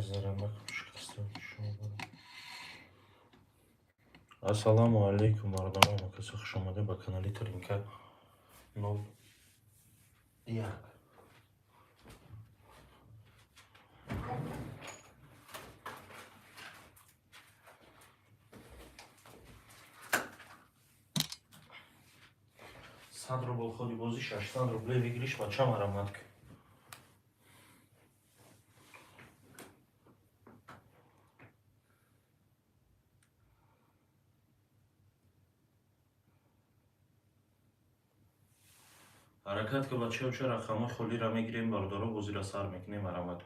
Зарядка шикаста. Ассалому алайкум, бародарон, касе хуш омада ба канали Тринка 01. 100 рубл ходи бозӣ, 600 рублей выигрыш. Бача, марамат. Ҳаракат ка, бачаҳо, ча рақамҳои холиро мегирем, бародаро, бозиро сар мекунем, марамат.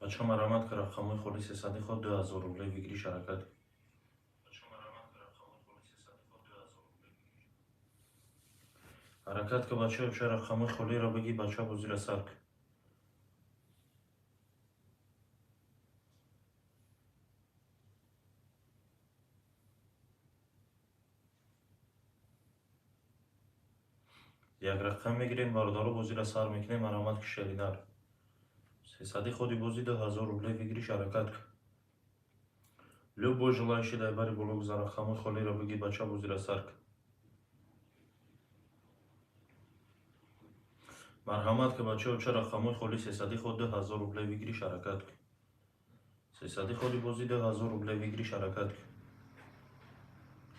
Бача, марамат ка, рақамҳои холи сесади ход, 2000 рублей выигрыш, ҳаракат. Ҳаракат ка, бачаҳо, ча рақамҳои холиро бигӣ, бача, бозиро сар ка. Як рақам мегирем, бародаро, бозиро сар мекунем, марамат ки, шеринар. Сесади ходи бозӣ, 2000 рублей выигрыш, ҳаракат ка. Любой желающий дар бари боло гузар, рақамҳои холиро бигӣ, бача, бозиро сар ка. Марҳамат ка, бачаҳо, ча рақамҳои холи сесади ход, 2000 рублей выигрыш, ҳаракат ка. Сесади ходи бозӣ, 2000 рублей выигрыш, ҳаракат ка.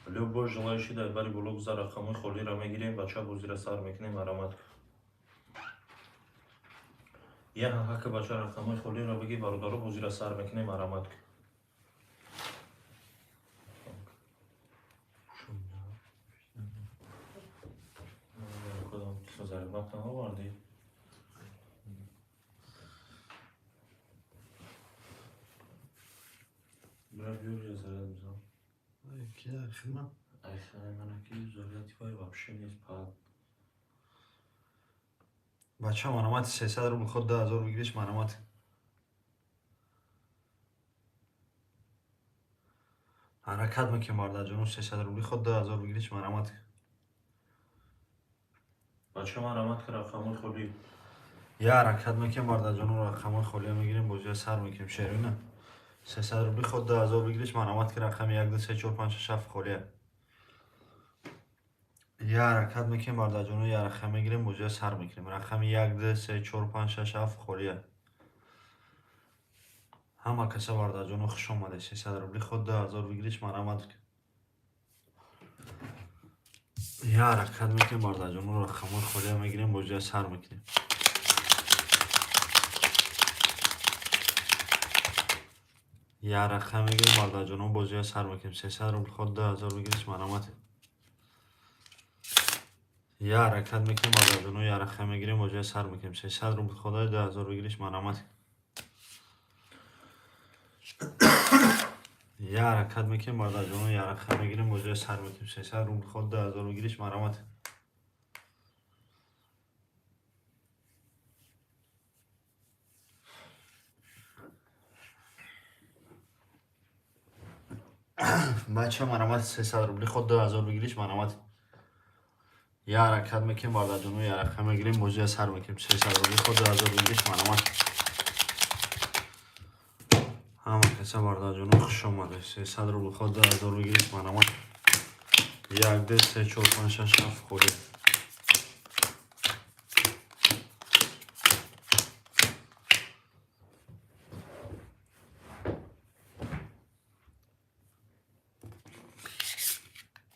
Любой желающий дар бари боло гузар, рақамҳои холиро мегирем, бача, бозиро сар мекунем, марамат ка. Як ҳака, бача, рақамҳои холиро бигӣ, бародаро, бозиро сар мекунем, марамат ка. Зарядка овардӣ? Бира, биёр, я заряд бизан. Ки хидмат? Ай, манаки заряд вай вообще нест пад. Бача, марамат, 300 рубл ход, 2000 выигрыш, марамат. Ҳаракат мекунем, бародарҷоно, 300 рубли ход, 2000 выигрыш, марамат. Бача, марамат ка, рақамҳои холӣ. Я ҳаракат мекунем, бародарҷоно, рақамҳои холиро мегирем, бозиро сар мекунем, шерина. 300 рубли ход, 2000 выигрыш, марамат ки, рақами 1, 2, 3, 4, 5, 6, 7 холия. Я ҳаракат мекунем, бародарҷоно, я рақам мегирем, бозиро сар мекунем. Рақами 1, 2, 3, 4, 5, 6, 7 холия. Ҳама каса, бародарҷоно, хуш омадед. 300 рубли ход, 2000 выигрыш, марамат. Я ҳаракат мекунем, бародарҷоно, рақамҳои холиро мегирем, бозиро сар мекунем. Я рақам мегирем, бародарҷоно, бозиро сар мекунем. 300 рубл ход, 2000 выигрыш, марамат. Я ҳаракат мекунем, бародарҷоно, я рақам мегирем, бозиро сар мекунем. 300 рубл ход, 2000 выигрыш, марамат. Я ҳаракат мекунем, бародарҷоно, я рақам мегирем, бозиро сар мекунем. 300 рубл ход, 2000 выигрыш, марамат. Бача, марамат, 300 рубли ход, 2000 выигрыш, марамат. Я ҳаракат мекунем, бародарҷоно, я рақам мегирем, бозиро сар мекунем. 300 рубли ход, 2000 выигрыш, марамат. Ҳама каса, бародарҷоно, хуш омадед. 300 рубл ход, 2000 выигрыш, марамат. 1, 2, 3, 4, 5, 6, 7 холӣ.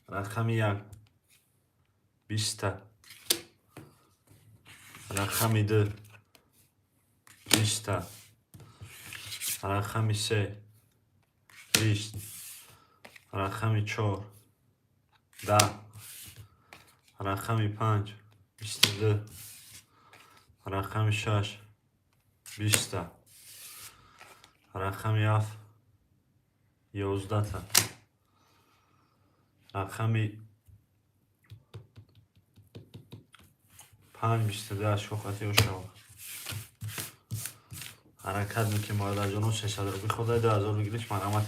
Рақами 1 20-та. Рақами 2 20-та. Рақами се 20, рақами чор 10, рақами панҷ 22, рақами шаш 20-та, рақами ҳафт 11-та, рақами панҷ 22 ашкоқати ошава. Ҳаракат мекунем, бародарҷоно, 300 рубли хода 2000 выигрыш, марҳамат.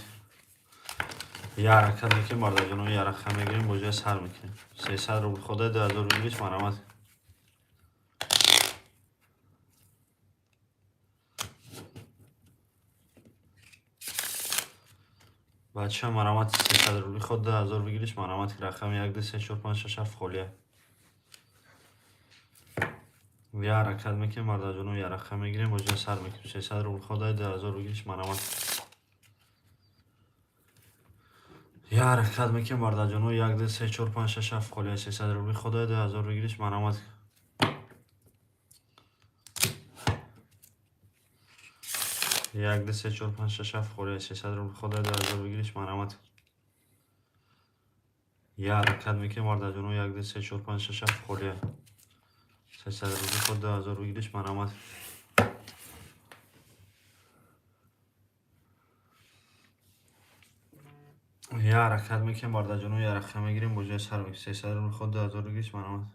Я ҳаракат мекунем, бародарҷоно, я рақам мегирем, бозия сар мекунем. 300 рубли хода 2000 выигрыш, марҳамат. Бача, марҳамат, 300 рубли ход 2000 выигрыш, марҳамат. Рақами 1 2 3 4 5 6 7 холия. Я ҳаракат мекунем, бародарҷоно, я рақам мегирем, бозия сар мекунем. 300 рубли хода 2000 выигрыш, марҳамат. Я ҳаракат мекунем, бародарҷоно, 1 2 3 4 5 6 7 холия. 300 рубли хода 2000 выигрыш, марҳамат. 1 2 3 4 5 6 7 холия. 300 рубли хода 2000 выигрыш, марҳамат. Я ҳаракат мекунем, бародарҷоно, 1 2 3 4 5 6 7 холия. 300 рубли ход 2000 выигрыш, марҳамат. Я ҳаракат мекунем, бародарҷоно, я рақам мегирем, бозия сар мекунем. 300 рубли ход 2000 выигрыш, марҳамат.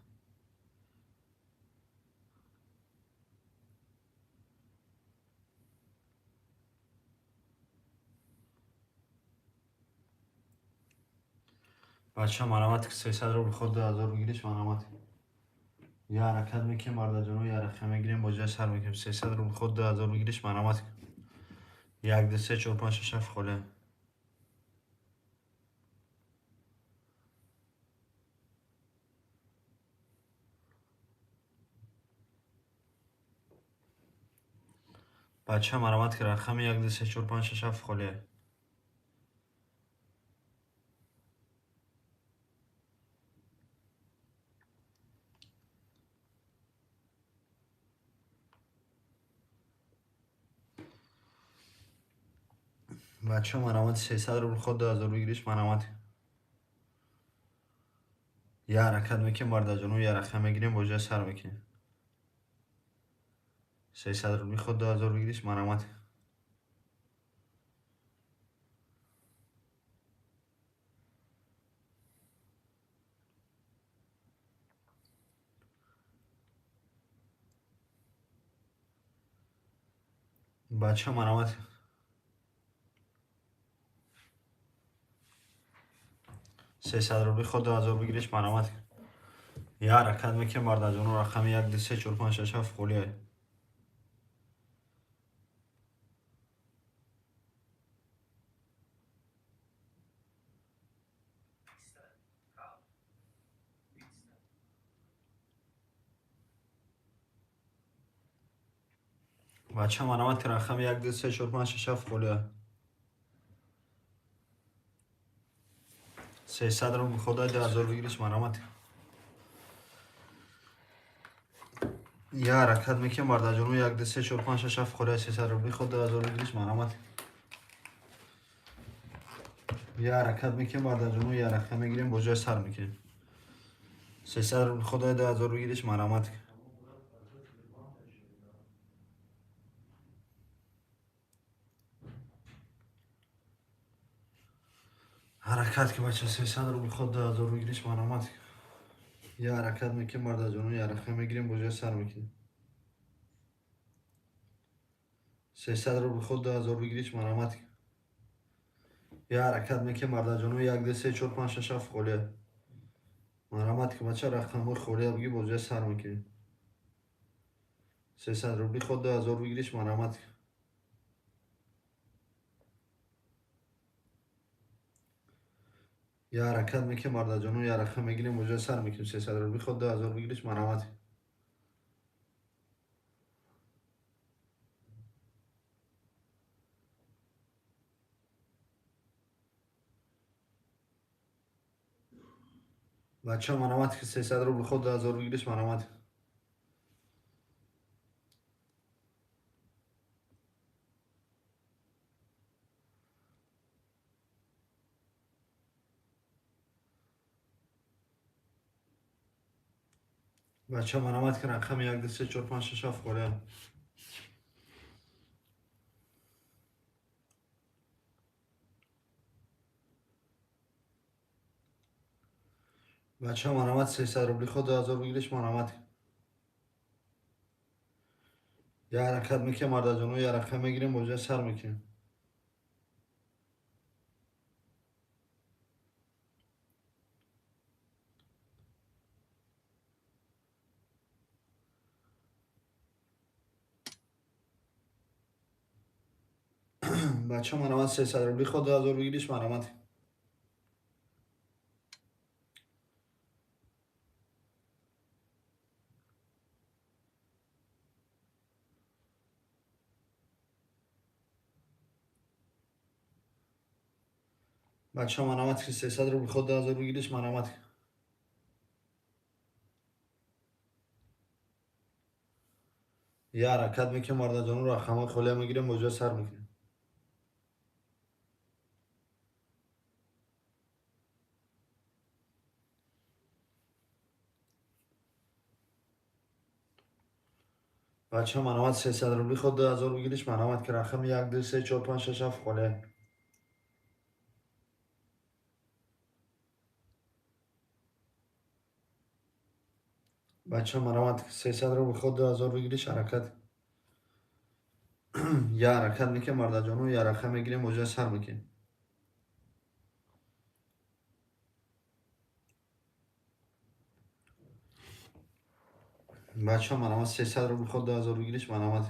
Бача, марҳамат, 300 рубли ход 2000 выигрыш, марҳамат. Я ҳаракат мекунем, бародарҷоно, я рақам мегирем, бозия сар мекунем. 300 рубли ход 2000 выигрыш, марҳамат. 1 2 3 4 5 6 7 холия. Бача, марҳамат, ки рақами 1 2 3 4 5 6 7 холия. Бача, марҳамат, 300 рубли ход 2000 выигрыш, марҳамат. Я ҳаракат мекунем, бародарҷоно, я рақам мегирем, бозия сар мекунем. 300 рубли ход 2000 выигрыш, марҳамат. Бача, марҳамат, 300 рубли ход 2000 выигрыш, марҳамат. Я ҳаракат мекунем, бародарҷоно, рақами 1 2 3 4 5 6 7 холия. Бача, марҳамат, рақами 1 2 3 4 5 6 7 холия. 300 рубли хода 2000 выигрыш, марҳамат. Я ҳаракат мекунем, бародарҷоно, 1 2 3 4 5 6 7 холия. 300 рубли ход 2000 выигрыш, марҳамат. Я ҳаракат мекунем, бародарҷоно, я рақам мегирем, бозия сар мекунем. 300 рубли хода 2000 выигрыш, марҳамат. Ҳаракат ки, бача, 300 рубли ход 2000 выигрыш, марҳамат. Я ҳаракат мекунем, бародарҷоно, я рақам мегирем, бозия сар мекунем. 300 рубли ход 2000 выигрыш, марҳамат. Я ҳаракат мекунем, бародарҷоно, 1 2 3 4 5 6 7 холия. Марҳамат ки, бача, рақамҳои холия бигӣ, бозия сар мекунем. 300 рубли ход 2000 выигрыш, марҳамат. Я ҳаракат мекунем, бародарҷоно, я рақам мегирем, бозия сар мекунем. 300 рубли ход 2000 выигрыш, марҳамат. Бача, марҳамат, ки 300 рубли ход 2000 выигрыш, марҳамат. Бача, марамат ки, рақами як, ду, се, чор, панҷ, шаш, ҳафт холия. Бача, марамат, 300 рубли ход 2000 выигрыш, марамат. Я ҳаракат мекунем, мардаҷоно, я рақам мегирем, бозия сар мекунем. Бача, марамат, 300 рубли ход 2000 выигрыш, марамат. Бача, марамат, 300 рубли ход 2000 выигрыш, марамат. Я ҳаракат мекунем, мардаҷоно, рақамҳои холия мегирем, бозия сар мекунем. Бача, марамат, 300 рубли ход 2000 выигрыш, марамат, ки рақами як, ду, се, чор, панҷ, шаш, ҳафт холия. Бача, марамат, 300 рубли ход 2000 выигрыш, ҳаракат. Я ҳаракат мекунем, мардаҷоно, я рақам мегирем, бозия сар мекунем. Бача, марамат, 300 рубли ход 2000 выигрыш, марамат.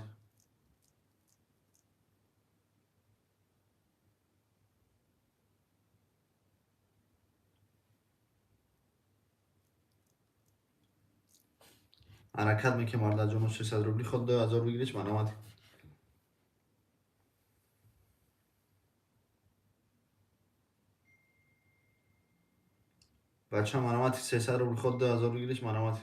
Ҳаракат мекунем, мардаҷоно, 300 рубли ход 2000 выигрыш, марамат. Бача, марамат, 300 рубли ход 2000 выигрыш, марамат.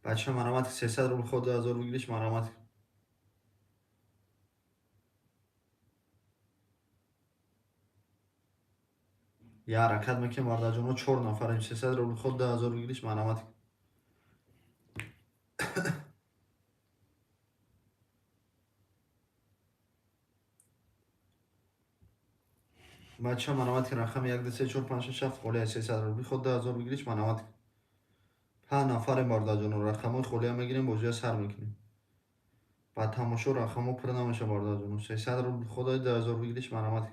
Бача, марамат, 300 рубли ход 2000 выигрыш, марамат. Я ҳаракат мекунем, мардаҷоно, чор нафарем, 300 рубли ход 2000 выигрыш, марамат. Бача, марамат, рақами як, ду, се, чор, панҷ, шаш, ҳафт холия, 300 рубли ход 2000 выигрыш, марамат. Панҷ нафарем, бародарҷоно, рақамҳои холия мегирем, бозия сар мекунем. Ба тамошо рақамҳо пур намешавад, бародарҷоно. 300 рубли ход 2000 выигрыш, марамат.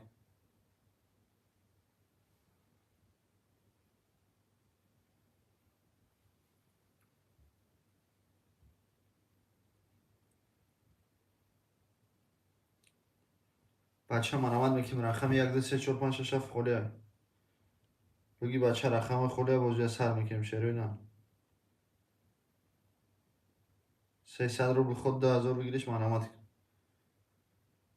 Бача, марамат мекунем, рақами як, ду, се, чор, панҷ, шаш, ҳафт холия. Буги, бача, рақамҳои холия, бозия сар мекунем, шерои на. 300 рубли ход 2000 выигрыш, марамат.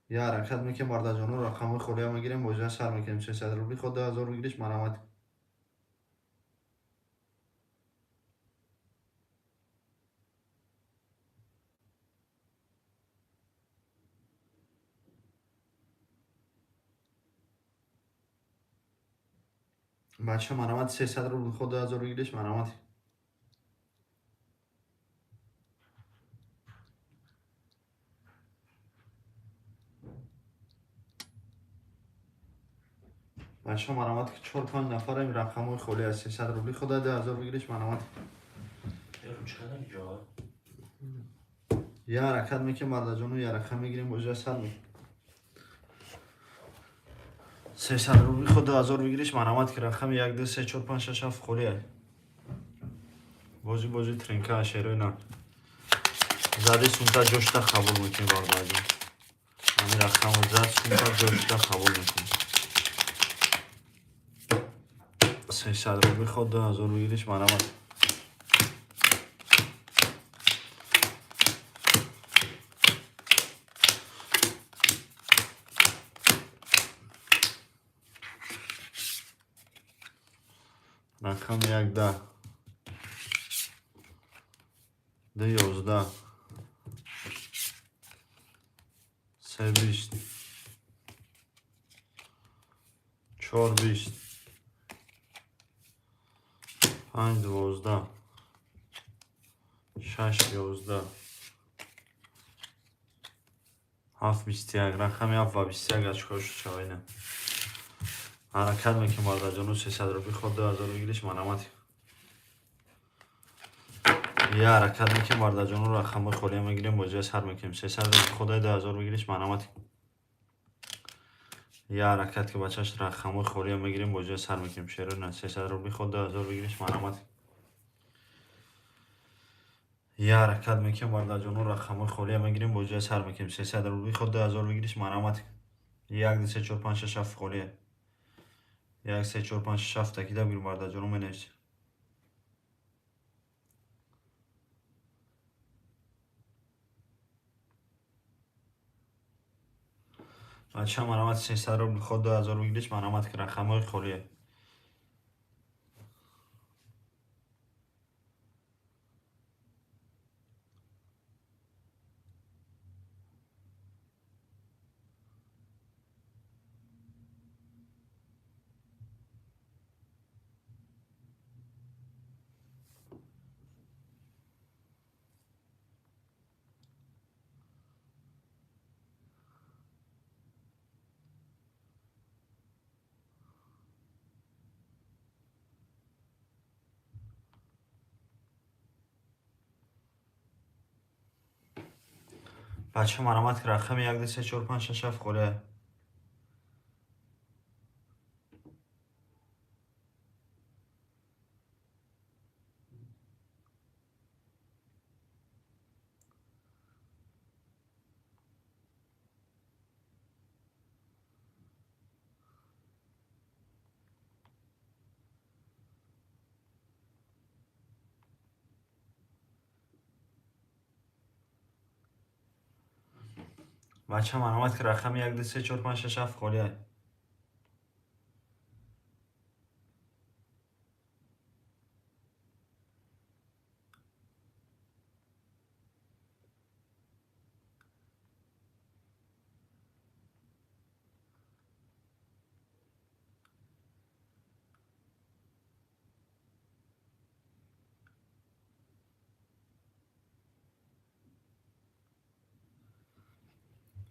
Я ҳаракат мекунем, бародарҷоно, рақамҳои холия мегирем, бозия сар мекунем. 300 рубли ход 2000 выигрыш, марамат. Бача, марамат, 300 рубли ход 2000 выигрыш, марамат. Бача, марамат, ки чор панҷ нафарем, рақамҳои холӣ аст, 300 рубли ход 2000 выигрыш, марамат. Чӣ ҷо? Я ҳаракат мекунем, бародарҷоно, я рақам мегирем, бозия сар мекунем. 300 рубли ход 2000 выигрыш, марамат, ки рақами як, ду, се, чор, панҷ, шаш, ҳафт холӣ аст. Бозӣ бозӣ тринка, шерои на. Зади сумта ҷошта қабул мекунем, бародарҷон. Ҳамин рақамро зад, сумта ҷошта қабул мекунем. 300 рубли ход 2000 выигрыш, марамат. Рақами як 10. Ду 11. Се 20. Чор 20. Панҷ 12. Шаш 11. Ҳафт 21. Рақами ҳафт ва 21 очко шуд шавайна. Ҳаракат мекунем, бародарҷону, 300 рубли ход 2000 выигрыш, марҳамат. Я ҳаракат мекунем, бародарҷону, рақамҳои холия мегирем, бозия сар мекунем. 300 рубли ход 2000 выигрыш, марҳамат. Я ҳаракат ки, бачаш, рақамҳои холия мегирем, бозия сар мекунем. Шерона, 300 рубли ход 2000 выигрыш, марҳамат. Я ҳаракат мекунем, бародарҷону, рақамҳои холия мегирем, бозия сар мекунем. 300 рубли ход 2000 выигрыш, марҳамат. Як, ду, се, чор, панҷ, шаш, ҳафт холия. Як, се, чор, панҷ, шаш, ҳафт такида бигир, бародарҷону, менависем. Бача, марҳамат, 300 рубли ход 2000 выигрыш, марҳамат, ки рақамҳои холия. Бача, марҳамат, ки рақами як, ду, се, чор, панҷ, шаш, ҳафт холия. Бача, марҳамат, ки рақами як, ду, се, чор, панҷ, шаш, ҳафт холия.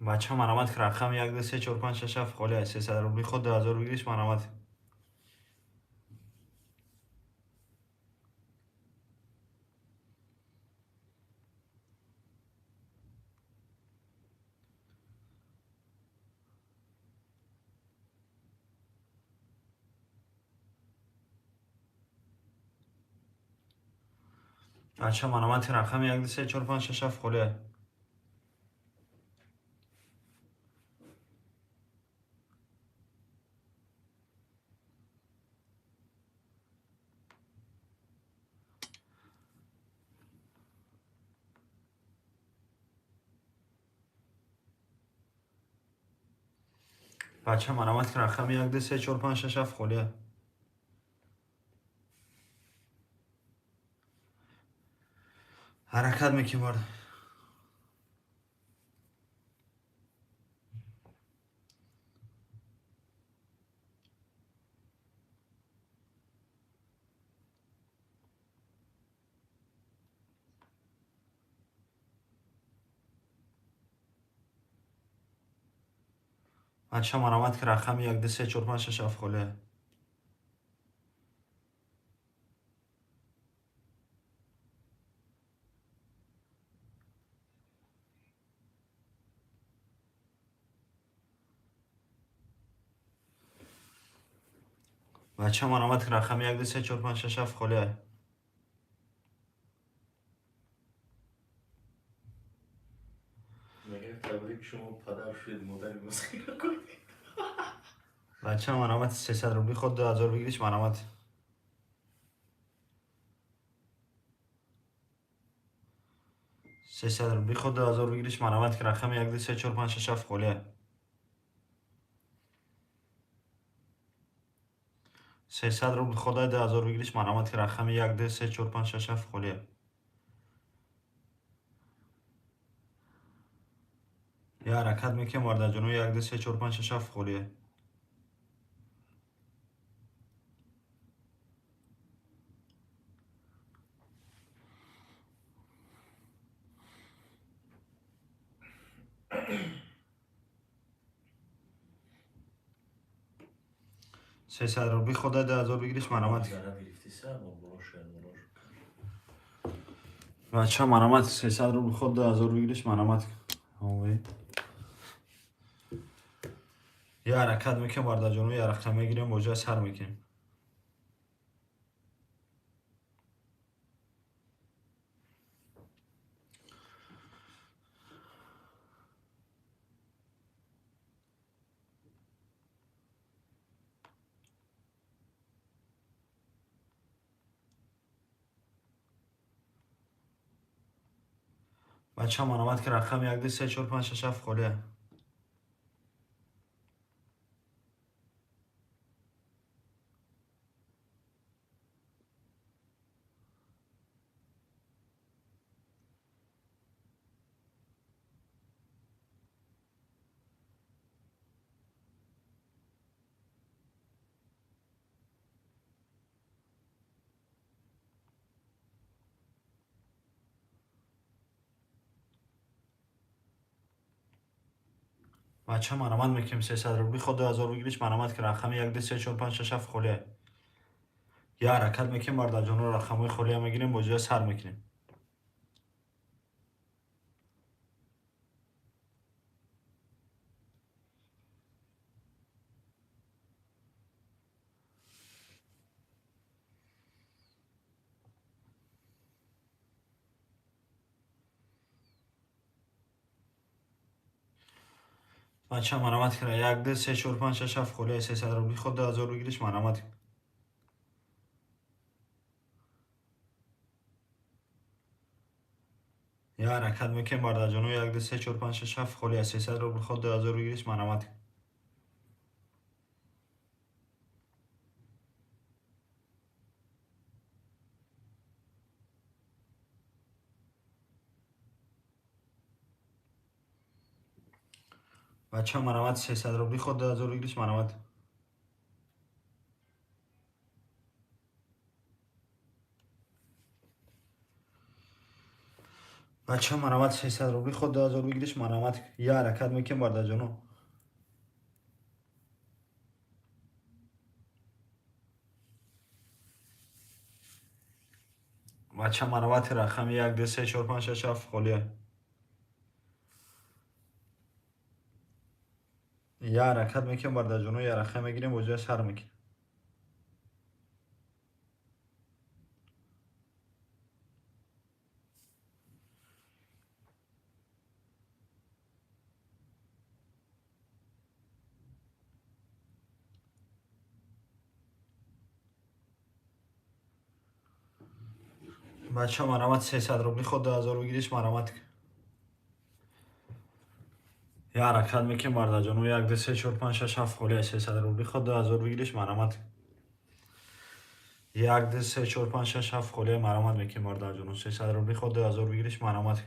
Бача, марҳамат, ки рақами як, ду, се, чор, панҷ, шаш, ҳафт холия. 300 рубли ход 2000 выигрыш, марҳамат. Бача, марҳамат, ки рақами як, ду, се, чор, панҷ, шаш, ҳафт холия. Бача, марҳамат, ки рақами як, ду, се, чор, панҷ, шаш, ҳафт холия. Ҳаракат мекунем, барда. Бача, марҳамат, ки рақами як, ду, се, чор, панҷ, шаш, ҳафт холия. Бача, марҳамат, ки рақами як, ду, се, чор, панҷ, шаш, ҳафт холия. Мегӯяд, табрик, шумо падар шудед, модари масхира кунед. Бача, марҳамат, 300 рубли ход 2000 выигрыш, марҳамат. 300 рубли ход 2000 выигрыш, марҳамат, ки рақами як, ду, се, чор, панҷ, шаш, ҳафт холия. 300 рубл ходай 2000 выигрыш, марҳамат, ки рақами 1, 2, 3, 4, 5, 6, 7 холия. Я ҳаракат мекунем, бародарҷоно, 1, 2, 3, 4, 5, 6, 7 холия. 300 рубли хода 2000 выигрыш, марҳамат. Бача, марҳамат, 300 рубл ход 2000 выигрыш, марҳамат. Я ҳаракат мекунем, бародарҷоно, я рақам мегирем, боҷа сар мекунем. Бача, марҳамат, ки рақами 1, 2, 3, 4, 5, 6, 7 холия. Бача, марҳамат мекунем, 300 рубли ход 2000 выигрыш, марҳамат, ки рақами 1, 2, 3, 4, 5, 6, 7 холия. Я ҳаракат мекунем, бародарҷоно, рақамҳои холия мегирем, боҷоя сар мекунем. Бача, марҳамат кунед, 1, 2, 3, 4, 5, 6, 7 холия, 300 рубли ход 2000 выигрыш, марҳамат. Я ҳаракат мекунем, бародарҷоно, 1, 2, 3, 4, 5, 6, 7 холия, 300 рубл ход 2000 выигрыш, марҳамат. Бача, марҳамат, 300 рубли ход 2000 выигрыш, марҳамат. Бача, марҳамат, 300 рубли ход 2000 выигрыш, марҳамат. Я ҳаракат мекунем, бародарҷоно. Бача, марҳамат, рақами 1, 2, 3, 4, 5, 6, 7 холия. Я ҳаракат мекунем, бародарҷоно, я рақам мегирем, боҷоя сар мекунем. Бача, марҳамат, 300 рубли ход 2000 выигрыш, марҳамат. Я ҳаракат мекунем, бародарҷоно, 1, 2, 3, 4, 5, 6, 7 холия, 300 рубли ход 2000 выигрыш, марҳамат. 1, 2, 3, 4, 5, 6, 7 холия, марҳамат мекунем, бародарҷоно, 300 рубли ход 2000 выигрыш, марҳамат.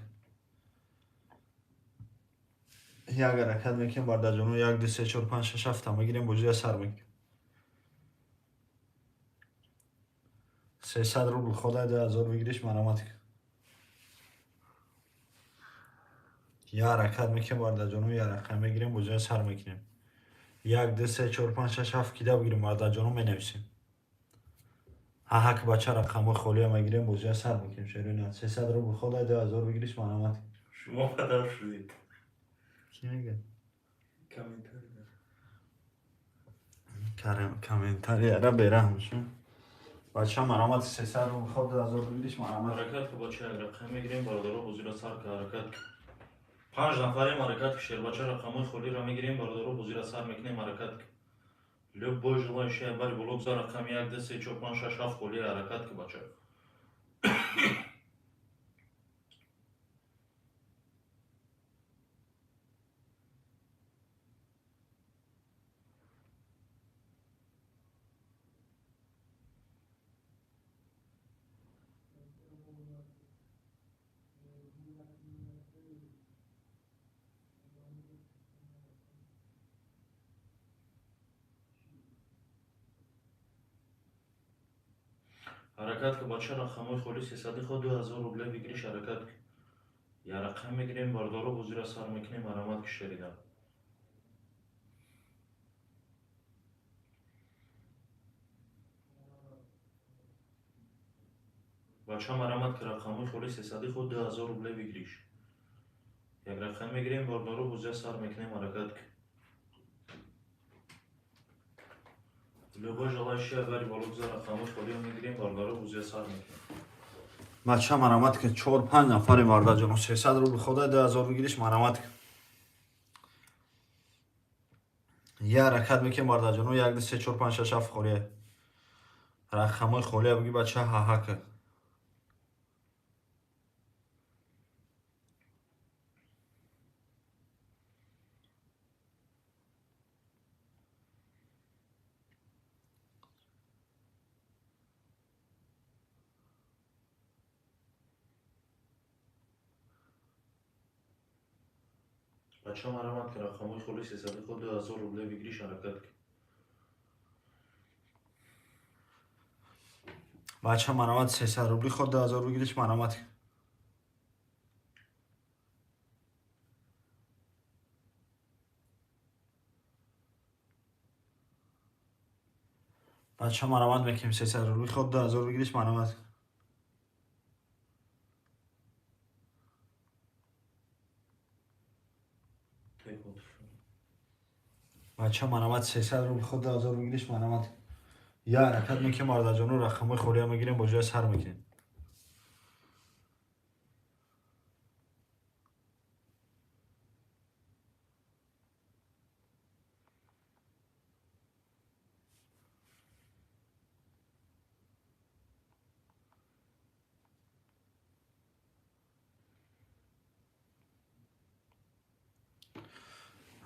Як ҳаракат мекунем, бародарҷоно, 1, 2, 3, 4, 5, 6, 7 мегирем, боҷоя сар мекунем. 300 рубл ходай 2000 выигрыш, марҳамат. Я ҳаракат мекунем, бародарҷоно, я рақам мегирем, боҷоя сар мекунем. 1, 2, 3, 4, 5, 6, 7 кида бигирем, бародарҷоно, менависем. Ҳаҳак, бача, рақамҳои холия мегирем, боҷоя сар мекунем. Шерина, 300 рубл ходай 2000 выигрыш, марҳамат. Шумо падар шудед. Кӣ мегӯяд? Комментарий. Комментарияра бераҳм шу. Бача, марҳамат, 300 рубл ход 2000 выигрыш, марҳамат. Ҳаракат ки, бача, як рақам мегирем, бародаро, бозиро сар ка, ҳаракат. Панҷ нафарем, ҳаракат ки, шербача, рақамҳои холиро мегирем, бародаро, бозиро сар мекунем, ҳаракат ки. Любой желающий бари блок за рақами 1, 2, 3, 4, 5, 6, 7 холӣ, ҳаракат ки, бача. Ҳаракат ки, бача, рақамҳои холи сесади ход 2000 рубле выигрыш, ҳаракат ки. Я рақам мегирем, бардоро, бозиро сар мекунем, марҳамат ки, шерида. Бача, марҳамат ки, рақамҳои холи сесади ход 2000 рубле выигрыш. Як рақам мегирем, бардоро, бозиро сар мекунем, ҳаракат ки. Любой желающий агари боло гузар, рақамҳои холиро мегирем, бардоро, бозиро сар мекунем. Бача, марҳамат ки, чор панҷ нафари, мардаҷоно, 300 рубли хода 2000 выигрыш, марҳамат ки. Я ҳаракат мекунем, мардаҷоно, як, ду, се, чор, панҷ, шаш, ҳафт холия. Рақамҳои холия биги, бача, ҳаҳа ки. Бача, марҳамат ки, рақамҳои холи сесади ход 2000 рубле выигрыш, ҳаракат ки. Бача, марҳамат, 300 рубли ход 2000 выигрыш, марҳамат. Бача, марҳамат мекунем, 300 рубли ход 2000 выигрыш, марҳамат. Тек отур. Бача, марҳамат, 300 рубли ход 2000 выигрыш, марҳамат. Я ҳаракат мекунем, мардаҷоно, рақамҳои холия мегирем, бо ҷоя сар мекунем.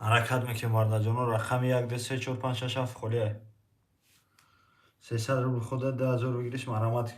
Ҳаракат мекунем, мардаҷоно, рақами як, ду, се, чор, панҷ, шаш, ҳафт холия. 300 рубли хода 2000 выигрыш, марҳамат.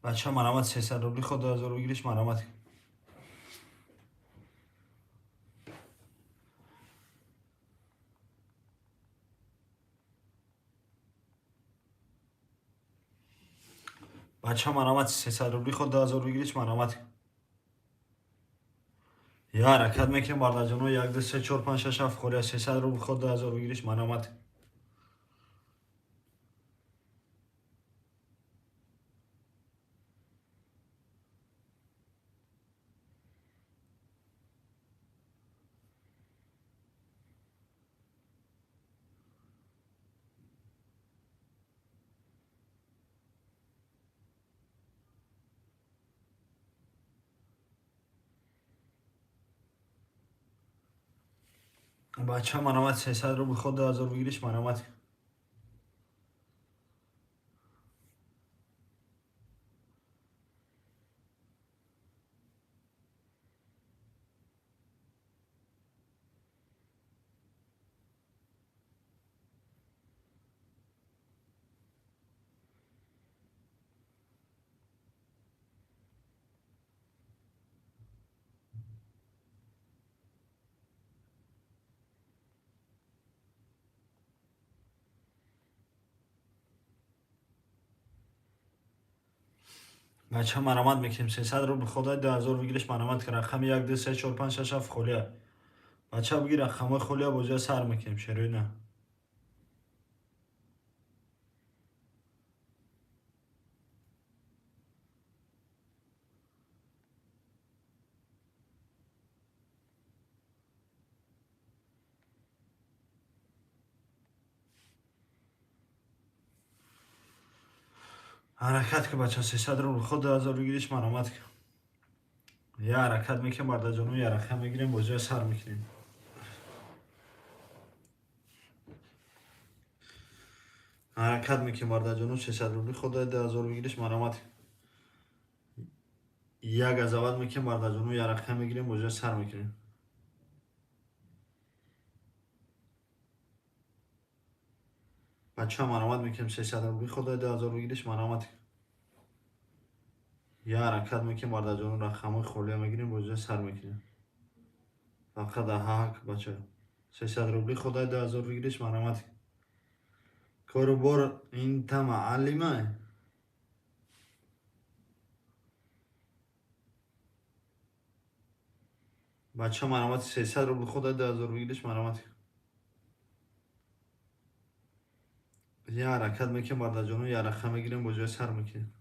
Бача, марҳамат, 300 рубли ход 2000 выигрыш, марҳамат. Бача, марҳамат, 300 рубли ход 2000 выигрыш, марҳамат. Я ҳаракат мекунем, бардаҷоно, як, ду, се, чор, панҷ, шаш, ҳафт холия, 300 рубли ход 2000 выигрыш, марҳамат. Бача, марҳамат, 300 рубли ход 2000 выигрыш, марҳамат. Бача, марҳамат мекунем, 300 рубли хода 2000 выигрыш, марҳамат. Рақами як, ду, се, чор, панҷ, шаш, ҳафт холия. Бача, биги, рақамҳои холия бо ҷоя сар мекунем, шероина. Ҳаракат ки, бача, 300 рубл ход 2000 выигрыш, маромад ки. Я ҳаракат мекунем, бардаҷоно, я рақам мегирем, бозиро сар мекунем. Ҳаракат мекунем, бардаҷоно, 300 рубли ход 2000 выигрыш, маромад. Як азават мекунем, бардаҷоно, я рақам мегирем, бозиро сар мекунем. Бача, маромад мекунем, 300 рубли ход 2000 выигрыш, маромад. Я ҳаракат мекунем, бардаҷоно, рақамҳои холия мегирем, бозиро сар мекунем. Фақат аҳак, бача. 300 рубли ход 2000 выигрыш, маромад. Кору бор ин тама алимай. Бача, маромад, 300 рубли ход 2000 выигрыш, маромад. Я ҳаракат мекунем, бардаҷоно, я рақам мегирем, бозиро сар мекунем.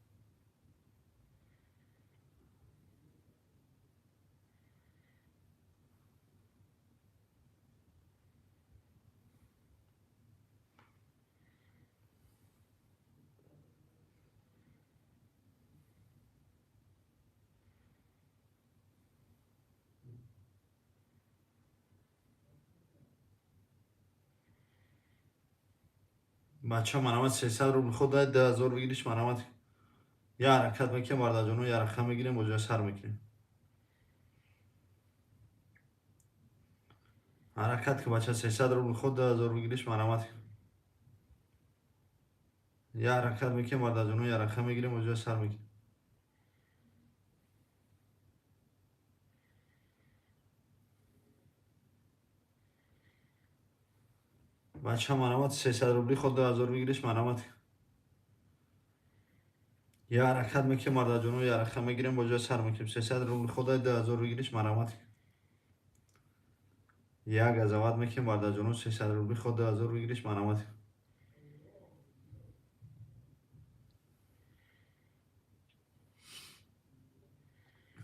Бача, маромад, 300 рубл ход 2000 выигрыш, маромад. Я ҳаракат мекунем, бардаҷоно, я рақам мегирем, бозиро сар мекунем. Ҳаракат ки, бача, 300 рубл ход 2000 выигрыш, маромад. Я ҳаракат мекунем, бардаҷоно, я рақам мегирем, бозиро сар мекунем. Бача, маромад, 300 рубли ход 2000 выигрыш, маромад. Я ҳаракат мекунем, бардаҷоно, я рақам мегирем, бозиро сар мекунем. 300 рубли ход 2000 выигрыш, маромад. Як азават мекунем, бардаҷоно, 300 рубли ход 2000 выигрыш, маромад.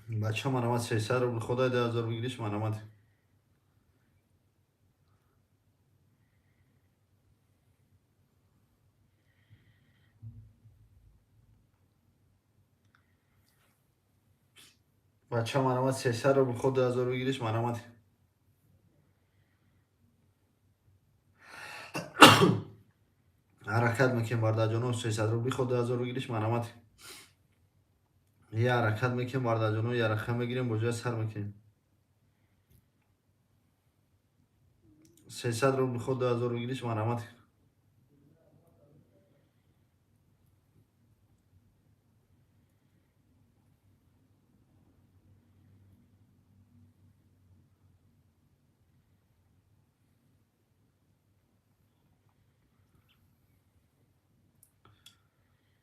Бача, маромад, 300 рубли ход 2000 выигрыш, маромад. Бача, маромад, 300 рубл ход 2000 выигрыш, маромад. Ҳаракат мекунем, бардаҷоно, 300 рубли ход 2000 выигрыш, маромад. Я ҳаракат мекунем, бардаҷоно, я рақам мегирем, бозиро сар мекунем. 300 рубл ход 2000 выигрыш, маромад.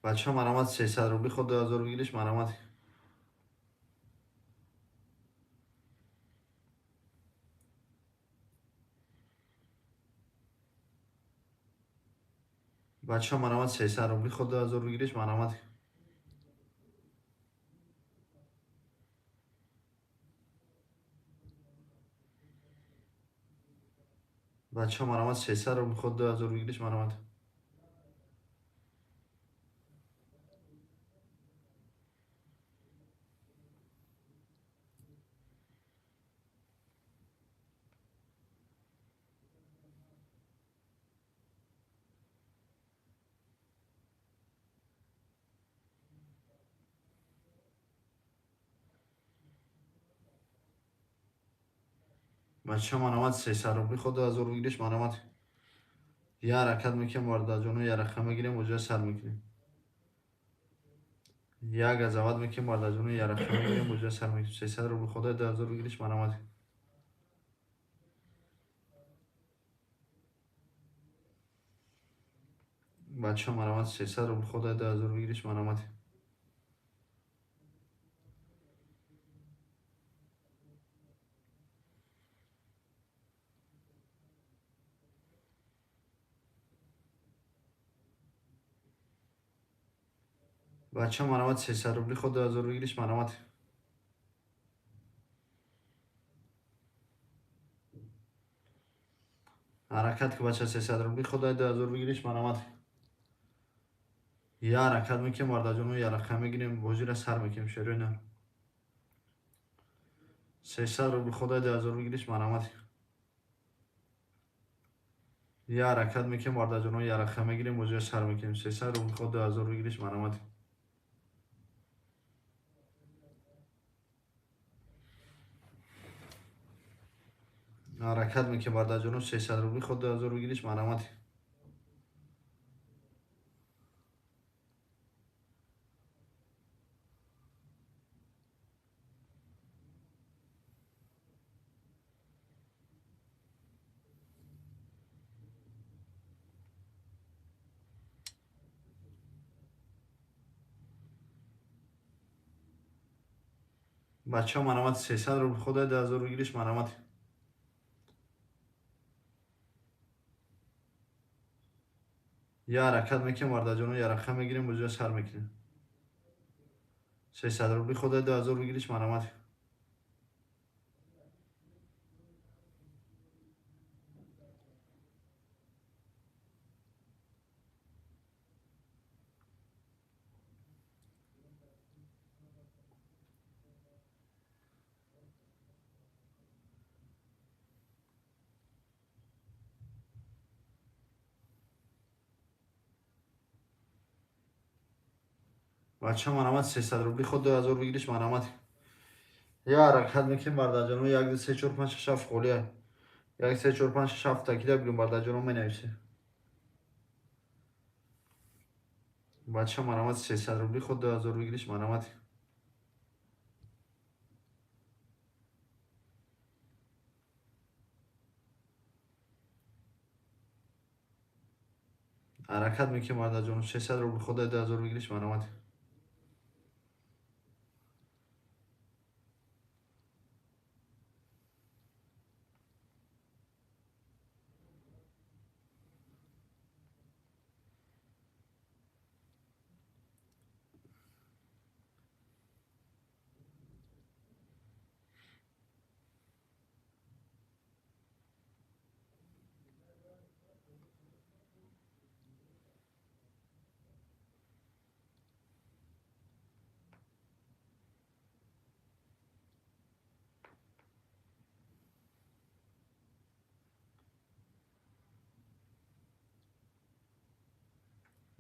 Бача, маромад, 300 рубли ход 2000 выигрыш, маромад. Бача, маромад, 300 рубли ход 2000 выигрыш, маромад. Бача, маромад, 300 рубли ход 2000 выигрыш, маромад. Бача, маромад, 300 рубли ход 2000 выигрыш, маромад. Я ҳаракат мекунем, бардаҷоно, я рақам мегирем, бозиро сар мекунем. Як азават мекунем, бардаҷоно, я рақам мегирем, бозиро сар мекунем. 300 рубл ход 2000 выигрыш, маромад. Бача, маромад, 300 рубл ход 2000 выигрыш, маромад. Бача, маромад, 300 рубли ход 2000 выигрыш, маромад. Ҳаракат ки, бача, 300 рубли ход 2000 выигрыш, маромад. Я ҳаракат мекунем, бародарҷоно, я рақам мегирем, бозиро сар мекунем, шерои нар. 300 рубли ходай 2000 выигрыш, марҳамат. Я ҳаракат мекунем, бародарҷоно, я рақам мегирем, бозиро сар мекунем. 300 рубли ход 2000 выигрыш, марҳамат. Ҳаракат мекунем, бародарҷоно, 300 рубли ход 2000 выигрыш, марҳамат. Бачаҳо, марҳамат, 300 рубл ходай 2000 выигрыш, марҳамат. Я ҳаракат мекунем, бародарҷоно, я рақам мегирем, бозиро сар мекунем. 300 рубли ходай 2000 выигрыш, марҳамат. Бачаҳо, марҳамат, 300 рубли ход 2000 выигрыш, марҳамат. Я ҳаракат мекунем, бародарҷоно, 1 2 3 4 5 6 7 холия. 1 3 4 5 6 7 такида бигӯм, бародарҷоно, менависем. Бачаҳо, марҳамат, 300 рубли ход 2000 выигрыш, марҳамат. Ҳаракат мекунем, бародарҷоно, 300 рубли ход 2000 выигрыш, марҳамат.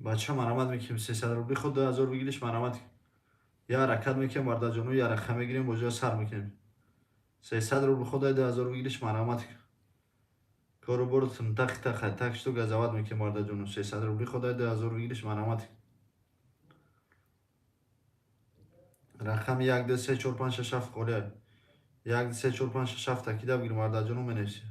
Бачаҳо, марҳамат мекунем, 300 рубли ход 2000 выигрыш, марҳамат. Я ҳаракат мекунем, бародарҷоно, я рақам мегирем, бозиро сар мекунем. 300 рубли ход 2000 выигрыш, марҳамат. Кору бору тахи таха, так что газават мекунем, бародарҷоно. 300 рубли ход 2000 выигрыш, марҳамат. Рақами 1 2 3 4 5 6 7 холия. 1 2 3 4 5 6 7 такида бигирем, бародарҷоно, менависем.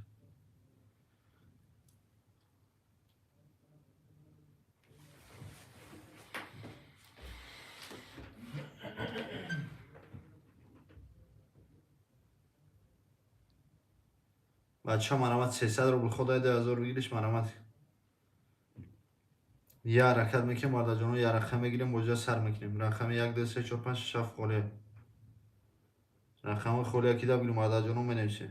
Бачаҳо, марҳамат, 300 рубл ходай 2000 выигрыш, марҳамат. Я ҳаракат мекунем, бародарҷоно, я рақам мегирем, бозиро сар мекунем. Рақами 1 2 3 4 5 6 7 холия. Рақами холия кида бигирем, бародарҷоно, менависем.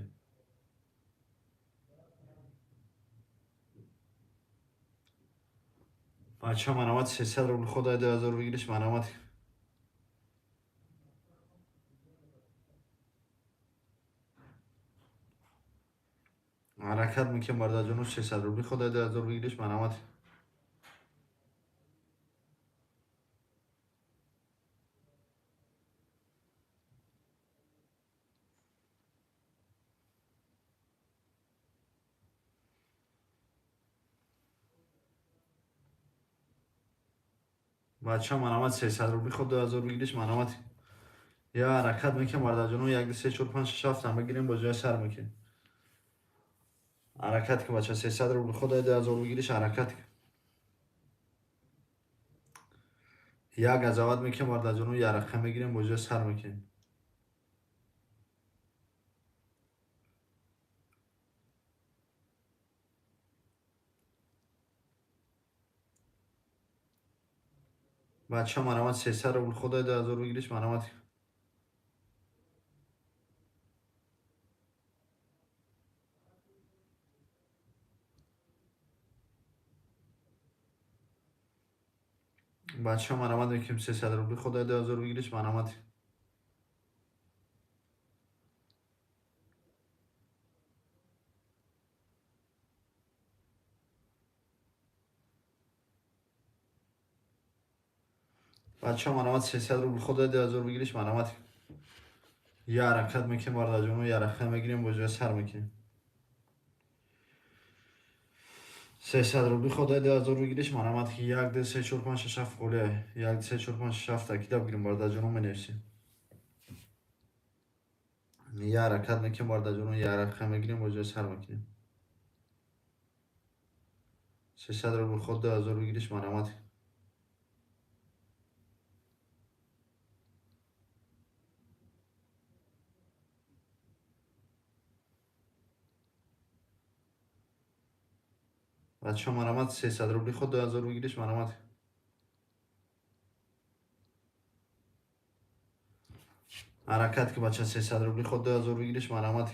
Бачаҳо, марҳамат, 300 рубл ходай 2000 выигрыш, марҳамат. Ҳаракат мекунем, бародарҷоно, 300 рубли ходай 2000 выигрыш, марҳамат. Бачаҳо, марҳамат, 300 рубли ход 2000 выигрыш, марҳамат. Я ҳаракат мекунем, бародарҷоно, 1 2 3 4 5 6 7 мегирем, бозиро сар мекунем. Ҳаракат кун, бача, 300 рубли ходай 2000 выигрыш, ҳаракат кун. Я газават мекунем, бародарҷоно, я рақам мегирем, бозиро сар мекунем. Бачаҳо, марҳамат, 300 рубл ходай 2000 выигрыш, марҳамат. Бача марҳамат мекунем 300 рубли ход 2000 выигрыш марҳамат. Бача марҳамат 300 рубли ход 2000 выигрыш марҳамат. Я ҳаракат мекунем бародарҷоно, я рақам мегирем, бозиро сар мекунем. 300 рубли ход 2000 выигрыш марҳамат. 1 2 3 4 5 6 7 холия. 1 2 3 4 5 6 7 такида бигирем бародарҷоно, менависем. Я ҳаракат мекунем бародарҷоно, я рақам мегирем, бозиро сар мекунем. 300 рубли ход 2000 выигрыш марҳамат. Бача марҳамат 300 рубли ход 2000 выигрыш марҳамат. Ҳаракат ки бача 300 рубли ход 2000 выигрыш марҳамат.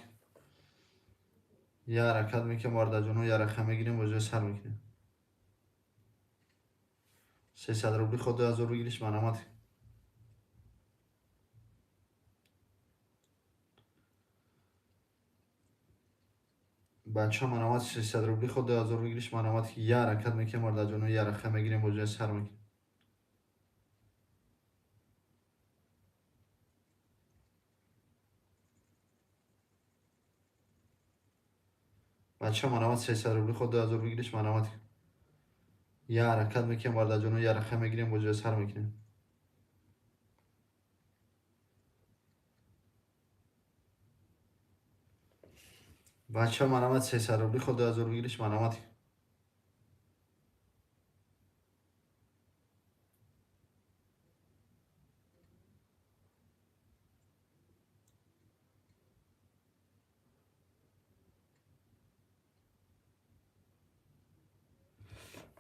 Я ҳаракат мекунем бародарҷоно, я рақам мегирем, бозиро сар мекунем. 300 рубли ход 2000 выигрыш марҳамат. Бача марҳамат 300 рубли ход 2000 выигрыш марҳамат. Я ҳаракат мекунем бародарҷоно, я рақам мегирем, бозиро сар мекунем. Бача марҳамат 300 рубли ход 2000 выигрыш марҳамат. Я ҳаракат мекунем бародарҷоно, я рақам мегирем, бозиро сар мекунем. Бача марҳамат 300 рубли ход 2000 выигрыш марҳамат.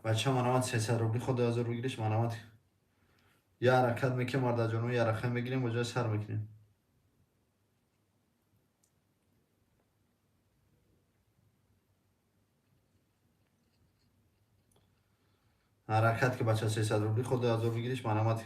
Бача марҳамат 300 рубли ход 2000 выигрыш марҳамат. Я ҳаракат мекунем бародарҷоно, я рақам мегирем, бозиро сар мекунем. Ҳаракат ки бача 300 рубли ход 2000 выигрыш марҳамат.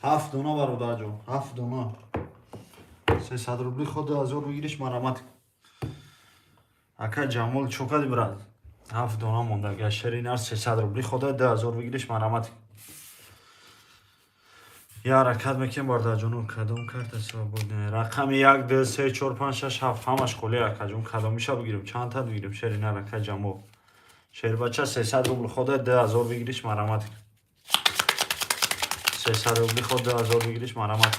Ҳафт дона бародарҷон, 7 дона. 300 рубли ход 2000 выигрыш марҳамат. Ака Ҷамол чо кади брат? 7 дона монда. Шери нар 300 рубли ход 2000 выигрыш марҳамат. Я ҳаракат мекунем бародарҷоно, кадом карта свободна? Рақами 1 2 3 4 5 6 7 ҳамаш холӣ акаҷон, кадомиша бигирем? Чанд та бигирем? Шери нар ака Ҷамол. Шербача 300 рубли ход 2000 выигрыш марҳамат. 300 рубли ход 2000 выигрыш марҳамат.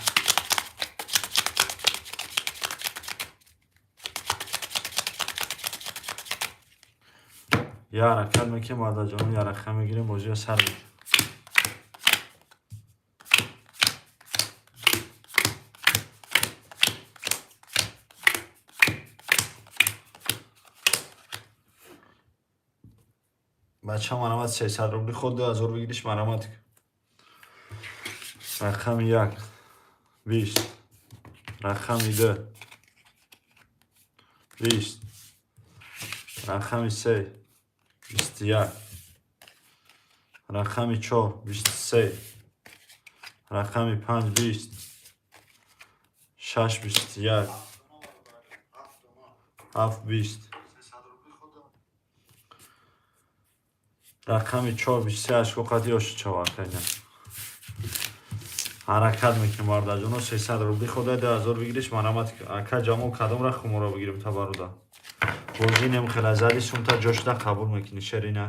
Я ҳаракат мекунем бародарҷоно, я рақам мегирем, бозиро сар мекунем. Бача марҳамат 300 рубли ход 2000 выигрыш марҳамат. Рақами 1 20, рақами 2 20, рақами 3 21, рақами 4 23, рақами 5 20, 6 21, 7 20, рақами 4 23 ашко қати ёши чавар кайна. Ҳаракат мекунем бародарҷоно, 300 рубли ход 2000 выигрыш марҳамат. Ака Ҷамол кадом рақамро бигирем та бародар? Бозӣ немхела зади сумта ҷошда қабул мекунӣ шерина.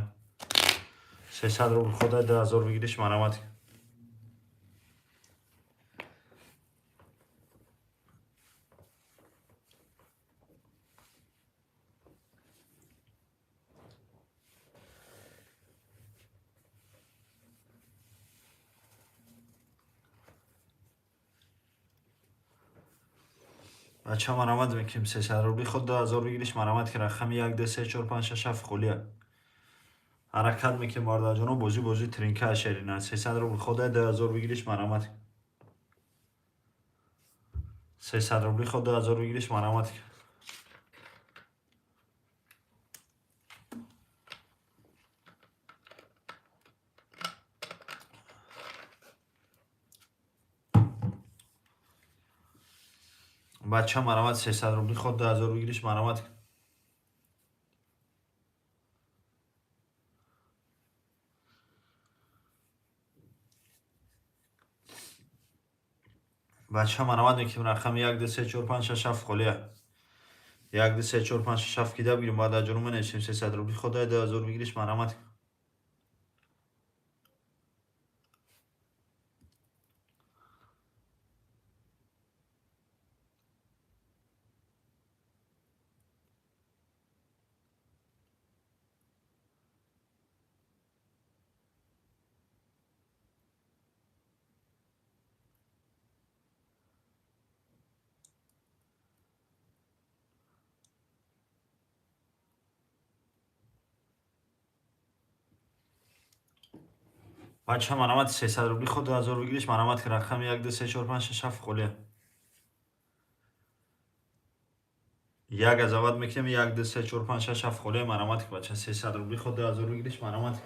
300 рубли ход 2000 выигрыш марҳамат. Бача, марамат мекунем, 300 рубли худ 2000 выигрыш, марамат ки рақами 1, 2, 3, 4, 5, 6, 7 холия. Ҳаракат мекунем, бародарҷоно, бозӣ тринка шерина. 300 рубл худ 2000 выигрыш, марамат. 300 рубли худ 2000 выигрыш, марамат. Бача, марамат, 300 рубли худ 2000 выигрыш, марамат. Бача, марамат мекунем, рақами 1, 2, 3, 4, 5, 6, 7 холия. 1, 2, 3, 4, 5, 6, 7 кида бигирем, бародарҷоно, менависем 300 рубли худ 2000 выигрыш, марамат. Бача, марамат, 300 рубли худ 2000 выигрыш, марамат ки рақами 1, 2, 3, 4, 5, 6, 7 холия. Як азават мекунем, 1, 2, 3, 4, 5, 6, 7 холия, марамат ки бача, 300 рубли худ 2000 выигрыш, марамат.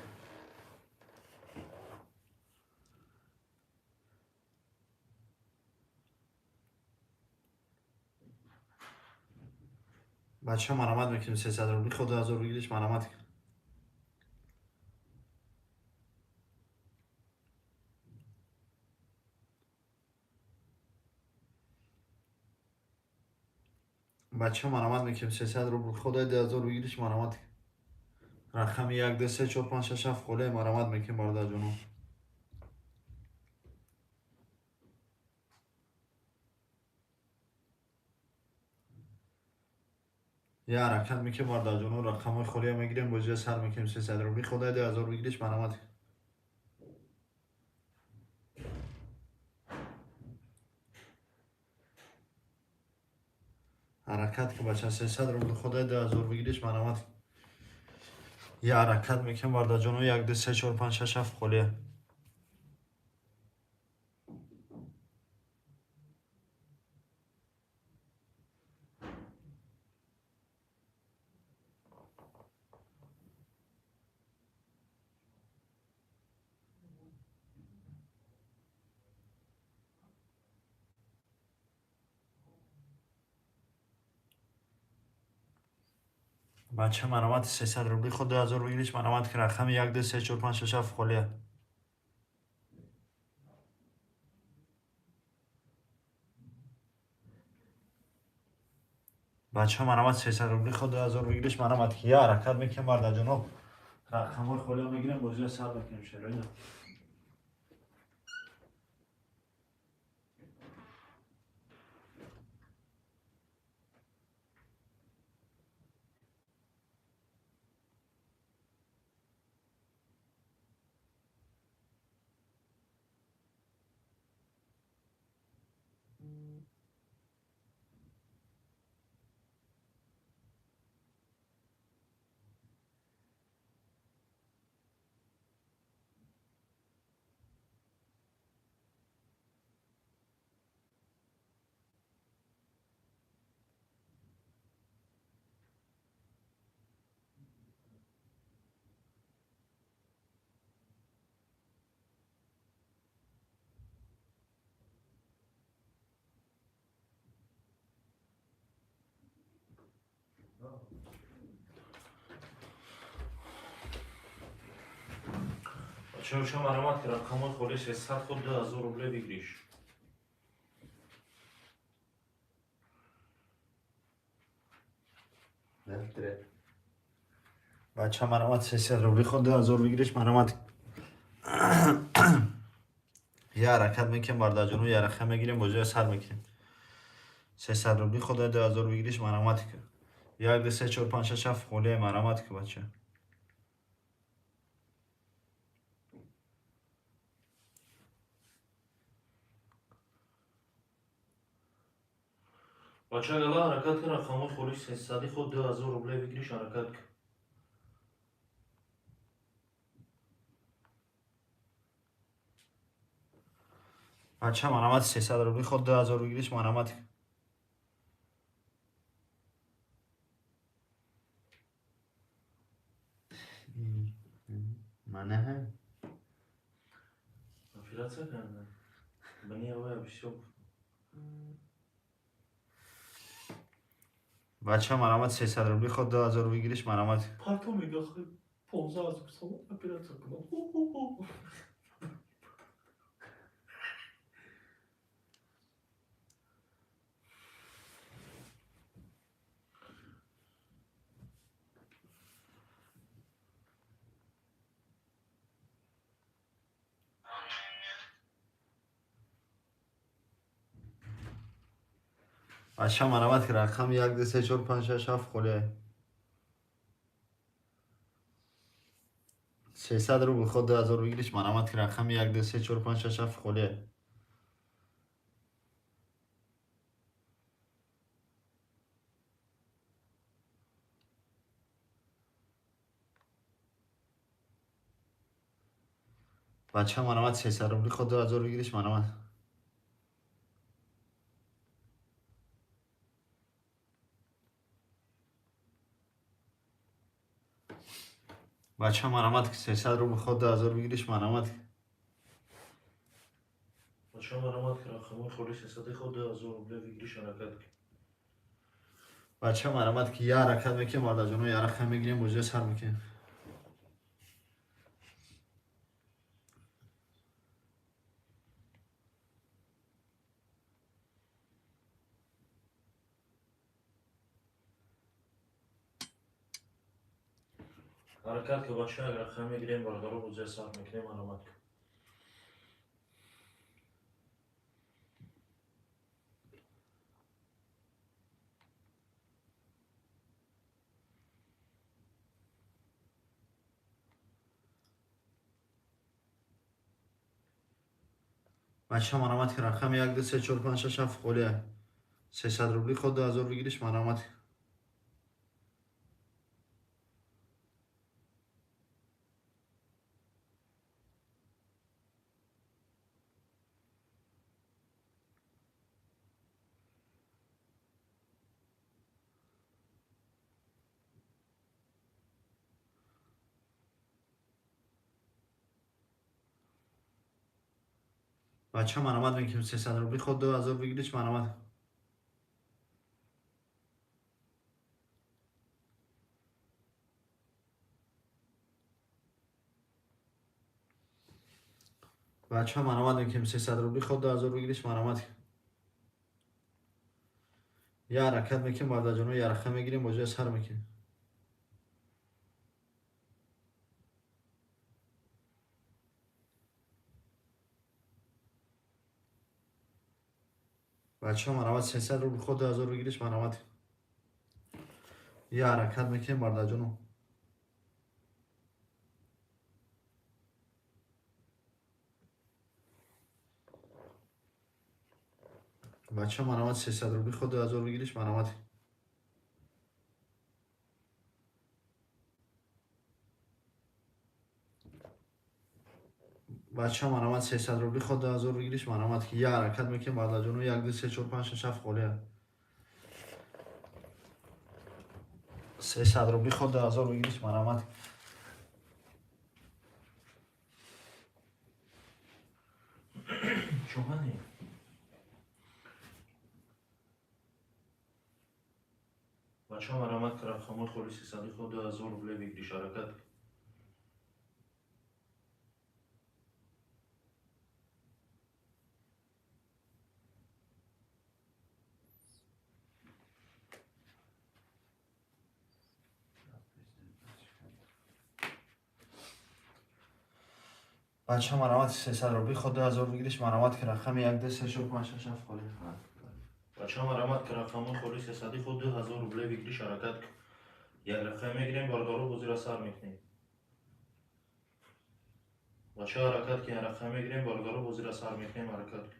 Бача, марамат мекунем, 300 рубли худ 2000 выигрыш, марамат. Бача, марамат мекунем, 300 рубл худ 2000 выигрыш, марамат. Рақами 1, 2, 3, 4, 5, 6, 7 холия, марамат мекунем, бародарҷоно. Я ҳаракат мекунем, бародарҷоно, рақамҳои холия мегирем, бозия сар мекунем, 300 рубли худ 2000 выигрыш, марамат. Ҳаракат ки бача, 300 рубли худ 2000 выигрыш, марамат. Я ҳаракат мекунем, бародарҷоно, 1, 2, 3, 4, 5, 6, 7 холия. Бача, марамат, 300 рубли худ 2000 выигрыш, марамат ки рақами 1, 2, 3, 4, 5, 6, 7 холия. Бача, марамат, 300 рубли худ 2000 выигрыш, марамат. Я ҳаракат мекунем, бародарҷоно, рақамҳои холия мегирем, бозия сар мекунем, шероина. Бачаҳо, марамат ки рақамҳои холи 300 худ 2000 рубле выигрыш. Бача, марамат, 300 рубли худ 2000 выигрыш, марамат. Я ҳаракат мекунем, бародарҷоно, я рақам мегирем, бозия сар мекунем. 300 рубли худ 2000 выигрыш, марамат. 1, 2, 3, 4, 5, 6, 7 холия, марамат ки бача. Бача гала ҳаракат кун, рақамҳои холи сесади худ 2000 рубле выигрыш ҳаракат кун. Бача марамат 300 рубли худ 2000 выигрыш марамат. Манаҳа? Операция карда. Бани авая бисёр. Бача марамат 300 рубли худ 2000 выигрыш марамат. Парто мега 15 сомон операция кунам. Ху-ху-ху. Бача марамат ки рақам 1 2 3 4 5 6 7 холия. 300 рубл худ 2000 выигрыш марамат ки рақам 1 2 3 4 5 6 7 холия. Бача марамат 300 рубли худ 2000 выигрыш марамат. Бача марамат ки 300 рубл худ 2000 выигрыш марамат. Бача марамат ки рақамҳои холи сесади худ 2000 рубле выигрыш ҳаракат кун. Бача марамат ки я ҳаракат мекунем, бародарҷоно, я рақам мегирем, бозиро сар мекунем. Ҳаракат ки бача, як рақам мегирем, бародаро, бозиро сар мекунем, марамат кун. Бача марамат ки рақам 1 2 3 4 5 6 7 холия. 300 рубли худ 2000 выигрыш марамат. Бача марамат мекунем 300 рубли худ 2000 выигрыш марамат. Бача марамат мекунем 300 рубли худ 2000 выигрыш марамат. Я ҳаракат мекунем, бародарҷоно, я рақам мегирем, бозиро сар мекунем. Бача марамат 300 рубл худ 2000 выигрыш марамат. Я ҳаракат мекунем, бародарҷоно. Бача марамат 300 рубли худ 2000 выигрыш марамат. Бача марамат 300 рубли худ 2000 выигрыш марамат ки я ҳаракат мекунем, бародарҷоно, 1 2 3 4 5 6 7 холия. 300 рубли худ 2000 выигрыш марамат. Чоҳане? Бача марамат ки рақамҳои холи сесади худ 2000 рубле выигрыш ҳаракат кун. Бача марамат 300 рубли худ 2000 выигрыш марамат ки рақами 1 2 3 4 5 6 7 холия. Бача марамат ки рақамҳои холи сесади худ 2000 рубле выигрыш ҳаракат кун. Як рақам мегирем, бародаро, бозиро сар мекунем. Бача ҳаракат ки як рақам мегирем, бародаро, бозиро сар мекунем, ҳаракат кун.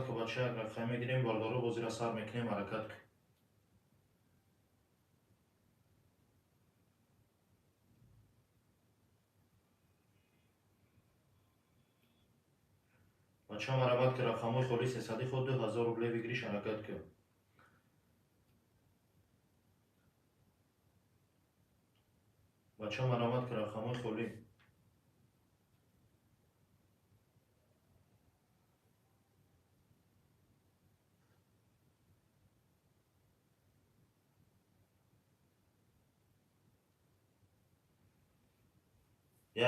ки бача, як рақам мегирем, бародаро, бозиро сар мекунем, ҳаракат ки. Бача, марҳамат ки, рақамҳои холи, сесади ход, 2000 рубле выигрыш, ҳаракат ки. Бача, марҳамат ки, рақамҳои холӣ.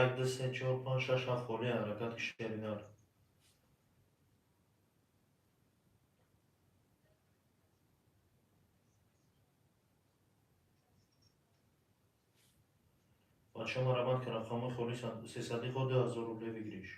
Як, ду, се, чор, панҷ, шаш, ҳафт холӣ, ҳаракат ки, шеринар. Бача, марҳамат ки, рақамҳои холи, сесади ход, 2000 рубле выигрыш.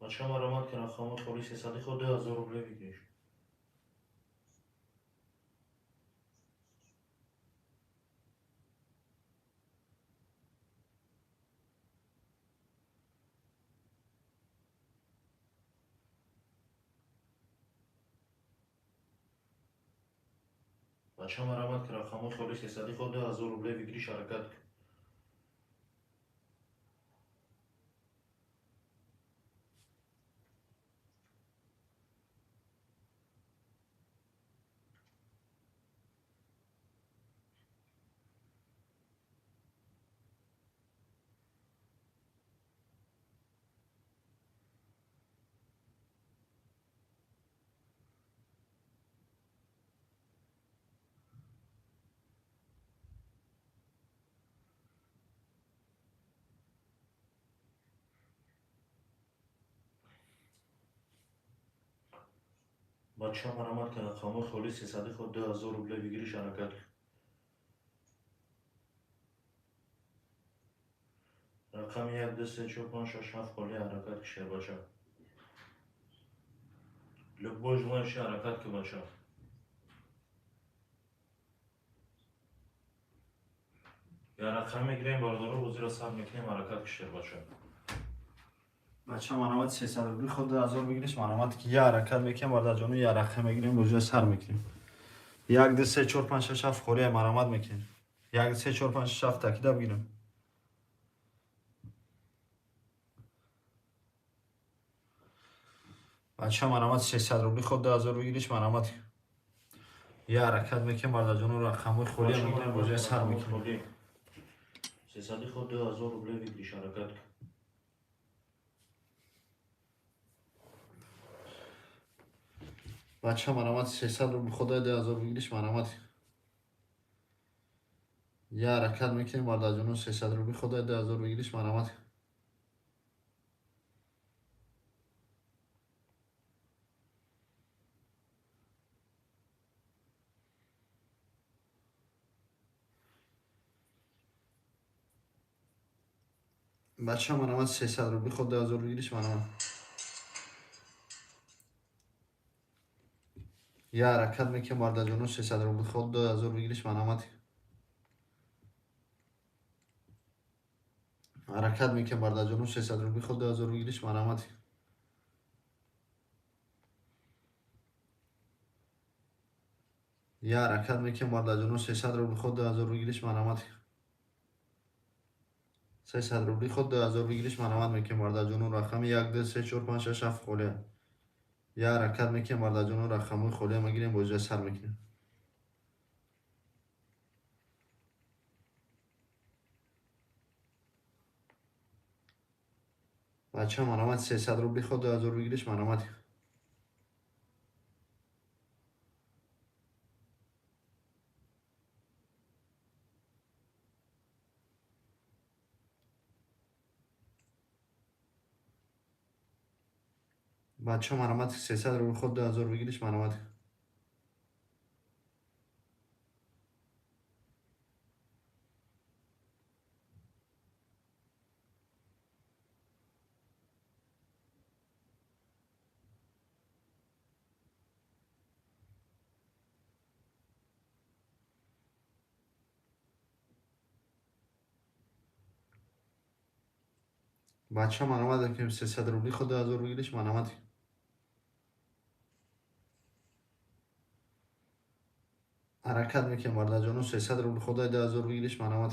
Бача, марҳамат ки, рақамҳои холи, сесади ход, 2000 рубле выигрыш. Бача, марҳамат ки, рақамҳои холи, сесади ход, 2000 рубле выигрыш, ҳаракат ки. Бача, марҳамат ки, рақамҳои холи, сесади ход, 2000 рубле выигрыш, ҳаракат ки. Рақами як, ду, се, чор, панҷ, шаш, ҳафт холӣ, ҳаракат ки, шербача. Любой желающий, ҳаракат ки, бача. Я рақам мегирем, бародаро, бозиро сар мекунем, ҳаракат ки, шербача. Бача, марҳамат, 300 рубли ход, 2000 выигрыш, марҳамат ки, я ҳаракат мекунем, бародарҷону, я рақам мегирем, бозиро сар мекунем. Як, ду, се, чор, панҷ, шаш, ҳафт холия, марҳамат мекунем. Як, ду, се, чор, панҷ, шаш, ҳафт такида бигирем. Бача, марҳамат, 300 рубли ход, 2000 выигрыш, марҳамат. Я ҳаракат мекунем, бародарҷону, рақамҳои холия мегирем, бозиро сар мекунем. Сесади ход, 2000 рубле выигрыш, ҳаракат ки. Бача, марҳамат, 300 рубли ход, 2000 выигрыш, марҳамат. Я ҳаракат мекунем, бародарҷону, 300 рубли ход, 2000 выигрыш, марҳамат. Бача, марҳамат, 300 рубли ход, 2000 выигрыш, марҳамат. Я ҳаракат мекунем, бародарҷону, 300 рубли ход, 2000 выигрыш, марҳамат. Ҳаракат мекунем, бародарҷону, 300 рубли ход, 2000 выигрыш, марҳамат. Я ҳаракат мекунем, бародарҷону, 300 рубли ход, 2000 выигрыш, марҳамат. 300 рубли ход, 2000 выигрыш, марҳамат мекунем, бародарҷону, рақами як, ду, се, чор, панҷ, шаш, ҳафт холия. Я ҳаракат мекунем, бародарҷону, рақамҳои холия мегирем, бозиро сар мекунем. Бача, марҳамат, 300 рубли ход, 2000 выигрыш, марҳамат. Бача, марҳамат, 300 рубли ход, 2000 выигрыш, марҳамат. Бача марамат мекунем 300 рубли ход 2000 выигрыш марамат. Ҳаракат мекунем бародарҷоно 300 рубли ход 2000 выигрыш марамат.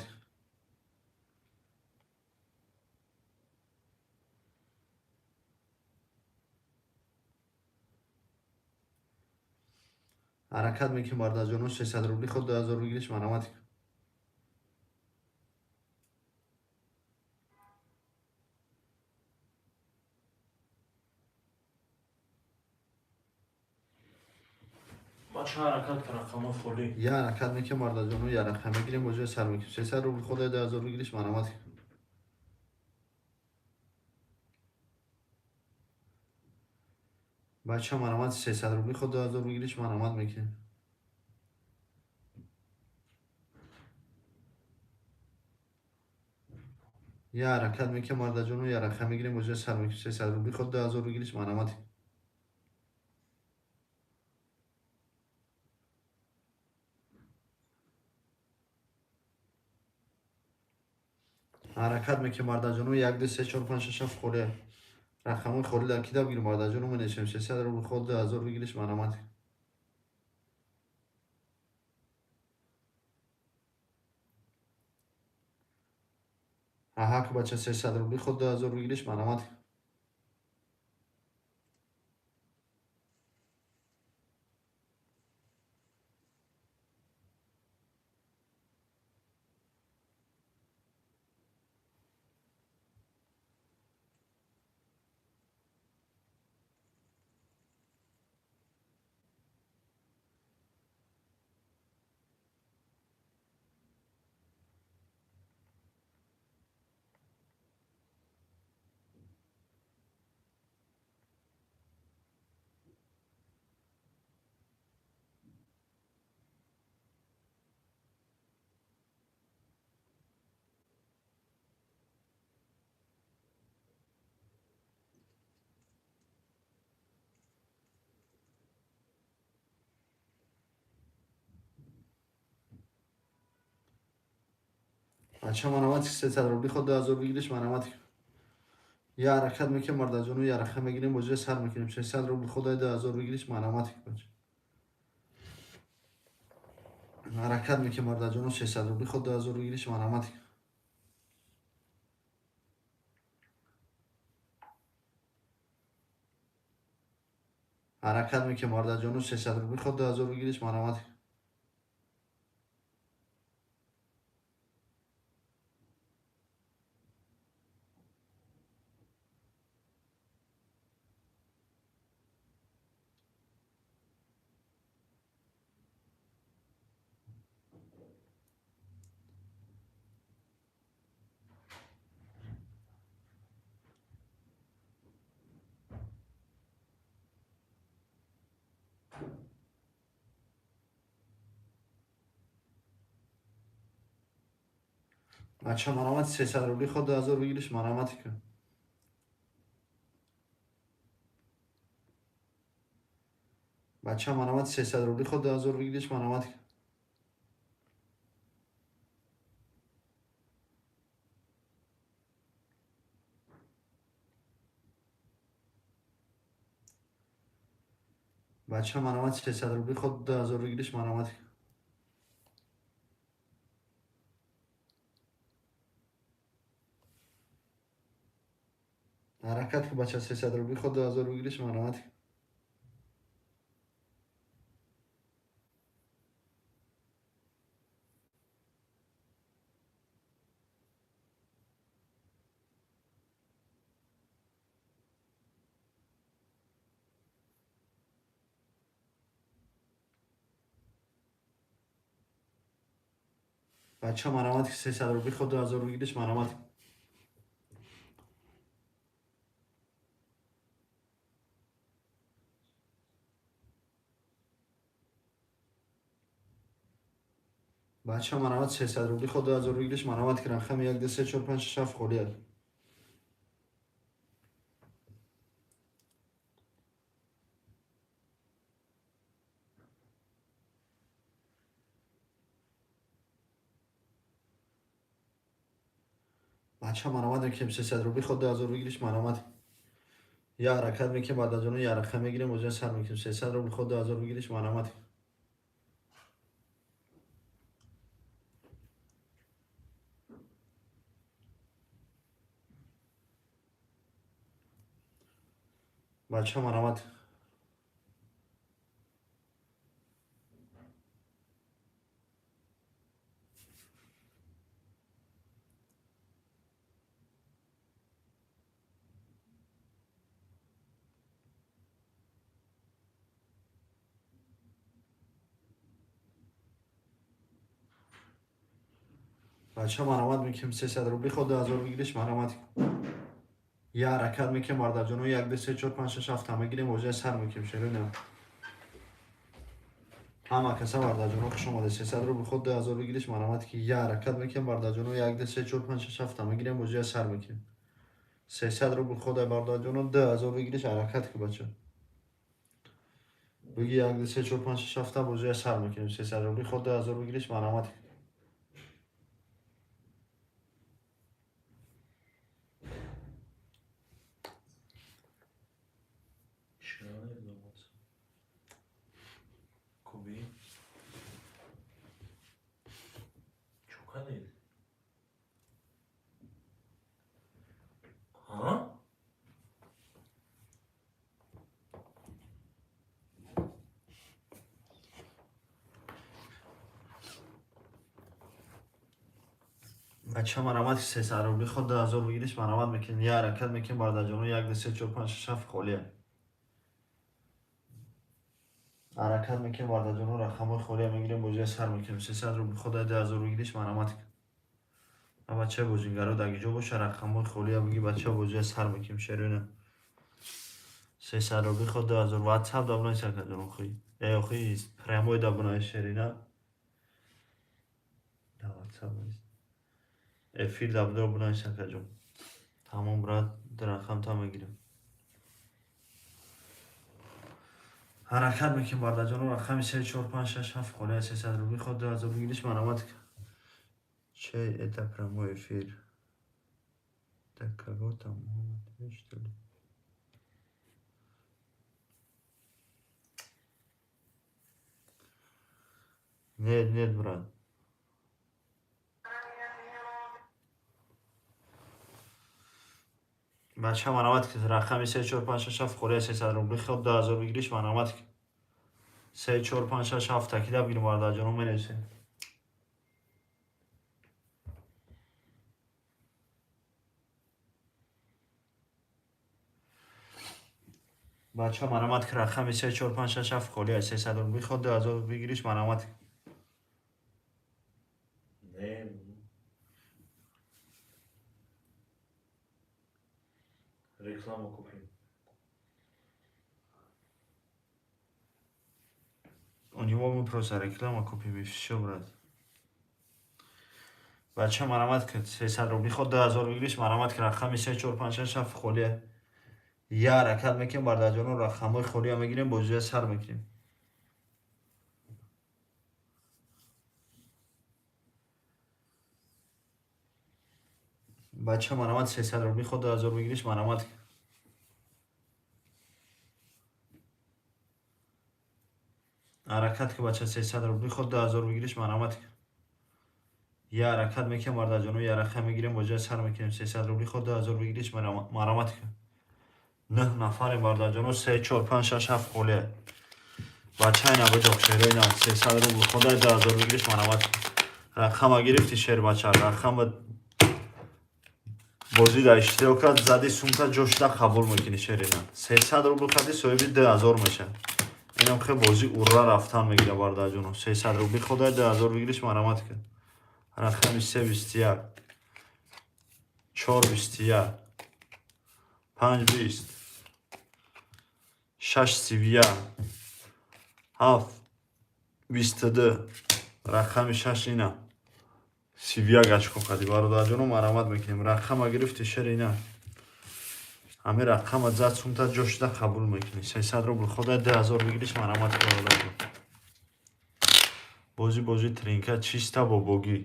Ҳаракат мекунем бародарҷоно 300 рубли ход 2000 выигрыш марамат. Бача ҳаракат кун, рақамҳои холӣ. Я ҳаракат мекунем бародарҷоно, я рақам мегирем, бозиро сар мекунем. 300 рубли ход 2000 выигрыш марамат. Бача марамат 300 рубли ход 2000 выигрыш марамат мекунем. Я ҳаракат мекунем бародарҷоно, я рақам мегирем, бозиро сар мекунем. 300 рубли ход 2000 выигрыш марамат. Ҳаракат мекунем бародарҷоно, 1 2 3 4 5 6 7 холӣ. Рақамҳои холӣ дар китоб гирем бародарҷоно, менависем 300 рубли ход 2000 выигрыш марамат. Аҳа, бача 300 рубли ход 2000 выигрыш марамат. Бача марамат 300 рубли ход 2000 выигрыш марамат. Я ҳаракат мекунем бародарҷоно, я рақам мегирем, бозиро сар мекунем. 300 рубли ход 2000 выигрыш марамат. Ҳаракат мекунем бародарҷоно 300 рубли ход 2000 выигрыш марамат. Ҳаракат мекунем бародарҷоно 300 рубли ход 2000 выигрыш марамат. Бача марамат 300 рубли ход 2000 выигрыш марамат. Бача марамат 300 рубли ход 2000 выигрыш марамат. Бача марамат 300 рубли ход 2000 выигрыш марамат. Ҳаракат ки бача 300 рубли ход 2000 выигрыш марамат. Бача марамат 300 рубли ход 2000 выигрыш марамат. Бача марамат 300 рубли ход 2000 выигрыш марамат. Рақами 1 2 3 4 5 6 7 холӣ. Бача, марамат мекунем, 300 рубли ход 2000 выигрыш, марамат. Я ҳаракат мекунем, бардаҷоно, я рақам мегирем, бозия сар мекунем. 300 рубли ход 2000 выигрыш, марамат. Бача, марамат. Бача, марамат мекунем, 300 рубли ход 2000 выигрыш, марамат. Я ҳаракат мекунем, бардаҷоно, 1, 2, 3, 4, 5, 6, 7 мегирем, бозия сар мекунем, шерина. Ҳама каса, бардаҷоно, хуш омадед. 300 рубли ход 2000 выигрыш, марамат ки. Я ҳаракат мекунем, бардаҷоно, 1, 2, 3, 4, 5, 6, 7 мегирем, бозия сар мекунем. 300 рубли ход, бардаҷоно, 2000 выигрыш, ҳаракат ки, бача. Буги 1, 2, 3, 4, 5, 6, 7, бозия сар мекунем. 300 рубли ход 2000 выигрыш, марамат. Куби. Чо кардед? Ҳа? Бача, марамат, 300 рубли ход 2000 выигрыш, марамат мекунем. Я ҳаракат мекунем, бардаҷоно, 1, 2, 3, 4, 5, 6, 7 холия. Ҳаракат мекунем, бардаҷоно, рақамҳои холия мегирем, бозия сар мекунем. 300 рубли ход 2000 выигрыш, марамат. А бачаи бозингаро дар ҷо боша, рақамҳои холия биги, бача, бозия сар мекунем, шерина. 300 рубли ход 2000, WhatsApp да бинавис, акаҷон, охи. Э, охи, прямой да бинавис, шерина. Да WhatsApp нест. Эфир да бидор бинавис, акаҷон. Тамом, брат, рақам та мегирем. Ҳаракат мекунем, бардаҷоно, рақами 3, 4, 5, 6, 7 холия, 300 рубли ход 2000 выигрыш, марамат. Чей это прямой эфир? Так кого там, Мухаммад, что ли? Нет, нет, брат. Бача, марамат ки, рақами 3, 4, 5, 6, 7 холия, 300 рубли ход 2000 выигрыш, марамат. 3, 4, 5, 6, 7 такида бигирем, бардаҷоно, менависем. Бача, марамат ки, рақами 3, 4, 5, 6, 7 холия, 300 рубли ход 2000 выигрыш, марамат. Не. Рекламу купим. У него мы просто реклама купим и все, брат. Бача, марамат ки, 300 рубли ход 2000 выигрыш, марамат ки, рақами 3, 4, 5, 6, 7 холия. Я ҳаракат мекунем, бардаҷоно, рақамҳои холия мегирем, бозия сар мекунем. Бача, марамат, 300 рубли ход 2000 выигрыш, марамат. Ҳаракат ки, бача, 300 рубли ход 2000 выигрыш, марамат. Я ҳаракат мекунем, бардаҷоно, я рақам мегирем, бозия сар мекунем. 300 рубли ход 2000 выигрыш, марамат. Нӯҳ нафарем, бардаҷоно, 3, 4, 5, 6, 7 холия. Бача, ина бидоқ, шеро, ина 300 рубл ход 2000 выигрыш, марамат. Рақама гирифти, шербача, рақама бозӣ дар иштирок кард, зади сумка ҷо шуда қабул мекунӣ, шерина. 300 рубл хади соҳиби 2000 мешавад. Инам хе бозӣ урра рафтан мегира, бардаҷоно. 300 рубли ход 2000 выигрыш, марамат кард. Рақами 3 21, 4 21, 5 20, 6 31, 7 22, рақами 6 ина. 31 очко қади, бародарҷоно, марамат мекунем. Рақама гирифти, шер, ина. Ҳамин рақама зад сумта ҷо шуда қабул мекунӣ. 300 рубл ход 2000 выигрыш, марамат, бародарҷон. Бозӣ, бозӣ тринка чиста бобогӣ.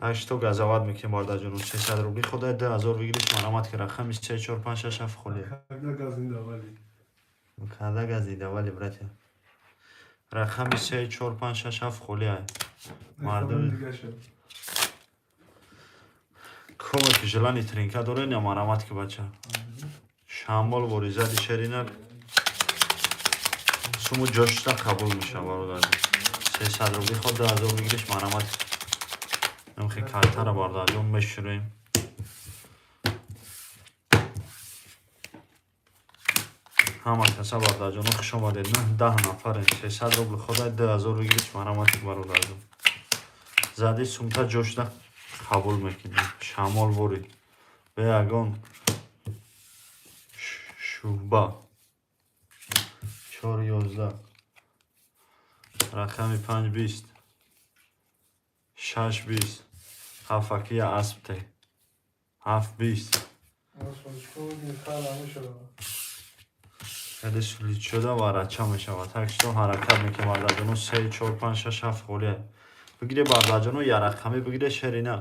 Так что газовать мекунем, бародарҷоно. 300 рубли ходай 2000 выигрыш, марҳамат, ки рақами 3, 4, 5, 6, 7 холия. Когда газ не давали. Когда газ не давали, братья. Рақами 3, 4, 5, 6, 7 холия. Мардум. Коме ки желание тринка дорен, я марҳамат, ки бача. Шамол воризади шерина суму ҷошта қабул мешава, бародарҷон. 300 рубли ход 2000 выигрыш, марҳамат. Намхи картара, бародарҷон, мешурем. Ҳама каса, бародарҷоно, хуш омадед. На 10 нафарем. 300 рубли ходай 2000 выигрыш, марҳамат, бародарҷон. Зади сумта ҷошта қабул мекунем. Шамол ворид. Бе ягон шӯъба. 4 11. Рақами 5 20. 6 20. Ҳафакия аспте. 7 20. Хеле сулид шуда ва рача мешавад. Так что ҳаракат мекунем, бародарҷоно. 3, 4, 5, 6, 7 холия. Бигире, бародарҷоно, я рақамӣ бигире, шерина.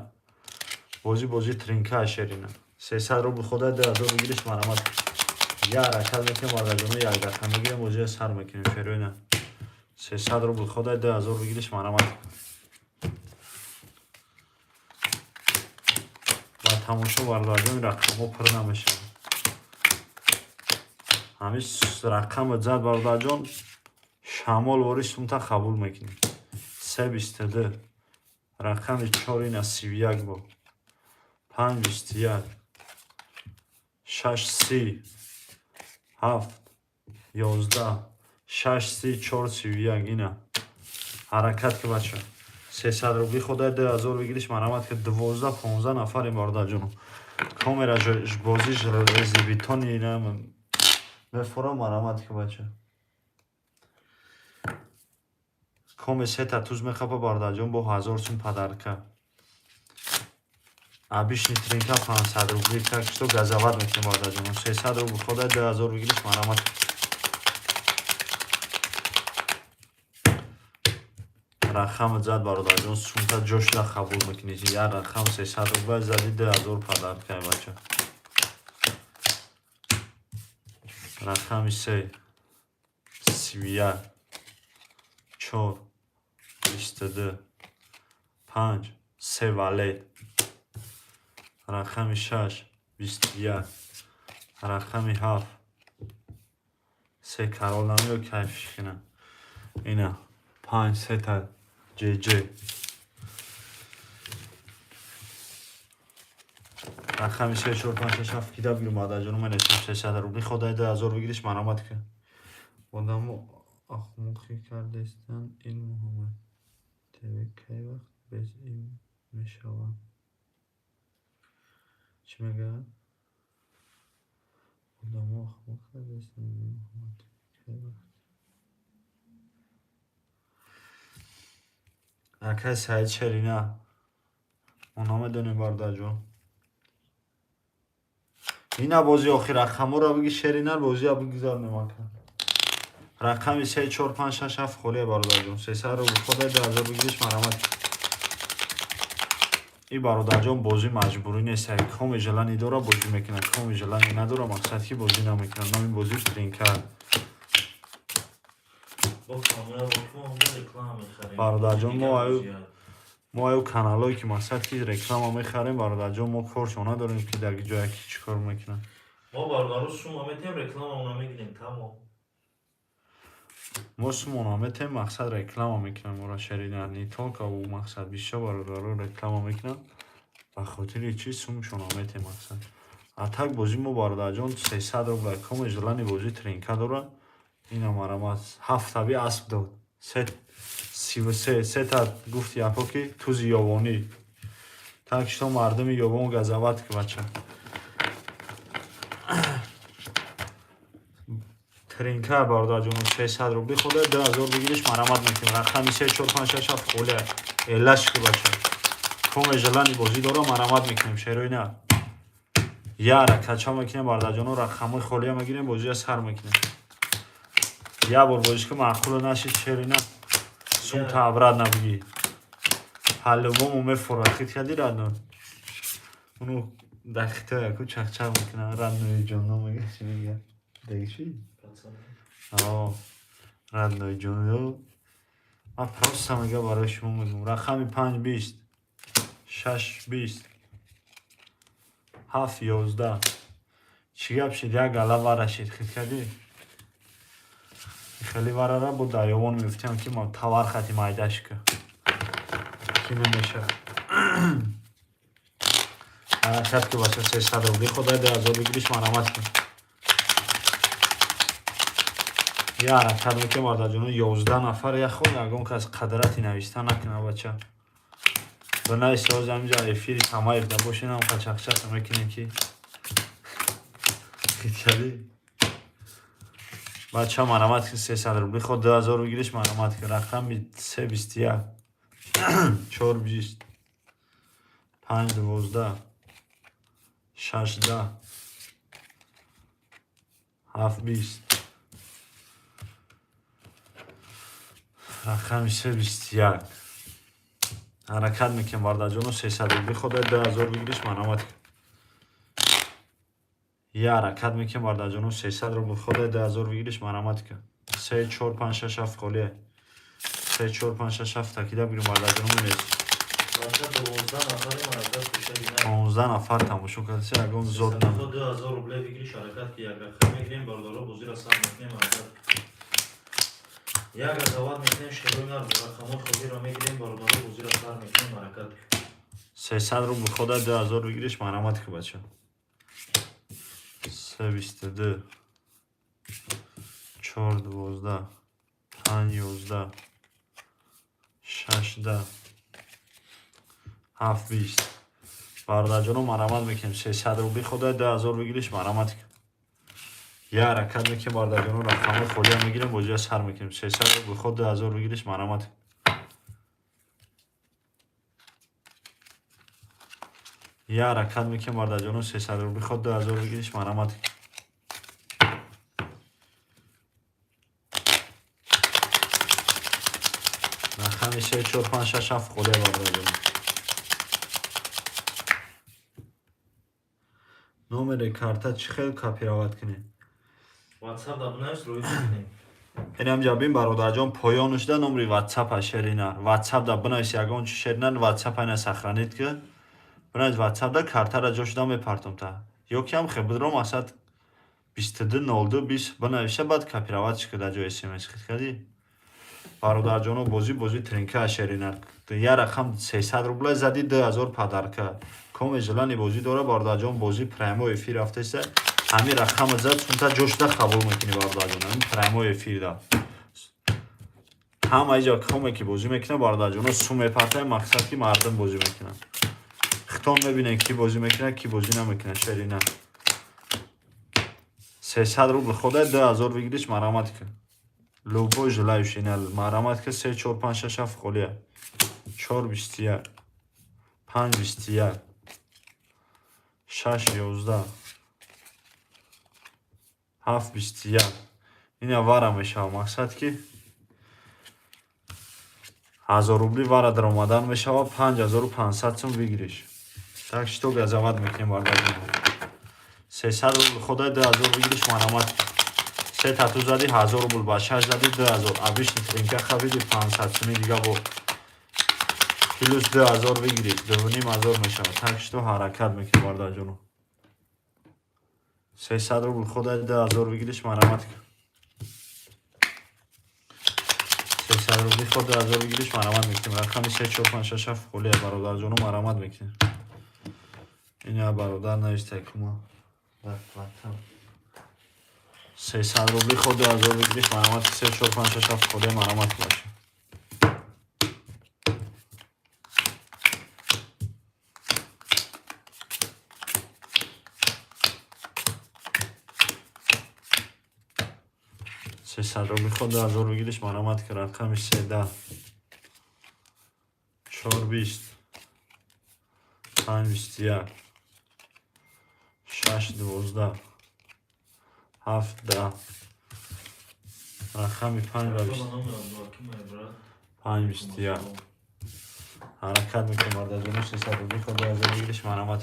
Бозӣ бозӣ тринка, шерина. 300 рубл хода 2000 выигрыш, марҳамат. Я ҳаракат мекунем, бародарҷоно, як рақам мегирем, бозиро сар мекунем, шерина. 300 рубл хода 2000 выигрыш, марҳамат. Ба тамошо, бародарҷон, рақамҳо пур намешавад. Ҳамин рақама зад, бародарҷон, шамол вори сумта қабул мекунем. 3 22. Рақами 4 ина 31 бо. 5 21. 6 30. 7 11. 6 30 4 31 ина. Ҳаракат ки, бача. 300 рубли ходай 2000 выигрыш, марҳамат, ки 12 15 нафарем, бародарҷоно. Камера бозӣ железобетони ина мефурам, марҳамат, ки бача. Коме сета туз мехапа, бародарҷон, бо 1000 сум подарка. Обычный тринка 500 рубли, так что газовать мекунем, бародарҷон. 300 рубл ходай 2000 выигрыш, марҳамат. Рақам зад, бародарҷон, сумта ҷошда қабул мекунӣ. Як рақам 300 рубл зади 2000 подарка, бача. Рақами 3 31 4 22 5 3 валет. Рақами 6 21. Рақами 7 се король намеё кайфш кунам. Ина 5 сета ҷж. Рақами 3 4 5 6 7 кида бигирем, бародарҷоно, менависем 300 рубли ходай 2000 выигрыш, марҳамат ки. Одамо ахмоқӣ кардестанд. Ин Муҳаммад ТВ кай вақт без ин мешавад? Чӣ мегӯяд? Одамо ахмоқ кардестанд. Ин Муҳаммад ТВ кай вақт? Акай Саид Шерина. Мо намедонем, бародарҷон. Ина бози охир рақамҳоро биги, шерина, бозия бигзарнем, ака. Рақами 3 4 5 6 7 холия, бародарҷон. 300 рубл ходай 2000 выигрыш, марҳамат. И бародарҷон, бозӣ маҷбурӣ нест. Коме желание дора, бозӣ мекунад, коме желание надора, мақсад ки бозӣ намекунад. Номи бозӣ тринка. Бо камера бо мо онҷо реклама мехарем. Бародарҷон, мо Дигар бозият. Мо аю каналҳое ки мақсад ки реклама мехарем, бародарҷон, мо коршо надорем, ки дар ҷое ки чӣ кор мекунанд. Мо бародаро сума метем, рекламамона мегирем, тамом. Мо сумона метем, мақсад реклама мекунам ора, шерина, не только ӯ, мақсад бисёр бародаро реклама мекунанд. Ба хотири чӣ сумшона метем, мақсад. А так бозӣ мо, бародарҷон, 300 рубл коме желание бозӣ тринка дорад. Ина марамат ҳафтаби асп дод. Се 33 сета гуфти яко ки тузи ёвонӣ. Так что мардуми ёвон, газовать ки, бача. Тринка, бародарҷоно, 300 рубли хода 2000 выигрыш, марҳамат мекунем. Рақами 3 4 5 6 7 холия. Элаш ки, бача. Коме желание бозӣ дора, марҳамат мекунем, шерои на. Яра кача мекунем, бародарҷоно, рақамҳои холия мегирем, бозия сар мекунем. Як бор бозиш ки маъқул нашид, шерина, сумта обратно бигӣ. По-любому мефорад. Хит кади, родной? Уну дар Хитой яку чақчақ мекунад. Родной ҷоно мега, чӣ мега? Дагиши? О, родной ҷоно. Ман просто мега барои шумо мегӯм. Рақами 5 20, 6 20, 7 11. Чӣ гап шид? Як гала вара шид. Хит кадӣ? Хеле варара бо дарёвон мегуфтем, ки ма тавар хати майдаш ка. Ки намешавад. Ҳаракат ки, бача, 300 рубли ходай 2000 выигрыш, марҳамат кун. Я ҳаракат мекунем, бародарҷоно, 11 нафар. Як ход ягон кас қадрати нависта накунад, бача. Бинависи, ҳозир ҳаминҷа эфири Самаев да бошем, ҳам қачақчақа мекунем, ки хит кардӣ? Бача, марҳамат ки, 300 рубли ход 2000 выигрыш, марҳамат ки. Рақами 3 21, 4 20, 5 12, 6 10, 7 20. Рақами 3 21. Ҳаракат мекунем, бародарҷоно, 300 рубли ходай 2000 выигрыш, марҳамат. Я ҳаракат мекунем, бародарҷоно, 300 рубл ходай 2000 выигрыш, марҳамат ка. 3 4 5 6 7 холия. 3 4 5 6 7 такида бигирем, бародарҷоно, менес. Бача, 12 нафари, ҳаракат кушади на. 15 нафар тамошо кардеса, ягон зод на. 2000 рубле выигрыш, ҳаракат ки, як рақам мегирем, бародаро, бозиро сар мекунем, ҳаракат. Як газоват мекунем, шерои нар, рақамҳои холиро мегирем, бародаро, бозиро сар мекунем, ҳаракат. 300 рубл ходай 2000 выигрыш, марҳамат ки, бача. 3 22, 4 12, 5 11, 6 10, 7 20. Бародарҷоно, марҳамат мекунем, 300 рубли ходай 2000 выигрыш, марҳамат ки. Я ҳаракат мекунем, бародарҷоно, рақамҳои холиро мегирем, бозиро сар мекунем. 300 рубл ход 2000 выигрыш, марҳамат. Я ҳаракат мекунем, бародарҷоно, 300 рубли ход 2000 выигрыш, марҳамат. Рақами 3 4 5 6 7 холия, бародарҷоно. Номери карта чӣ хел копировать кунем? WhatsApp да бинавис, рӯи мекунем. Инам ҷабин, бародарҷон, поёнаш да номери WhatsApp шеринар. WhatsApp да бинавис ягон чи, шеринар, WhatsApp айна сохранить ки. Бинавис WhatsApp да, картара ҷошуда мепартом та. Ё ки ҳам хебидро масад 22 02 20 бинависа, баъд копировать ки дар ҷои СМС, хит кардӣ? Бародарҷоно, бозӣ тринка, шеринар. Я рақам 300 рубла зади, 2000 подарка. Коме желание бозӣ дора, бародарҷон, бозӣ прямой эфир рафтеса. Ҳамин рақама зад, сунта ҷошуда қабул мекунӣ, бародарҷон. Ҳамин прямой эфир да. Ҳама иҷо коме ки бозӣ мекунад, бародарҷоно, сум мепартояд, мақсад ки мардум бозӣ мекунанд. Хитон мебинед, ки бозӣ мекунад, ки бозӣ намекунад, шерина. 300 рубл ходай 2000 выигрыш, марҳамат ки. Любой желающий марҳамат ки. 3 4 5 6 7 холия. 4 21, 5 21, 6 11, 7 21. Ина вара мешавад, мақсад ки 1000 рубли вара даромадан мешавад, 5500 сум выигрыш. Так что газовать мекунем, бародарҷон. 300 рубл ходай 2000 выигрыш, марҳамат. Се тату зади, 1000 рубл, ба шаш зади, 2000. Обычный тринка хабиди, 500 суми дига бо плюс 2000 выигрыш, 2500 мешавад. Так что ҳаракат мекунем, бародарҷоно. 300 рубл ходай 2000 выигрыш, марҳамат. 300 рубли ход 2000 выигрыш, марҳамат мекунем. Рақами 3 4 5 6 7 холия, бародарҷоно, марҳамат мекунем. Ина бародар навистай кума. Дар WhatsApp. 300 рубли ход 2000 выигрыш, марҳамат. 3 4 5 6 7 холия, марҳамат бошад. 300 рубли ход 2000 выигрыш, марҳамат ки. Рақами 3 10, 4 20, 5 21, 6 12, 7 10. Рақами 5 ва 20, 5 21. Ҳаракат мекунем, бародарҷоно, 300 рубли ход 2000 выигрыш, марҳамат.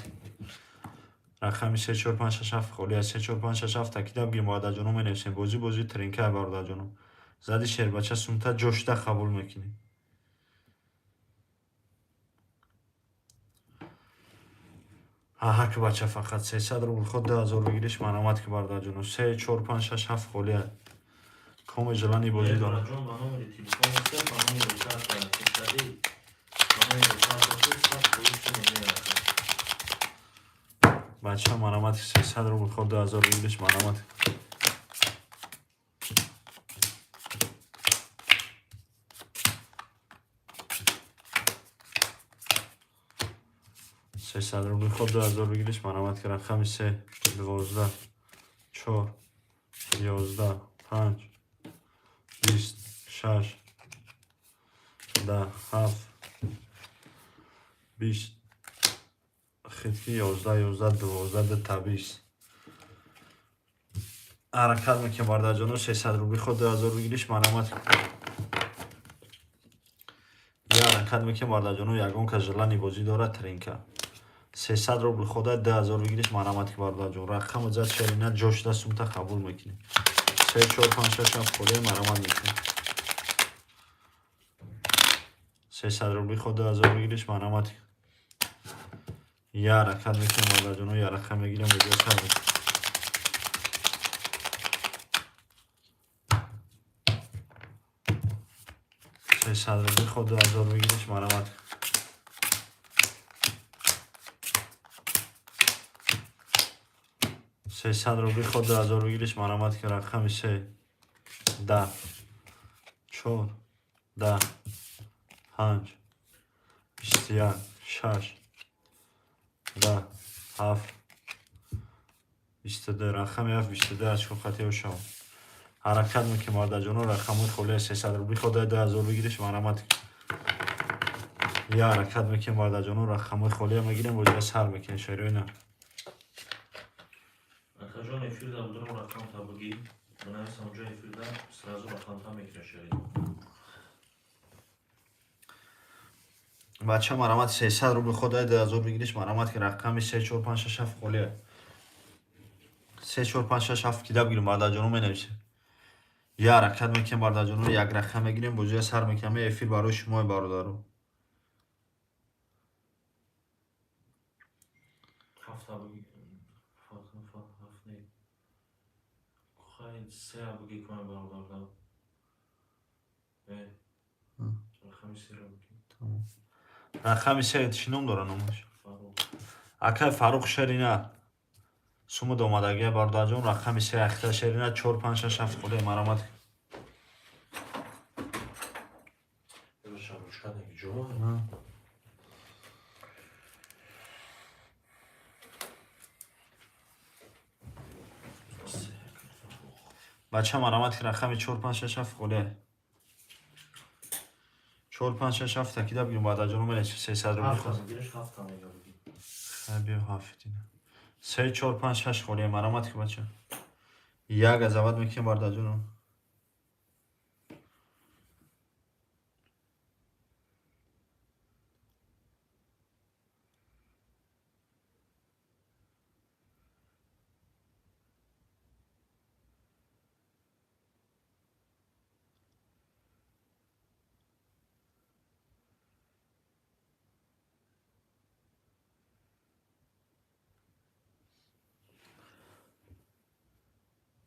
Рақами 3 4 5 6 7 холӣ аст. 3 4 5 6 7 такида бигирем, бародарҷоно, менависем. Бозӣ бозии тринка, бародарҷоно. Зади шербача сумта ҷошта қабул мекунем. Аҳа ки бача, фақат 300 рубл ход 2000 выигрыш, марҳамат ки, бародарҷоно. 3 4 5 6 7 холӣ аст. Коме желание бозӣ дорад. Ҷон, ба номери телефон се, ба номери карта сесади, ба номери карта 100 фоиз сума мерафт. Бача, марҳамат, 300 рубл ход 2000 выигрыш, марҳамат. 300 рубли ход 2000 выигрыш, марҳамат ки. Рақами се, 12, чор, 11, панҷ, 20, шаш, 10, ҳафт, 20, хитки, 11, 11, 12, дута 20. Ҳаракат мекунем, бародарҷоно, 300 рубли ход 2000 выигрыш, марҳамат. Я ҳаракат мекунем, бародарҷоно, ягон кас желание бозӣ дорад, тринка. 300 рубл хода 2000 выигрыш, марҳамат ки, бародарҷон. Рақами зад шерина ҷошта сумта қабул мекунем. Се, чор, панҷ, шаш, ҳафт холия, марҳамат мекунем. 300 рубли ход 2000 выигрыш, марҳамат. Я ҳаракат мекунем, бародарҷоно, я рақам мегирем, бозиро сар мекунем. 300 рубли ход 2000 выигрыш, марҳамат. 300 рубли ход 2000 выигрыш, марҳамат ки. Рақами се, 10, чор, 10, панҷ, 21, шаш, 10, ҳафт, 22. Рақами ҳафт, 22 очко хатиё шав. Ҳаракат мекунем, бародарҷоно, рақамҳои холия. 300 рубли ход 2000 выигрыш, марҳамат. Я ҳаракат мекунем, бародарҷоно, рақамҳои холия мегирем, бозиро сар мекунем, шероина. Акаҷон, эфирда будам, рақамта бигӣ. Бинавис ҳамҷо эфирда, сразу рақамта мекунем, шерин. Бача, марҳамат, 300 рубли ход 2000 выигрыш, марҳамат ки. Рақами се, чор, панҷ, шаш, ҳафт холия. Се, чор, панҷ, шаш, ҳафт кида бигирем, бародарҷоно, менависем. Я ҳаракат мекунем, бародарҷоно, як рақам мегирем, бозиро сар мекунем. Эфир барои шумое, бародаро. Ҳафта бигӣ. Ҳафт не. Хай, сеа бигӣ кунем, бародарда. Э. Рақами сера бигӣ. Рақами се чӣ ном дора, номаш? Фаррух. Акай Фаррух, шерина сумуд омадагия, бародарҷон. Рақами се ахта, шерина, чор, панҷ, шаш, ҳафт холия, марҳамат. Бача, ручка неги ҷо? А. Се, акай Фаррух. Бача, марҳамат ки. Рақами чор, панҷ, шаш, ҳафт холия. Чор, панҷ, шаш, ҳафт такида бигирем, бародарҷоно, менависем. 300 рубли Ҳафта ход. бигириш, ҳафта мега бигӣ. Хай, биё, ҳафт ина. Се, чор, панҷ, шаш холия, марҳамат ки, бача. Як азават мекунем, бародарҷоно.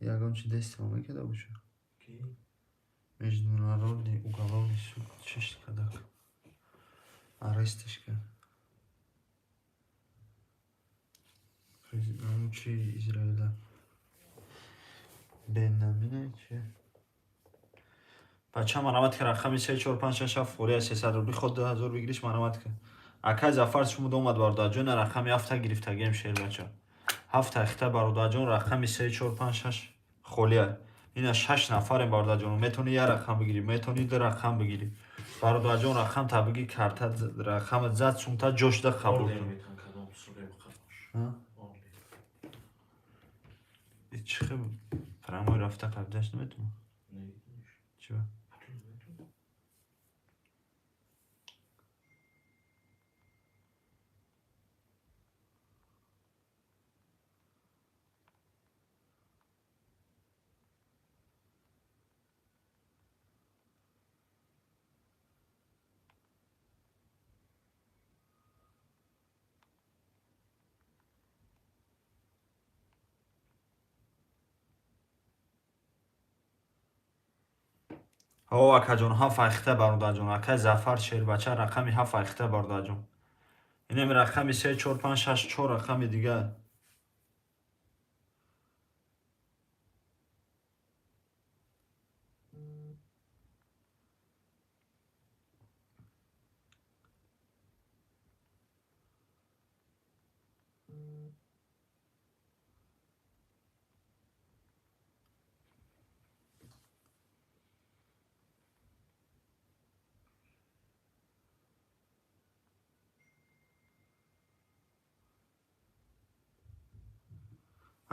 Ягон чи действие мекарда боша? Ки? Международный уголовный суд чиш кадак. Аресташ кард. Президент чи Израиля. Бенамина чи? Бача, марҳамат ки. Рақами се, чор, панҷ, шаш, ҳафт холия. 300 рубли ход 2000 выигрыш, марҳамат ки. Акай Зафар шумуд омад, бародарҷон, рақами ҳафта гирифтагием, шербача. Ҳафта хита, бародарҷон, рақами се, чор, панҷ, шаш холия. Ина шаш нафарем, бародарҷон. Метавонӣ як рақам бигирӣ, метавонӣ ду рақам бигирӣ. Бародарҷон, рақам та бигӣ, карта рақама зад сумта ҷошда қабул Ордер кун. метан кадом суре бақафаш. А? Ордер. Чӣ хел прямой рафта қабдаш наметавонам? Не. Чӣ ба? Путин наметавонам. О, акаҷон, ҳафт айхта, бародарҷон. Акай Зафар Шербача, рақами ҳафт айхта, бародарҷон. Инами рақами се, чор, панҷ, шаш, чор рақами дигар.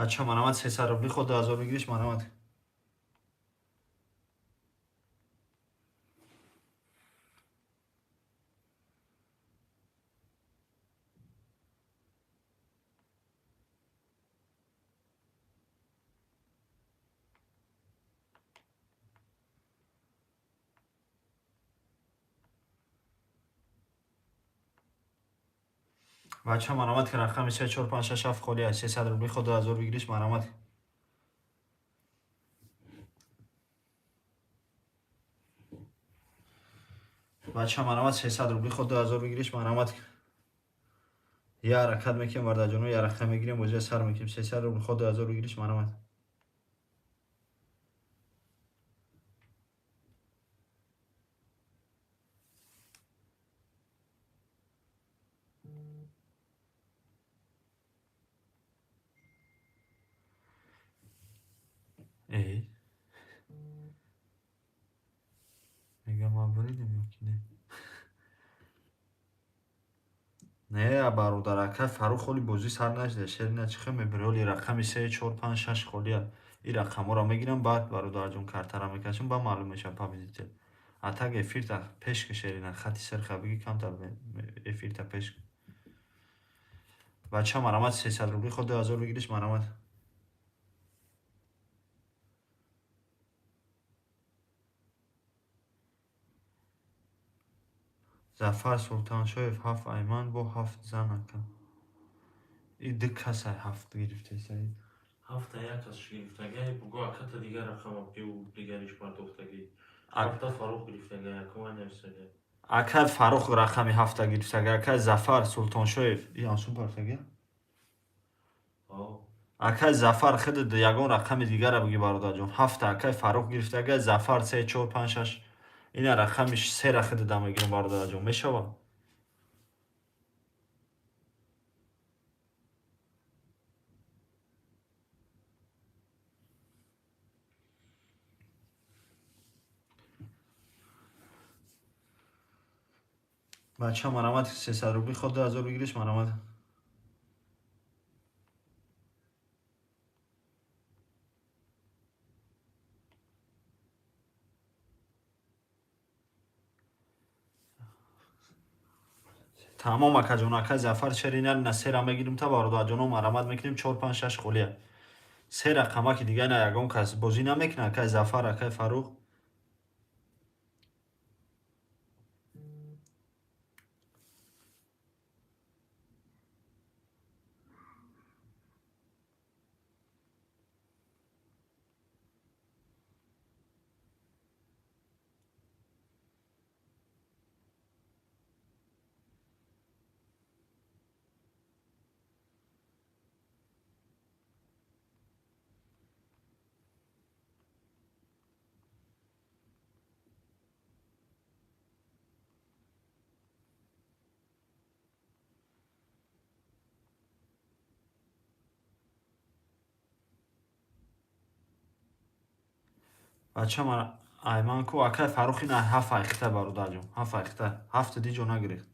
Ача, марамат, 300 рубли ход 2000 выигрыш, марамат. Бача, марамат, ки рақами 3, 4, 5, 6, 7 холӣ аст. 300 рубли ход 2000 выигрыш, марамат. Бача, марамат, 300 рубли ход 2000 выигрыш, марамат. Я ҳаракат мекунем, бародарҷоно, я рақам мегирем, бозия сар мекунем. 300 рубли ход 2000 выигрыш, марамат. Эй. Мегам, абуридем ё ки не? Не, бародар, ака Фаррух холи бозӣ сар нашуда. Шерина чӣ хел мебири? Ҳоли рақами 3, 4, 5, 6 холия. Ин рақамҳоро мегирам, баъд бародарҷон картара мекашам, баъд маълум мешавад победитель. А так эфирта пеш ки, Шерина, хати сирха биги, камтар эфирта пеш. Бача, марамат, 300 рубли ход 2000 выигрыш, марамат. Зафар Султоншоев ҳафт айман бо ҳафт зан, ака. И ду каса ҳафт гирифтесай. Ҳафта як кас гирифтагай, буго аката дигар рақама ки дигариш пардохтагӣ. Ҳафта Фаррух гирифтагай, акамай нависагай. Ака Фаррух рақами ҳафта гирифтагай, ака Зафар Султоншоев. И ансун партага? Акай Зафар, худат ягон рақами дигара биги, бародарҷон. Ҳафта акай Фаррух гирифтагай, Зафар се, чор, панҷ, шаш. Ина рақами сера худата мегирам, бародарҷон, мешава? Бача, марамат, 300 рубли ход 2000 выигрыш, марамат. Тамом, акаҷон, ака Зафар Шерина на сера мегирим та, бародарҷоно, марамат мекунем. 4, 5, 6 холия. Се рақамаки дига на ягон кас бозӣ намекунад, акай Зафар, акай Фаррух. Бача, мара айман ку, акай Фаррухи на ҳафт айхта, бародарҷон, ҳафт айхта, ҳафта диҷо нагирифт.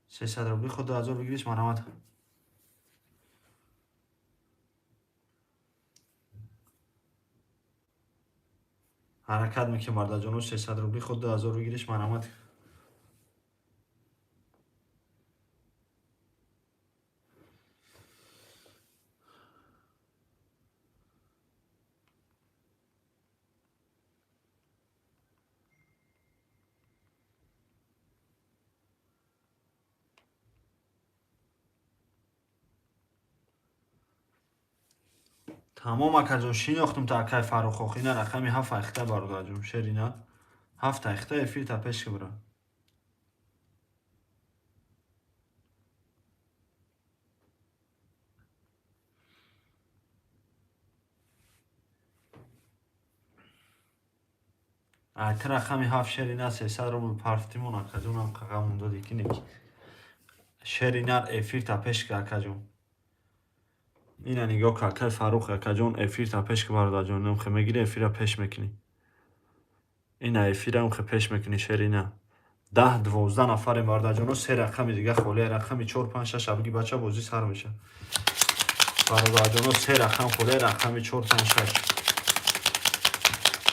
300 рубли ход 2000 выигрыш, марамат. Ҳаракат мекунем, бародарҷоно, 300 рубли ход 2000 выигрыш, марамат. Тамом акаҷон, шинохтум та акай Фаррухох. Ина рақами 7 айхта бародарҷон, шерина. 7 айхта эфир та пеш кибра. Айта рақами 7 шерина 300 рубл парфтимон акаҷон, ам қағамон доди ки неки. Шерина эфир та пеш ки акаҷон. Ина нигоҳ ка акай Фаррух акаҷон, эфир та пеш ки бародарҷон, намхе мегири эфира пеш мекунӣ. Ина эфира амхе пеш мекунӣ шерина. 10-12 нафарем бародарҷоно, се рақами дига холия, рақами 4 5 6 абги бача бозӣ сар меша. Бародарҷоно, се рақам холия, рақами 4 5 6.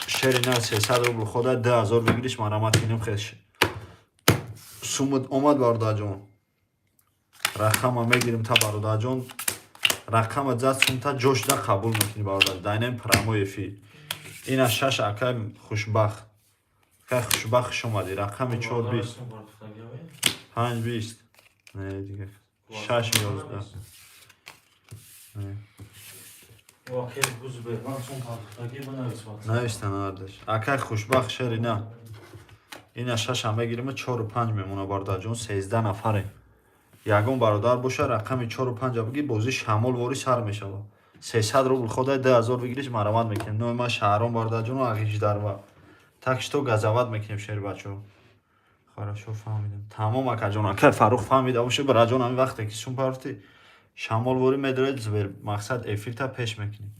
Шерина 300 рубл хода 2000 выигрыш марамат кинем хеш. Сумуд омад бародарҷон. Рақама мегирим та бародарҷон. Рақама зад сумта ҷошда қабул мекунӣ бародар. Дайнем прямой эфир. Ина 6 акай хушбахт. Акай хушбахт хуш омадӣ. Рақами 4 20. 5 20. Не дига. 6 11. Не. Нависта нардаш. Акай хушбахт шерина. Ина 6 мегирим 4 5 мемона бародарҷон, 13 нафарем. Ягон бародар боша рақами 4 5 буги бозӣ шамол вори сар мешава. 300 рубл хода 2000 выигрыш марамат мекунем. Номи ман Шаҳром бародарҷону Ағиждарва. Так что газават мекунем шербачо. Хорошо фаҳмидам. Тамом акаҷон, акай Фаррух фаҳмида боша бараҷон, ҳамин вақте ки сум парти шамол вори медоред звер мақсад эфирта пеш мекунем.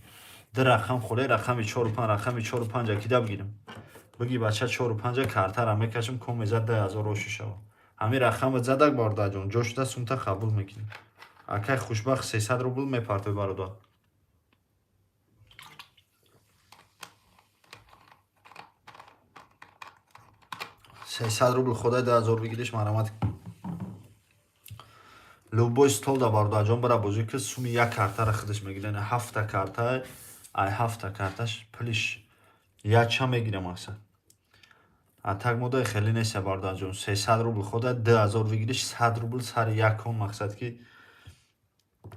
Ду рақам холе рақами 4 5, рақами 4 5 акида бигирам. Биги бача 4 5 картара мекашам ком мезад 2000 оши шава. Ҳамин рақама задак бародарҷон, ҷошуда сумта қабул мекунем. Акай хушбахт 300 рубл мепартой бародар. 300 рубл ходай 2000 выигрыш марамат. Любой стол да бародарҷон бара бозӣ ки суми як картара худаш мегирад. 7 карта, ай 7 карташ пулиш якча мегира мақсад. А так модаи хеле нест бародарҷон. 300 рубл хода 2000 выигрыш 100 рубл сари як кон мақсад ки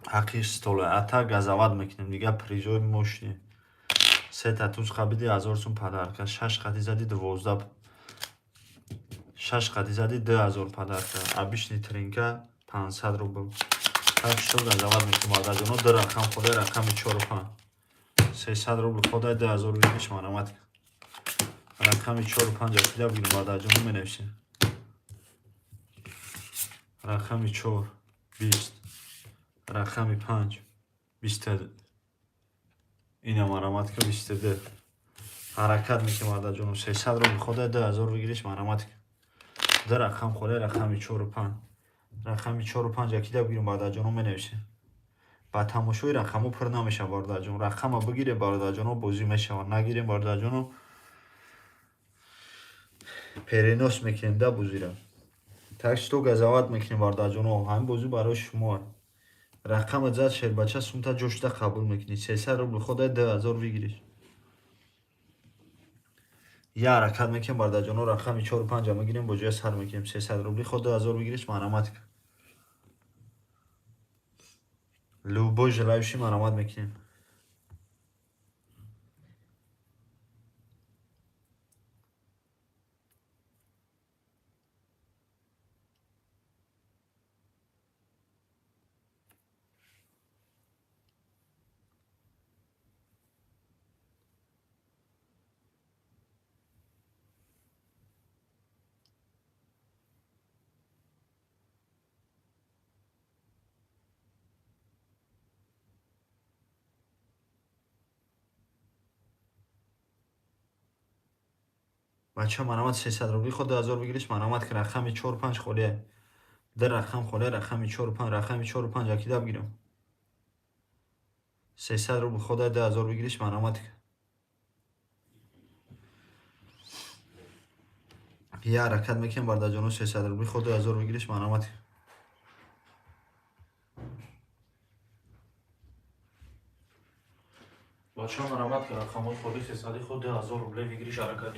ҳаққи стола. А так газават мекунем дига призои мошини. Се та туз қабиди 1000 сум подарка, 6 қати зади 12, 6 қати зади 2000 подарка. Обычный тринка 500 рубл. Так что газават мекунем бародарҷоно, ду рақам хода рақами 4 5. 300 рубл хода 2000 выигрыш марамат. Рақами 4 5 акида бигирем бародарҷоно, менависем. Рақами 4 20, рақами 5 20. Ина марамат ка 22. Ҳаракат мекунем бародарҷоно, 300 рубл хода 2000 выигрыш марамат. Ду рақам хода рақами 4 5. Рақами 4 5 акида бигирем бародарҷоно, менависем. Ба тамошои рақамҳо пур намешавад бародарҷон. Рақама бигирем бародарҷоно, бозӣ мешавад. Нагирем бародарҷоно, перенос мекунем да бозира. Так что газават мекунем бародарҷоно, ҳамин бозӣ барои шумо. Рақама зад шербача сумта ҷошта қабул мекунӣ. 300 рубл хода 2000 выигрыш. Я ҳаракат мекунем бародарҷоно, рақами 4 5 мегирем, бо ҷоя сар мекунем. 300 рубли ход 2000 выигрыш марамат. Любой желающий марамат мекунем. Бача марамат 300 рубли ход 2000 выигрыш марамат ки рақами 4 5 холия. Ду рақам холия рақами 4 5, рақами 4 5 акида бигирам. 300 рубл хода 2000 выигрыш марамат. Я ҳаракат мекунем бародарҷоно, 300 рубли ход 2000 выигрыш марамат. Бача марамат ки рақамҳои холи 300 ход 2000 рубле выигрыш ҳаракат.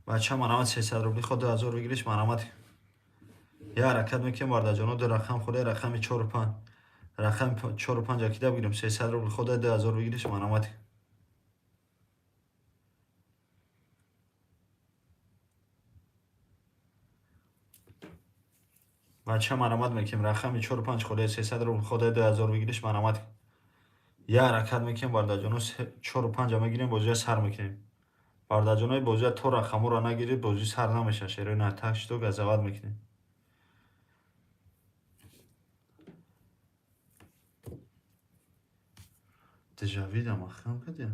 Бача марҳамат, 300 рубли ход 2000 выигрыш, марҳамат. Я ҳаракат мекунем, бародарҷоно, ду рақам холия, рақами чору панҷ. Рақами чору панҷ акида бигирем, 300 рубли ход 2000 выигрыш, марҳамат. Бача марҳамат мекунем, рақами чору панҷ холия, 300 рубли ход 2000 выигрыш, марҳамат. Я ҳаракат мекунем, бародарҷоно, чору панҷа мегирем, бозия сар мекунем. Бародарҷонои, бозия то рақамҳоро нагиред, бозӣ сар намешавад. Шерои на, так что газават мекунем. Дежавида махкам кардия?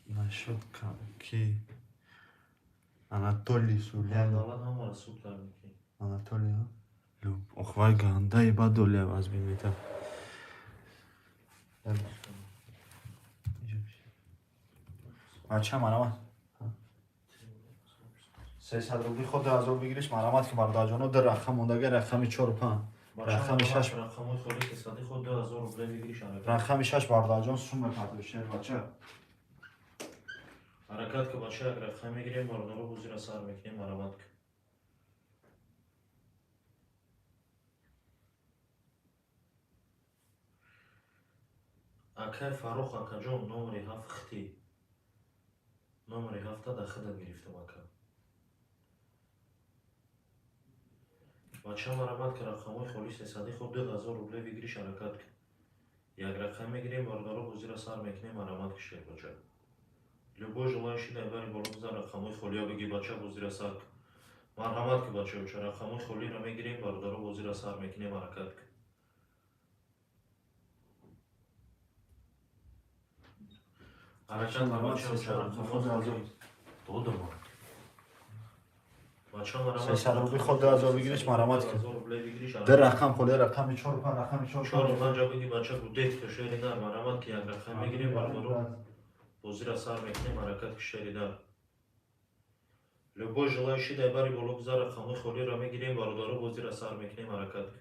Нашуд ки Анатолий Сулянин. Анатолий, ох, вай гандаи бад долия аз бин мета. Бача марҳамат. 300 рубли ход 2000 выигрыш, марҳамат ки, бародарҷоно, ду рақам мондага, рақами чору панҷ. Рақами шаш. Рақами шаш, бародарҷон, сум мепартои шер бача. Ҳаракат ки, бача, як рақам мегирем, бародаро, бозиро сар мекунем, марҳамат ки. Акай Фаррух, акаҷон, номери ҳафт хити. Номери ҳафта дар хидат гирифтам, ака. Бача марҳамат ки, рақамҳои холи сесади ход 2000 рубле выигрыш, ҳаракат ки. Як рақам мегирем, бародаро, бозиро сар мекунем, марҳамат ки, шербача. Любой желающий дар бари боло бизан, рақамҳои холия бигӣ, бача, бозиро сар ки. Марҳамат ки, бачаоча, рақамҳои холиро мегирем, бародаро, бозиро сар мекунем, ҳаракат ки. Ҳаракат ки, бачаоча, рақамҳои холи. Додама. Бача марҳамат. 300 рубли ход 2000 выигрыш, марҳамат ки. Ду рақам холия, рақами чору панҷ, рақами чору. Чору панҷа бигӣ, бача, гудет ки, шери нар, марҳамат ки, як рақам мегирем, бародаро, бозиро сар мекунем, ҳаракат ки, шери нар. Любой желающий дар бари боло гузар, рақамҳои холиро мегирем, бародаро, бозиро сар мекунем, ҳаракат ки.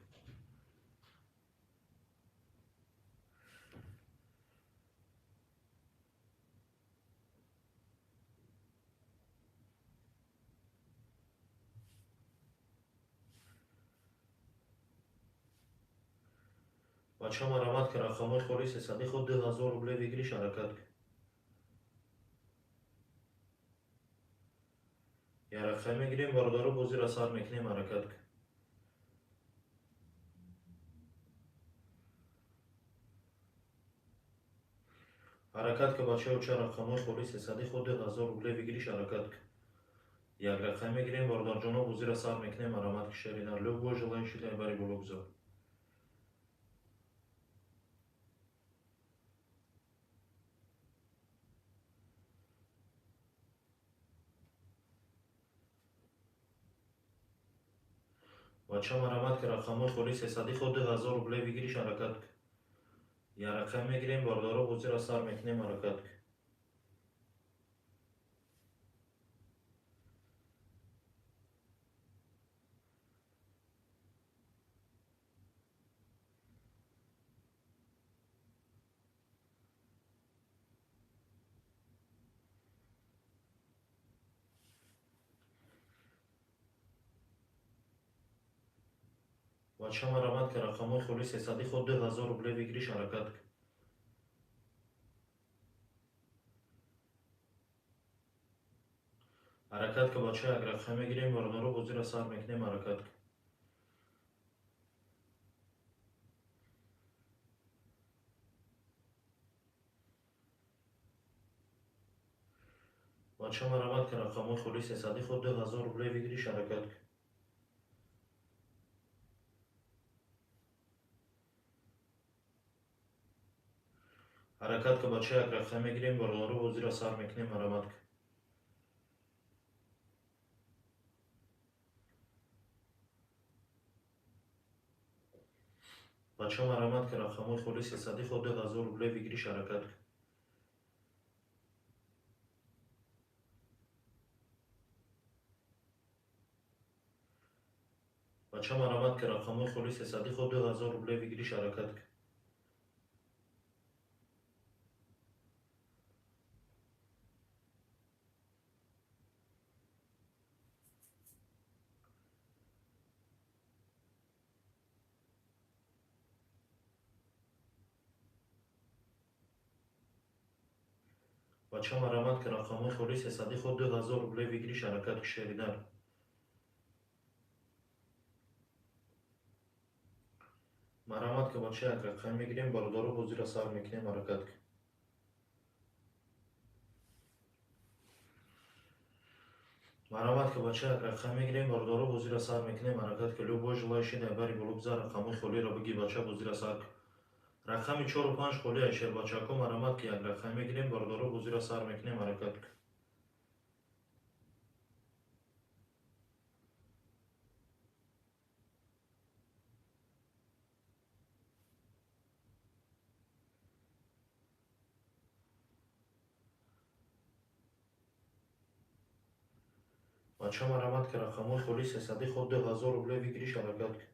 Бача марҳамат ки, рақамҳои холи сесади ход 2000 рубле выигрыш, ҳаракат ки. Як рақам мегирем, бародаро, бозиро сар мекунем, ҳаракат ки. Ҳаракат ки, бачаоча, рақамҳои холи сесади ход 2000 рубле выигрыш, ҳаракат ки. Як рақам мегирем, бародарҷоно, бозиро сар мекунем, марҳамат ки, шери нар. Любой желающий дар бари боло гузар. Бача марҳамат ки, рақамҳои холи сесади ход 2000 рубле выигрыш, ҳаракат ки. Як рақам мегирем, бародаро, бозиро сар мекунем, ҳаракат ки. Бача марҳамат ки, рақамҳои холи сесади ход 2000 рубле выигрыш, ҳаракат ки. Ҳаракат ки, бача, як рақам мегирем, бародаро, бозиро сар мекунем, ҳаракат ки. Бача марҳамат ки, рақамҳои холи сесади ход 2000 рубле выигрыш, ҳаракат ки. Ҳаракат ки, бача, як рақам мегирем, бародаро, бозиро сар мекунем, марҳамат ки. Бача марҳамат ки, рақамҳои холи сесади ход 2000 рубле выигрыш, ҳаракат ки. Бача марҳамат ки, рақамҳои холи сесади ход 2000 рубле выигрыш, ҳаракат ки. Бача, марамат ки, рақамҳои холи, сесади ход, 2000 рублей выигрыш, ҳаракат ки, шеринар. Марамат ки, бача, як рақам мегирем, бародаро, бозиро сар мекунем, ҳаракат ки. Марамат ки, бача, як рақам мегирем, бародаро, бозиро сар мекунем, ҳаракат ки. Любой желающий дар бари боло бизар, рақамҳои холиро биги, бача, бозиро сар ки. Рақами чору панҷ холи айшер, бачако, марамат ки, як рақам мегирем, бародаро, бозиро сар мекунем, ҳаракат ки. Бача, марамат ки, рақамҳои холи, сесади ход, 2000 рублей выигрыш, ҳаракат ки.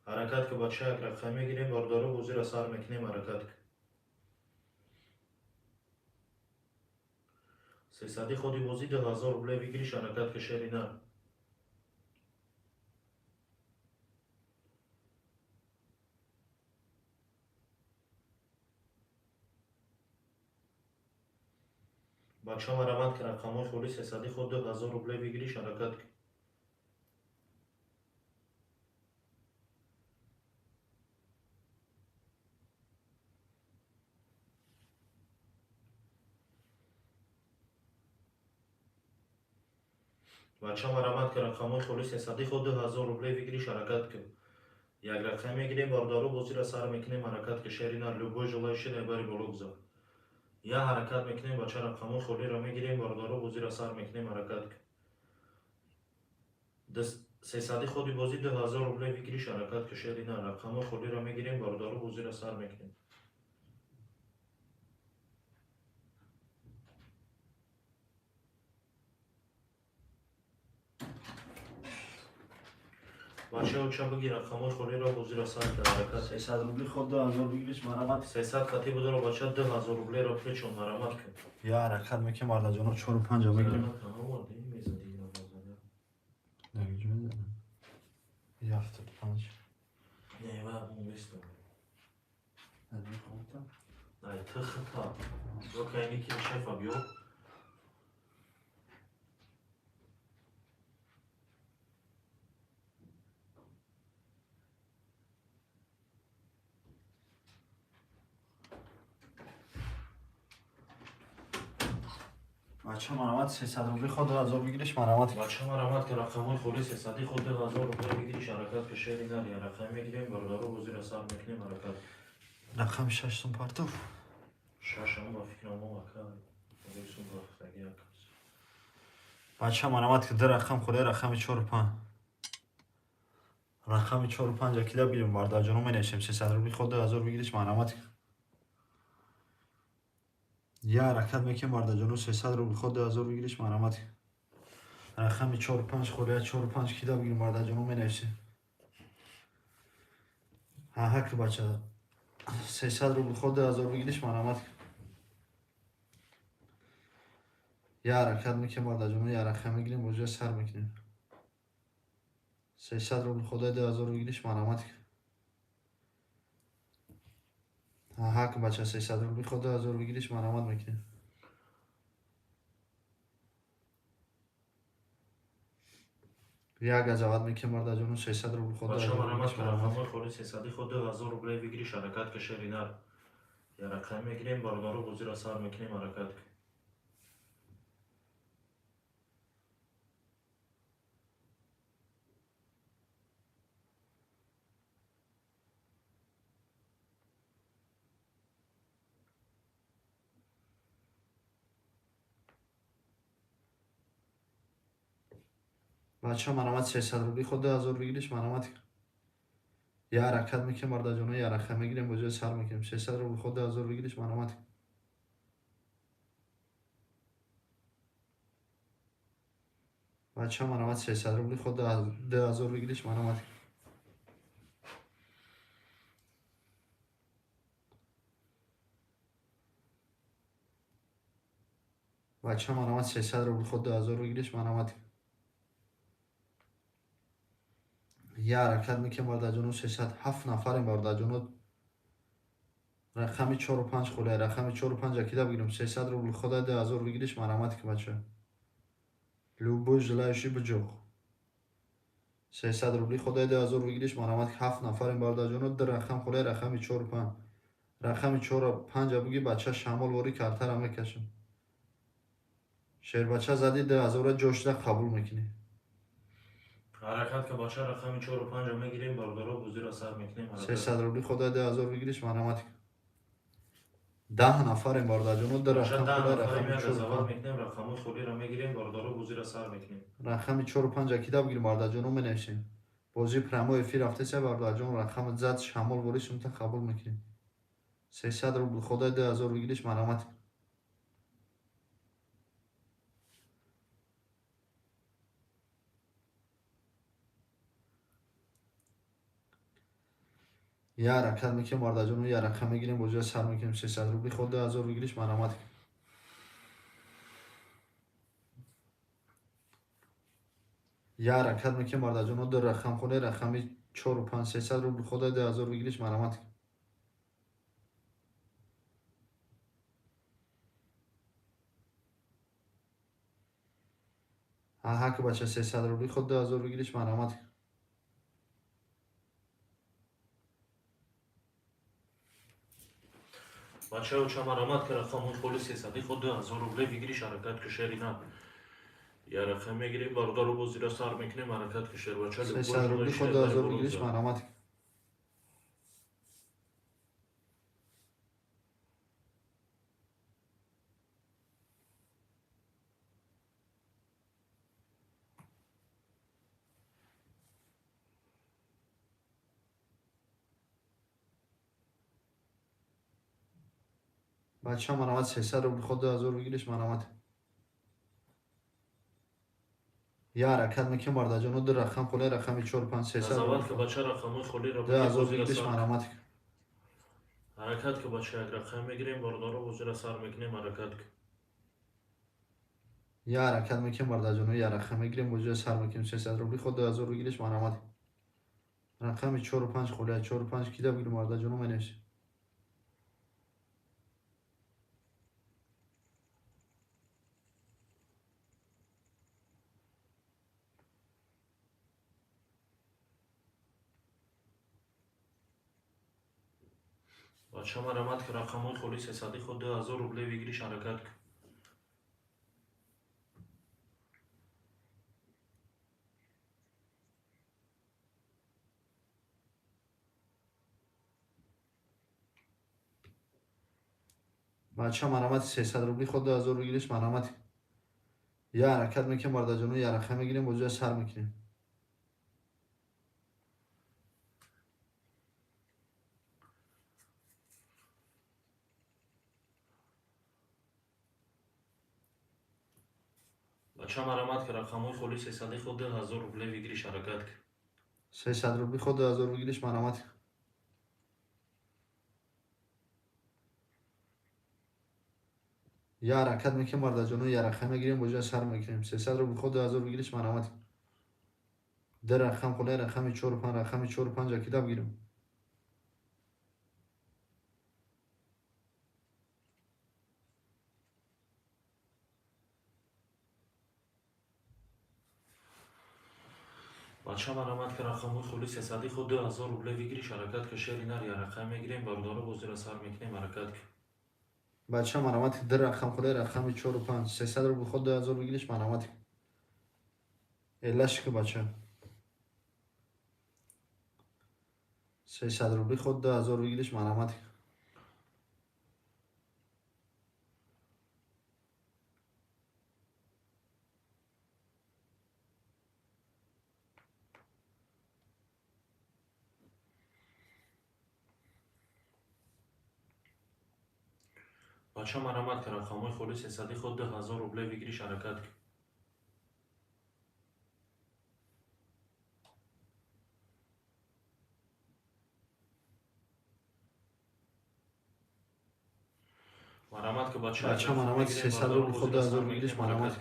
Ҳаракат ки, бача, як рақам мегирем, бародаро, бозиро сар мекунем, ҳаракат ки. Сесади ходи бозӣ, 2000 рублей выигрыш, ҳаракат ки, шери нар. Бача, марамат ки, рақамҳои холи, сесади ход, 2000 рублей выигрыш, ҳаракат ки. Бача, марамат ки, рақамҳои холи, сесади ход, 2000 рублей выигрыш, ҳаракат ки. Як рақам мегирем, бародаро, бозиро сар мекунем, ҳаракат ки, шери нар. Любой желающий дар бари боло гузар. Я ҳаракат мекунем, бача, рақамҳои холиро мегирем, бародаро, бозиро сар мекунем, ҳаракат ки. Сесади ходи бозӣ, 2000 рублей выигрыш, ҳаракат ки, шери нар. Рақамҳои холиро мегирем, бародаро, бозиро сар мекунем. Бачао, ча биги, рақамҳои холиро, бозиро сар кар, ҳаракат. 300 рубли ход, 2000 выигрыш, марамат. 300 хати будро, бача, 2000 рублеро печон, марамат кун. Я ҳаракат мекунем, бародарҷоно, чору панҷа мегирем. Мезади ина бозада. Дар ҷо мезанам. 75. Не, ва бисту. Ай, ты хата. Окей, ники шефа биё. Бача, марамат, 300 рубли ход, 2000 выигрыш, марамат. Бача, марамат ки, рақамҳои холи, сесади ход, 2000 рублей выигрыш, ҳаракат ки, шери нар. Я рақам мегирем, бародаро, бозиро сар мекунем, ҳаракат. Рақами шаш сум партов. Шашам ба фикрам ака. Сум рафтаги як. Бача, марамат ки, ду рақам холия, рақами чору панҷ. Рақами чору панҷа кида бигирем, бародарҷоно, менависем, 300 рубли ход, 2000 выигрыш, марамат. Я ҳаракат мекунем, бародарҷоно, 300 рубли ход, 2000 выигрыш, марамат. Рақами чору панҷ холия, чору панҷ кида бигирем, бародарҷоно, менависем. Ҳаҳа ки, бача, 300 рубли ход, 2000 выигрыш, марамат. Я ҳаракат мекунем, бародарҷоно, я рақам мегирем, бозиро сар мекунем. 300 рубли ход, 2000 выигрыш, марамат. Ҳаҳа ки, бача, 300 рубли ход, 2000 выигрыш, марамат мекунем. Як газават мекунем, бародарҷоно, 300 рубли ход, Бача, 2000 марамат выигрыш, ки, марамат. рақамҳои холи, сесади ход, 2000 рублей выигрыш, ҳаракат ки, шери нар. Я рақам мегирем, бародаро, бозиро сар мекунем, ҳаракат ки. Бача, марамат, 300 рубли ход, 2000 выигрыш, марамат. Я ҳаракат мекунем, бародарҷоно, я рақам мегирем, бозиро сар мекунем. 300 рубли ход, 2000 выигрыш, марамат. Бача, марамат, 300 рубли ход, 2000 выигрыш, марамат. Бача, марамат, 300 рубли ход, 2000 выигрыш, марамат. Я ҳаракат мекунем, бародарҷоно, 307 нафарем, бародарҷоно. Рақами 4 5 холия. Рақами 4 5 кида бигирем. 300 рубл хода 2000 выигрыш марҳамат ки бача. Любой желающий биҷоқ. 300 рубли хода 2000 выигрыш марҳамат. 7 нафарем бародарҷоно. Ду рақам холия, рақами 4 5. Рақами 4 5 буги бача шамол вори картара мекашам. Шербача зади 2000 ҷошда қабул мекунӣ. Ҳаракат ка бача, рақами 4 5 мегирем, бародаро, бозиро сар мекунем. 300 рубли хода 2000 выигрыш марҳамат. 10 нафарем бародарҷоно. Ду рақам холия, рақами 4 мекунем, рақамҳои холиро мегирем, бародаро, бозиро сар мекунем. Рақами 4 5 кида бигирем, бародарҷоно, менависем. Бозии прямой эфир рафтеса, бародарҷон, рақами зад шамол вори сумта қабул мекунем. 300 рубл хода 2000 выигрыш марҳамат. Я ҳаракат мекунем, бародарҷоно, я рақам мегирем, бозиро сар мекунем. 300 рубли ход 2000 выигрыш марҳамат. Я ҳаракат мекунем, бародарҷоно, ду рақам холия, рақами 4 5. 300 рубл хода 2000 выигрыш марҳамат. Ҳа ки бача, 300 рубли ход 2000 выигрыш марҳамат. Бачао, ча марҳамат ки рақамҳои холи 300 ход 2000 рубле выигрыш. Ҳаракат ки, шери на. Я рақам мегирем, бародаро, бозиро сар мекунем. Ҳаракат ки, шербача. 300 рубли ход 2000 выигрыш марҳамат. Бача, марҳамат, 300 рубл ход 2000 выигрыш марҳамат. Я ҳаракат мекунем, бародарҷоно, ду рақам холия, рақами 4 5. 300 Назават ки бача, рақамҳои холиро 2000 выигрыш марҳамат. Ҳаракат ки бача, як рақам мегирем, бародаро, бозиро сар мекунем. Ҳаракат ки. Я ҳаракат мекунем, бародарҷоно, я рақам мегирем, бозиро сар мекунем. 300 рубли ход 2000 выигрыш марҳамат. Рақами 4 5 холия, 4 5 кида бигирем, бародарҷоно, менависем. Бача, марҳамат ки рақамҳои холи 300 ход 2000 рубле выигрыш. Ҳаракат ки. Бача, марҳамат, 300 рубли ход 2000 выигрыш марҳамат. Я ҳаракат мекунем, бародарҷоно, я рақам мегирем, бозиро сар мекунем. Бача, марҳамат ки рақамҳои холи 300 ход 2000 рубле выигрыш. Ҳаракат ки. 300 рубли ход 2000 выигрыш марҳамат. Я ҳаракат мекунем, бародарҷоно, я рақам мегирем, бозиро сар мекунем. 300 рубл ход 2000 выигрыш марҳамат. Ду рақам холия, рақами 4 5. Рақами 4 5 кида бигирем. Бача, марҳамат ки рақамҳои холи 300 ход 2000 рубле выигрыш. Ҳаракат ки, шери нар. Я рақам мегирем, бародаро, бозиро сар мекунем. Ҳаракат ки. Бача, марҳамат, ду рақам холия, рақами 4 5. 300 рубл ход 2000 выигрыш марҳамат. Элашки бача, 300 рубли ход 2000 выигрыш марҳамат. Бача, марҳамат ки рақамҳои холи 300 ход 2000 рубле выигрыш. Ҳаракат ки. Марҳамат ки, бача. Бача, марҳамат, 300 рубл ход 2000 выигрыш марҳамат.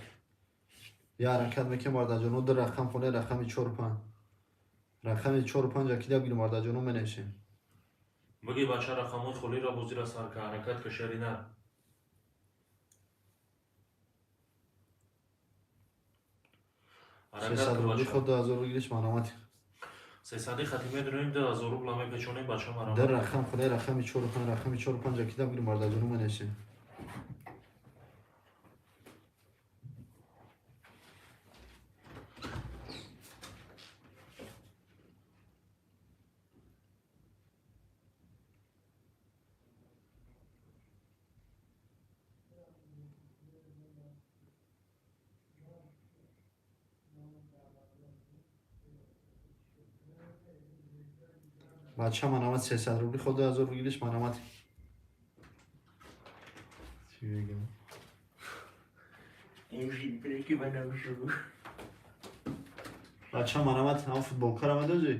Я ҳаракат мекунем, бародарҷоно, ду рақам холия, рақами 4 5. Рақами 4 5 кида бигирем, бародарҷоно, менависем. Бигӣ, бача, рақамҳои холиро бозира сар ка, ҳаракат ка, шерина. Ҳаракат 300 ка, рубли бача. Ход 2000 выигрыш, марҳамат. 300-и хати медуроем, 2000 рубла мепечонем, бача, Дар марҳамат. Рақам худай, рақами чору панҷ, рақами чору панҷ акида бигир, бародарҷону, менависем. Бача, марҳамат, 300 рубли ход 2000 выигрыш, марҳамат. Чӣ бигам? Ки банавшу. Бача, марҳамат, ҳам футболкара медозӣ?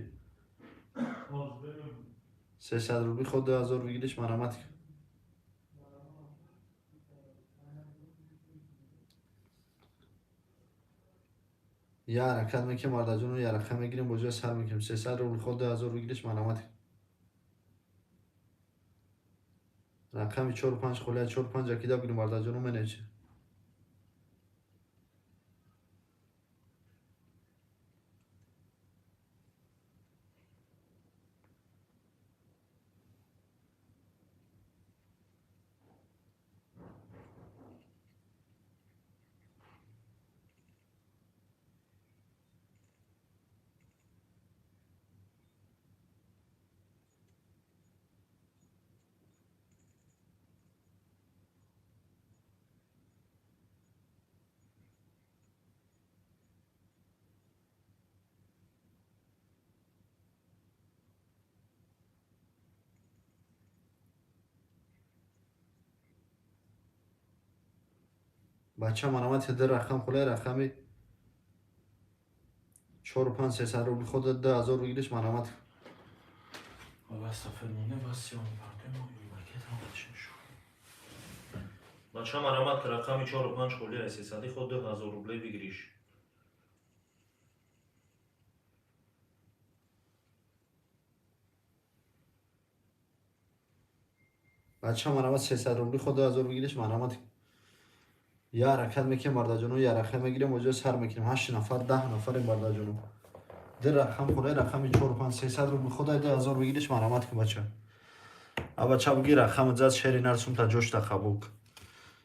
300 рубли ход 2000 выигрыш, марҳамат. Я ҳаракат мекунем, бародарҷону, я рақам мегирем, бозиро сар мекунем. 300 рубли ход 2000 выигрыш, марҳамат. Рақами чору панҷ холия, чору панҷ акида бигирем, бародарҷону, менависем. Бача, марҳамат, ду рақам хулай, рақами чору панҷ, 300 рубли ход 2000 выигрыш, марҳамат. Сафед монде ва сиём пардемо. Бача, марҳамат, рақами чору панҷ холи ай, 300-и ход 2000 рублей выигрыш. Бача, марҳамат, 300 рубли ход 2000 выигрыш, марҳамат. Я ҳаракат мекунем, бародарҷону, я рақам мегирем, оҷо сар мекунем. Ҳашт нафар, 10 нафарем, бародарҷону. Ду рақам хулай, рақами чору панҷ, 300 рубли ход 2000 выигрыш, марҳамат ки, бача. А бача, буги, рақами зад, шери нар сумта ҷошта қабул ки.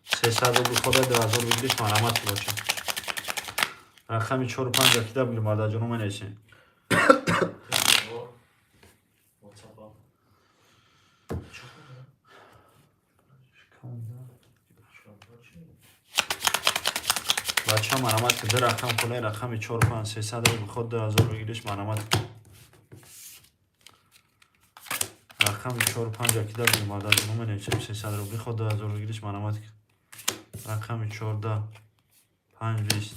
300 рубли ход 2000 выигрыш, марҳамат ки, бача. Рақами чору панҷ акида бигирем, бародарҷону, менависем. WhatsApp. Бача, марҳамат, ду рақам хулай, рақами чору панҷ, 300 рубли ход 2000 выигрыш, марҳамат. Рақами чору панҷ акида бигирем, бародарҷону, менависем. 300 рубли ход 2000 выигрыш, марҳамат. Рақами 14, панҷ, 20.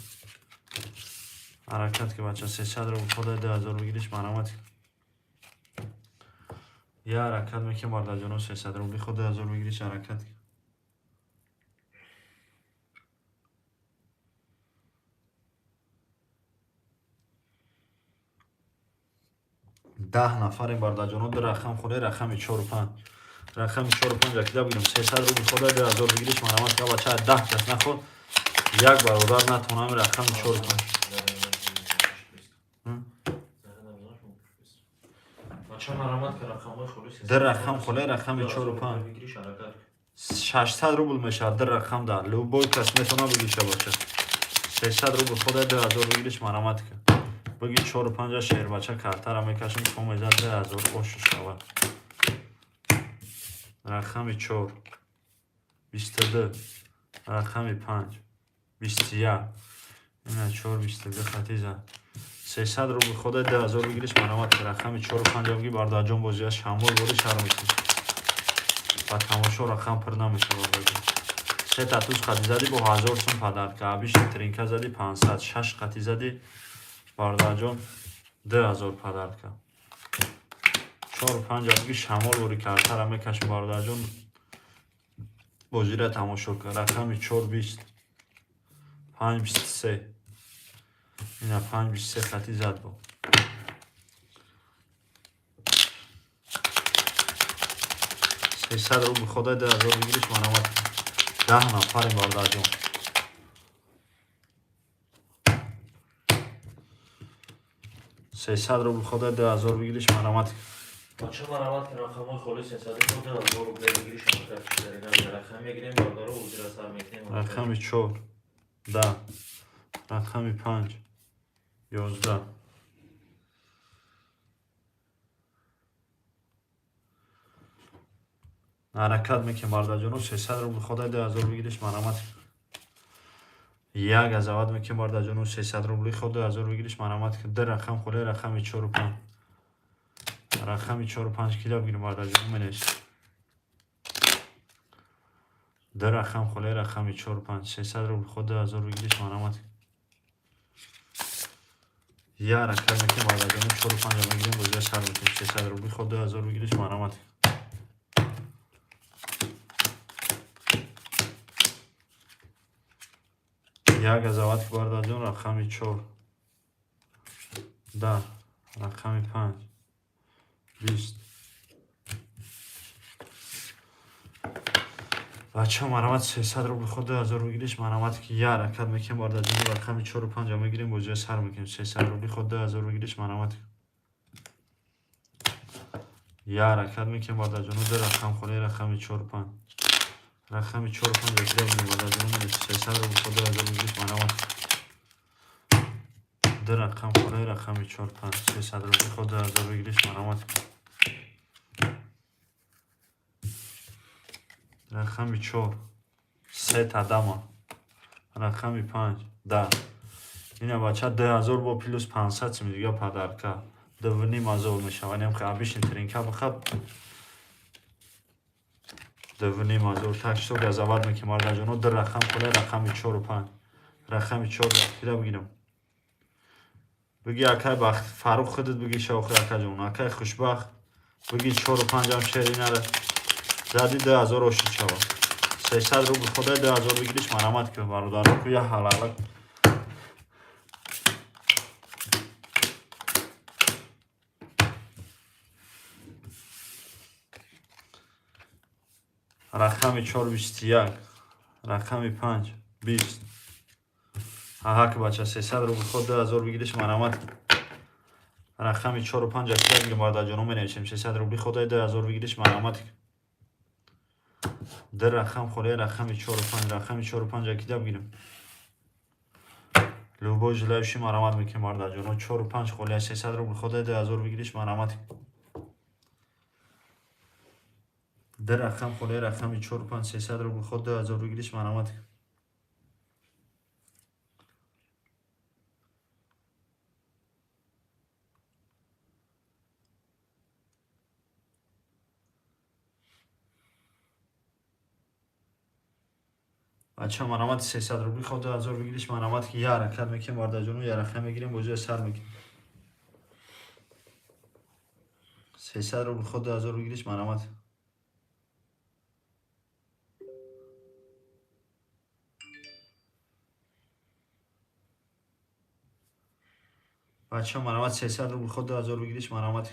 Ҳаракат ки, бача, 300 рубли ход 2000 выигрыш, марҳамат. Я ҳаракат мекунем, бародарҷону, 300 рубли ход 2000 выигрыш, ҳаракат ки. 10 нафарем, бародарҷоно. Ду рақам хӯре, рақами чору панҷ, рақами чору панҷ акида бигирем. 300 рубли хода 2000 выигрыш, марҳамат ка, бача. 10 кас наход, як бародар натонам. Рақами чору панҷ. Бача, марҳамат, ка рақамҳои холи. Ду рақам холе, рақами чору панҷ, Выигрыш, ҳаракат. 600 рубл мешавад ду рақам дар любой кас метавона бигиша, бача. 300 рубл хода 2000 выигрыш, марҳамат ка. Биги чору панҷа, шербача, картара мекашем, комеза 2000 ошу шавад. Рақами чор, 22, рақами панҷ, 21. Ина чор, 22 хати зад. 300 рубл хода 2000 выигрыш, марҳамат. Рақами чору панҷа биги, бародарҷон. Бозия шамол бори шар мекунем ба тамошо, рақам пур намешавад, бародарҷон. Сета туз қати задӣ, бо 1000 сум подарка. Абиши тринка задӣ, 500, шаш қати задӣ, бародарҷон, 2000 подарка. Чору панҷа биги, шамол бори картара мекашем, бародарҷон. Бозира тамошо кун. Рақами чор, 20, панҷ, 23. Ина панҷ, 23 хати зад бо. 300 рубл ходай 2000 выигрыш марҳамат. 10 нафарем бародарҷон. 300 рубл ходай 2000 выигрыш марҳамат. Бача марҳамат ки рақамҳои холи 300 ход 2000 рубл выигрыш ҳаракат кушдарина. Рақам мегирем бародаро, узира сар мекунем. Рақами 4 10, рақами 5 11. Ҳаракат мекунем бародарҷоно. 300 рубл ходай 2000 выигрыш марҳамат. Як азават мекунем бародарҷоно. 300 рубли ход 2000 выигрыш марҳамат. Ду рақам холи, рақами 4 5. Рақами 4 5 кила бигирем бародарҷоно, менависем. Ду рақам холи, рақами 4 5. 300 рубл ход 2000 выигрыш марҳамат. Я ҳаракат мекунем бародарҷоно. 4 5 мегирем, бозия сар мекунем. 300 рубли ход 2000 выигрыш марҳамат. Як азават ки бародарҷон, рақами 4 10, рақами 5 20. Бача марҳамат, 300 рубл ход 2000 выигрыш марҳамат. Ки я ҳаракат мекунем бародарҷон, рақами 4 5 мегирем, бозия сар мекунем. 300 рубли ход 2000 выигрыш марҳамат. Я ҳаракат мекунем бародарҷон, ду рақам холи, рақами 4 5. Рақами 4 5 якида бигирем бародарҷон, 300 рубл ход 2000 выигрыш марҳамат. Ду рақам холи, рақами 4 5. 300 рубли ход 2000 выигрыш марҳамат. Рақами 4 се тадама, рақами 5 10. Ина бача 2000 бо плюс 500 сими дига подарка 2,5 ҳазор мешавад. Инам обычный тринка бихаб 2,5 ҳазор. Так что газават мекунем бародарҷоно. Ду рақам холи, рақами 4 5. Рақами 4 кира бигирам. Биги акай бахт Фарух, худат биги шохи акаҷон, акай хушбахт биги 4 5 ам шеринара зади 2000 ошид шавад. 300 рубл ходай 2000 выигрыш марҳамат ки бародаро ку я ҳалала. Рақами 4 21, рақами 5 20. Аҳа ки бача, 300 рубл ход 2000 выигрыш марҳамат. Рақами 4 5 акида бигирем бародарҷоно, менависем. 300 рубли ходай 2000 выигрыш марҳамат. Ду рақам холи, рақами 4 5. Рақами 4 5 акида бигирем. Любой желающий марҳамат мекунем бародарҷоно. 4 5 холи, 300 рубл ходай 2000 выигрыш марҳамат. Ду рақам холи, рақами 4 5. 300 рубл ход 2000 выигрыш марҳамат. Бача марҳамат, 300 рубли ход 2000 выигрыш марҳамат. Ки я ҳаракат мекунем бародарҷоно, я рақам мегирем, бозия сар мекунем. 300 рубл ход 2000 выигрыш марҳамат. Бача марҳамат, 300 рубл ход 2000 выигрыш марҳамат.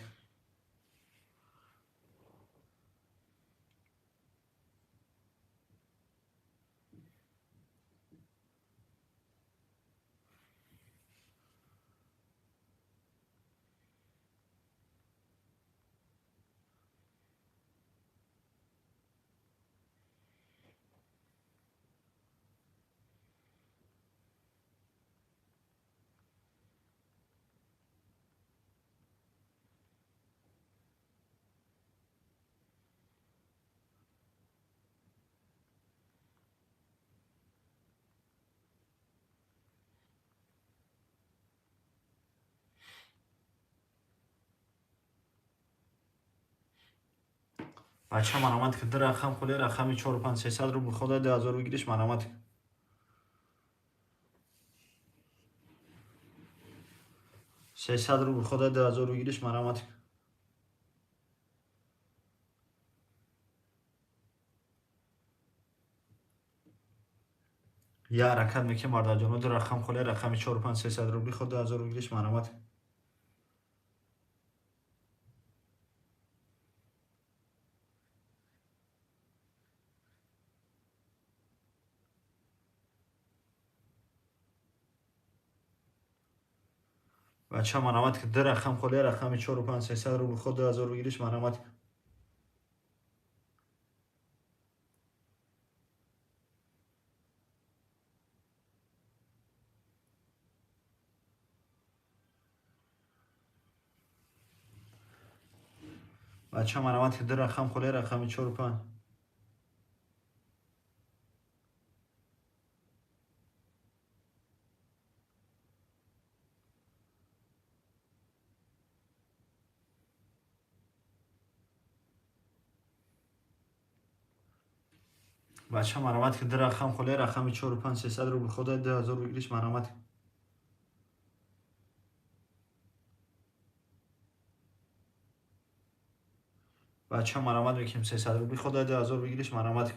Бача марҳамат ки ду рақам холи, рақами 4 5. 300 рубл ходай 2000 выигрыш марҳамат. 300 рубл ходай 2000 выигрыш марҳамат. Я ҳаракат мекунем бародарҷоно. Ду рақам холи, рақами 4 5. 300 рубли ход 2000 выигрыш марҳамат. Бача, марҳамат, ки ду рақам холия, рақами чору панҷ, 300 рубл ход, 2000 выигрыш, марҳамат. Бача, марҳамат, ки ду рақам холия, рақами чору панҷ. Бача, марҳамат, ки ду рақам холия, рақами чору панҷ, 300 рубл ход, 2000 выигрыш, марҳамат. Бача, марҳамат мекунем, 300 рубли ход, 2000 выигрыш, марҳамат.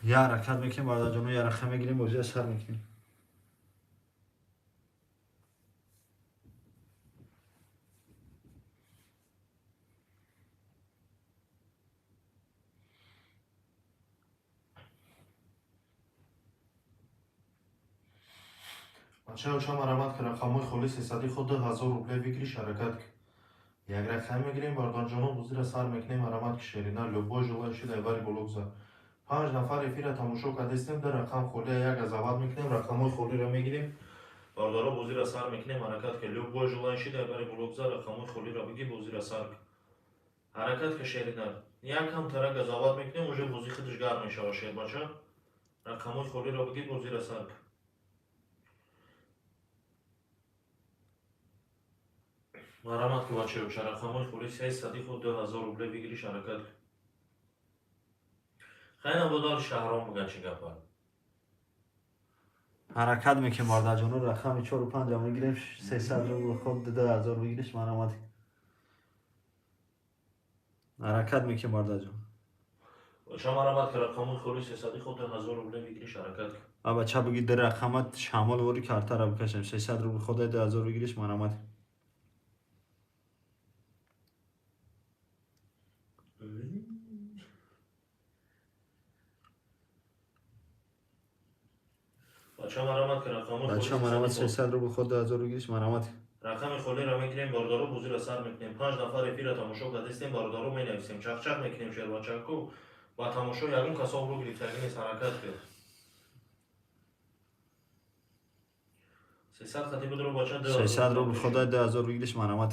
Я ҳаракат мекунем, бародарҷоно, я рақам мегирем, бозия сар мекунем. Бачаоча, марҳамат, ки рақамҳои холи, сесади ход, 2000 рубле выигрыш, ҳаракат. Як рақам мегирем, бародарҷоно, бозира сар мекунем. Марҳамат, ки шерина, любой желающий дар бари боло гузар. Панҷ нафар эфира тамошо кардастем, ду рақам холия, як азават мекунем, рақамҳои холиро мегирем, бародаро, бозира сар мекунем. Ҳаракат ки, любой желающий дар бари боло гузар, рақамҳои холиро бигӣ, бозира сар. Ҳаракат ки, шерина, якам тара газават мекунем, уже бозӣ худаш гарм мешава. Шербача, рақамҳои холиро бигӣ, бозира сар. Марҳамат ки, бачаёча, рақамҳои холи, сесади худ, 2000 рубле выигрыш, ҳаракат. Хайна бодал шаҳром буган, чӣ гапа? Ҳаракат мекунем, бародарҷоно, рақами чору панҷа мегирем, 300 рубл ход, 2000 выигрыш, марҳамат. Ҳаракат мекунем, бародарҷон. Бача, марҳамат ки, рақамҳои холи, сесади худ, 2000 рубле выигрыш, ҳаракат. А бача, буги ду рақамат, шамол вори картара бикашем, 300 рубл ход, 2000 выигрыш, марҳамат. Бача, марҳамат ки, рақамҳои Бача, марҳамат, 300 рубл ход, 2000 выигрыш, марҳамат. Рақами холиро мегирем, бародаро, бозиро сар мекунем. Панҷ нафар эфира тамошо кардастем, бародаро, менависем, чақчақ мекунем. Шербачаку ба тамошо ягон кас обрӯ гирифтагӣ нест. Ҳаракат кир, 300 хати будро, бача. 300 рубл ход, 2000 выигрыш, марҳамат.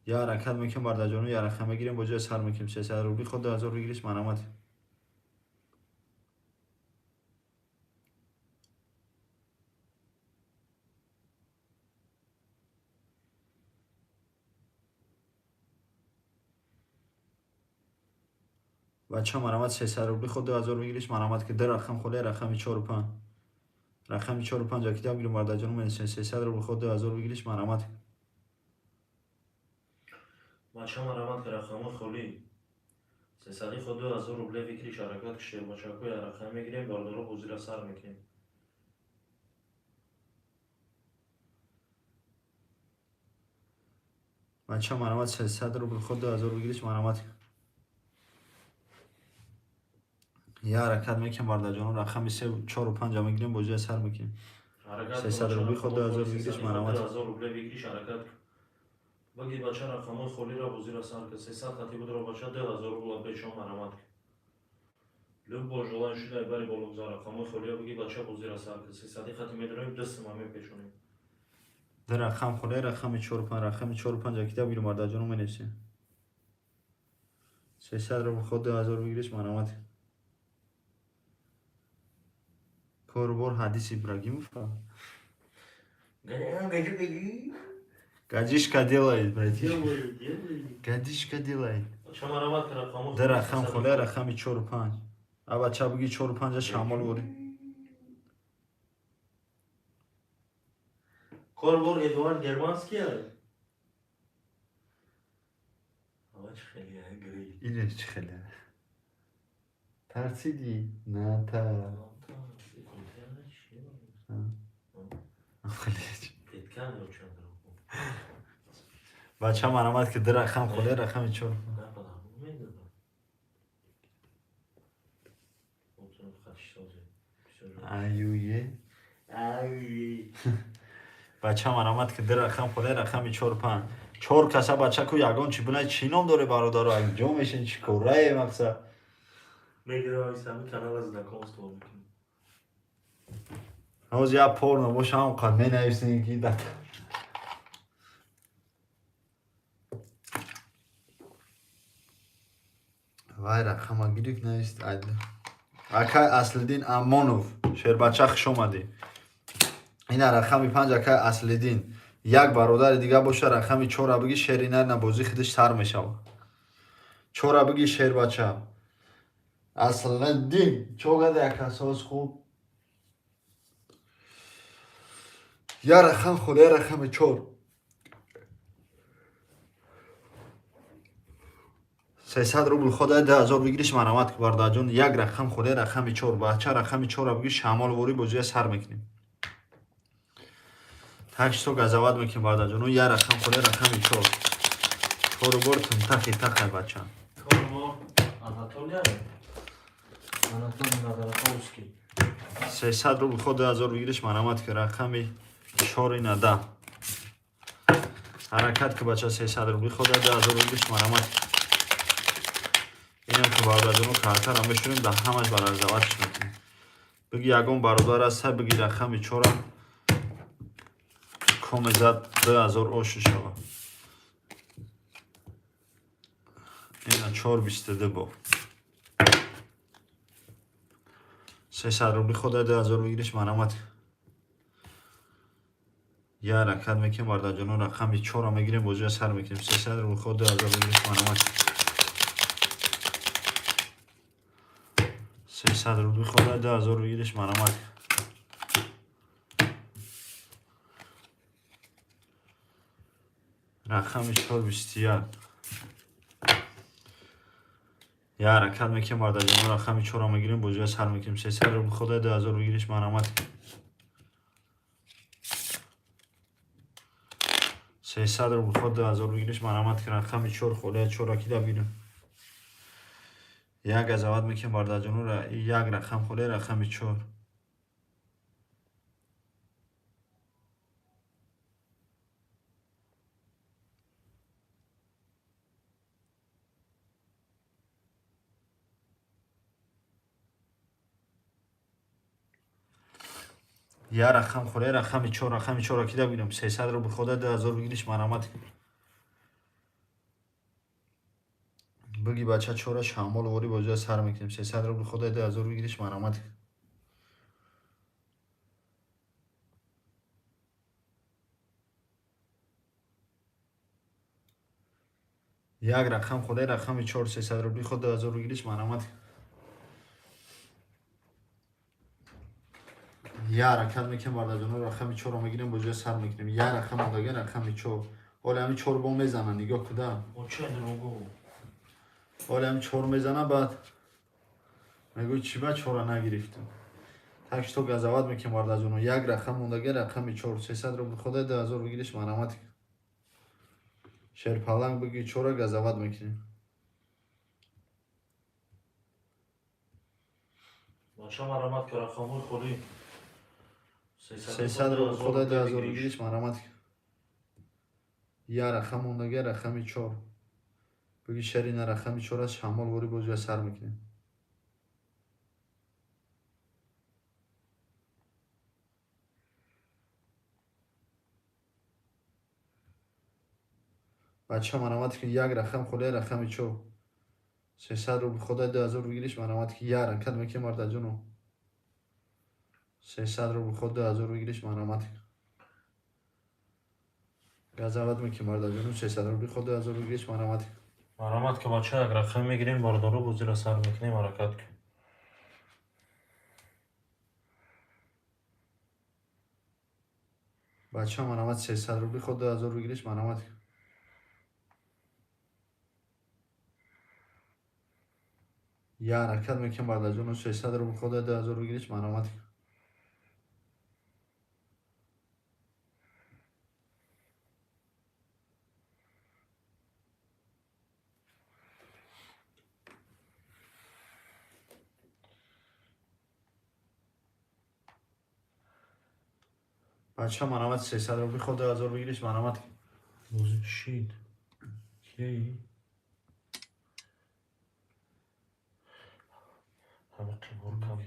Я ҳаракат мекунем, бародарҷоно, я рақам мегирем, бозиро сар мекунем, 300 рубли ход, 2000 выигрыш, марҳамат. Бача, марҳамат, 300 рубли ход, 2000 выигрыш, марҳамат. Ки ду рақам холия, рақами чору панҷ, рақами чору панҷ акида бигирем, бародарҷоно, менависем, 300 рубл ход, 2000 выигрыш, марҳамат. Бача, марҳамат ки, рақамҳои холӣ, сесади худ, 2000 рубле выигрыш, ҳаракат ки, шербачаку, я рақам мегирем, бародаро, бозиро сар мекунем. Бача, марҳамат, 300 рубл ход, 2000 выигрыш, марҳамат. Я ҳаракат мекунем, бародарҷоно, рақами се, чору панҷа мегирем, бозиро сар мекунем, 300 рубли ход, 2000 выигрыш, марҳамат. 2000 рубле выигрыш, ҳаракат. Баги, бача, рақамҳои холиро, бозиро сар кар. 300 хати будро, бача, 2000 рубла пешон, марҳамат. Любой желающий дар бари боло гузар, рақамҳои холиро биги, бача, бозиро сар кар. Сесади хати медроем, ду сима мепешонем. Ду рақам холия, рақами чору панҷ, рақами чору панҷ акида бигирем, бародарҷоно, менависем, 300 рубл ход, 2000 выигрыш, марҳамат. Корубор Ҳадис Ибрагимов. Гадишка делает, братиш, гадишка делает. Ду рақам холия, рақами чору панҷ. А бача, буги чору панҷа, шамол ворӣ. Корбор Эдуард Германский. Инеш чӣ хеле тарсидӣ? На та. Кеткан ё чанд? Бача, марҳамат ки, ду рақам холия, рақами чор. На падар медодам. Аюе. Аюе. Бача марамат ки ду рақам холе рақами 4 5. 4 каса бача ку ягон чӣ бинай чӣ ном доре бародаро? Ҷо мешин чӣ корае мақсад? Мегирам сами канала знакомство мекунем. Ҳозир як порно боша ҳам қад менависем ки да вай рақама гирифт навист айда. Акай Аслиддин Амонов, шербача хуш омадӣ. Ина рақами 5 акай Аслиддин. Як бародари дига боша рақами 4 бигӣ шери нар на бозӣ худаш сар мешавад. 4 бигӣ шербача. Аслиддин, чо гада як асос хуб. Я рақам холе рақами 4. 300 рубл хода 2000 выигрыш марамат бардаҷон як рақам холе рақами 4 бача рақами 4 бигӣ шамол ворӣ бозия сар мекунем. Так что газават мекунем бардаҷон. Я рақам холе рақами 4. 4 бор тумтахи тахай бача. 4 бор Анатолия. Анатолий Надороховский. 300 рубл хода 2000 выигрыш марамат ки рақами 4 на 10. Ҳаракат ки бача 300 рубл хода 2000 выигрыш марамат. Инам ки бародарҷоно картара мешурем да ҳамаш баразаватш мекунем. Биги ягон бародар аст, биги рақами 4 коме зад 2000 ошу шава. Ина 4.22 бо. 300 рубли хода 2000 выигрыш марамат. Я ҳаракат мекунем бародарҷоно рақами 4 мегирем бозия сар мекунем. 300 рубли хода 2000 выигрыш марамат. 300 рубли хода 2000 выигрыш марамат. Рақами 4.21. Я ҳаракат мекунем бародарҷоно рақами 4 мегирем бозия сар мекунем. 300 рубли хода 2000 выигрыш марамат. 300 рубл хода 2000 выигрыш марамат. Рақами 4 холия 4 кида бигирем. Як газават мекунем бародарҷоно як рақам холия рақами 4. Я рақам холия рақами 4 рақами 4 кида бигирем. 300 рубл хода 2000 выигрыш марамат. Биги бача 4 шамол ворӣ бозия сар мекунем. 300 рубл хода 2000 выигрыш марамат. Як рақам холия рақами 4 300 рубли хода 2000 выигрыш марамат. Я ҳаракат мекунем бародарҷоно рақами 4 мегирем бозия сар мекунем. Я рақам мондага рақами 4. Ҳоле ҳами 4 бо мезананд нигоҳ куда. Очень другого. Ҳоле ҳами 4 мезана баъд мегӯй чӣ ба 4 нагирифтем. Так что газават мекунем бародарҷоно як рақам мондага рақами 4 300 рубл хода 2000 выигрыш марамат. Шерпаланг биги 4 газават мекунем. Бача марамат ки рақамҳои холӣ. 300 рубл хода 2000 выигрыш марамат. Я рақам мондага рақами 4. Биги шерина рақами 4 аст шамол ворӣ бозия сар мекунем. Бача марамат ки як рақам холия рақами 4. 300 рубл хода 2000 выигрыш марамат ки я ҳаракат мекунем бародарҷоно. 300 рубл хода 2000 выигрыш марамат. Газават мекунем бародарҷоно 300 рубл хода 2000 выигрыш марамат. Марамат ки бача як рақам мегирем бародаро бозиро сар мекунем ҳаракат кун. Бача марамат 300 рубли хода 2000 выигрыш марамат. Я ҳаракат мекунем бародарҷоно 300 рубл хода 2000 выигрыш марамат. Бача, марҳамат, 300 рубли ход 2000 выигрыш, марҳамат. Бозӣ шид. Кияи? Ҳама қимор кам.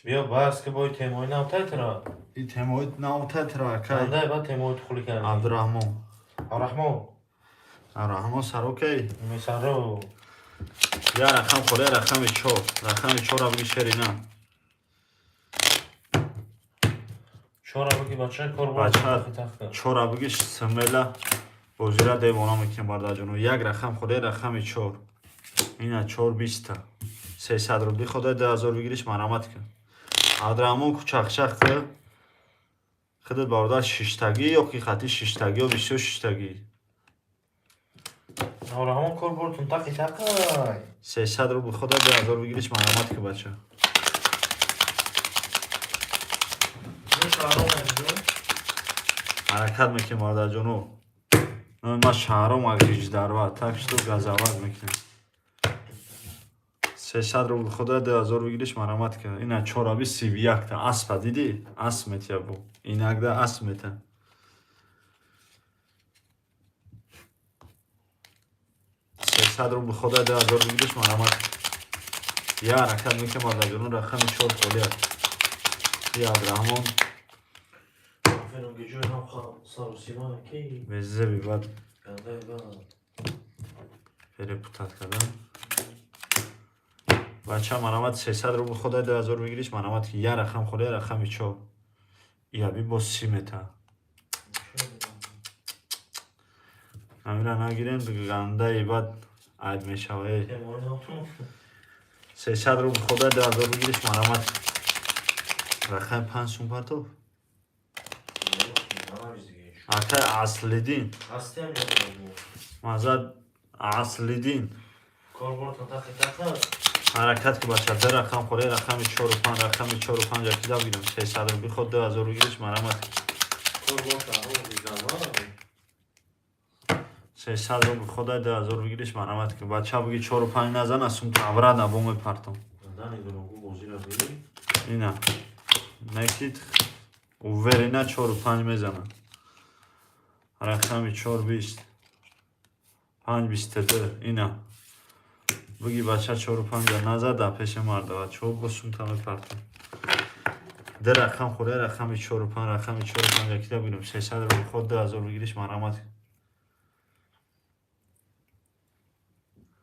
Биё, бас ки бои темои навтайтра. И темои навтайтра, акай. Андай ба темои тухли кардӣ. Абдурахмон. Абдурахмон. Абдурахмон сарокей. Мисаро. Я рақам холе, рақами 4. Рақами 4 буги, шерина. 4 буги, бача, кор бача, 4 буги, смело бозира девона мекунем, бардаҷоно. Як рақам холе, рақами 4. Ина 4 20. 300 рубли хода 2000 выигрыш, марҳамат кун. Абдурахмон кучақчақ ки худат, бародар, шиштагӣ ё ки хати шиштагӣ ё бисёр шиштагӣ. Абдурахмон, кор бортун тақи тақай. 300 рубли хода 2000 выигрыш, марҳамат ки, бача. Ҳаракат мекунем, бародарҷоно. Номи ман Шаҳром Агиждарва, так что газават мекунем. 300 рубли худа 2000 выигрыш, марҳамат ки. Ина чораби 31-та аспа дидӣ? Асп метия бу. Инагда асп мета. 300 рубли худа 2000 выигрыш, марҳамат. Я ҳаракат мекунем, бародарҷоно, рақами 4 холӣ аст. Я Абдурахмон. Безеби бад перепутать кардам. Бача, марҳамат, 300 рубл хода 2000 выигрыш, марҳамат. Я рақам холӣ, рақами 4. Яби боз 30 мета. Ҳамира нагирем, гандаи бад айб мешава. 300 рубл хода 2000 выигрыш, марҳамат. Рақами 5 сум партов. Ака Аслидин. Мазад Аслидин. Ҳаракат ки, бача, ду рақам холӣ, рақами 4 5, рақами 4 5 акида бигирам. 300 рубли ход 2000 выигрыш, марҳамат. 300 рубли хода 2000 выигрыш, марҳамат ки, бача, буги 4 5 назан, сумта обратно бо мепартом. Ина. Некит уверенно 4 5 мезанам. Рақами 4 20. 5 22. Ина. Буги, бача, 4 5 назада пеши марда, бача, бо сумта мепартом. Ду рақам холӣ, рақами 4 5, рақами 4 5 акида бигирам. 300 рубли ход 2000 выигрыш, марҳамат.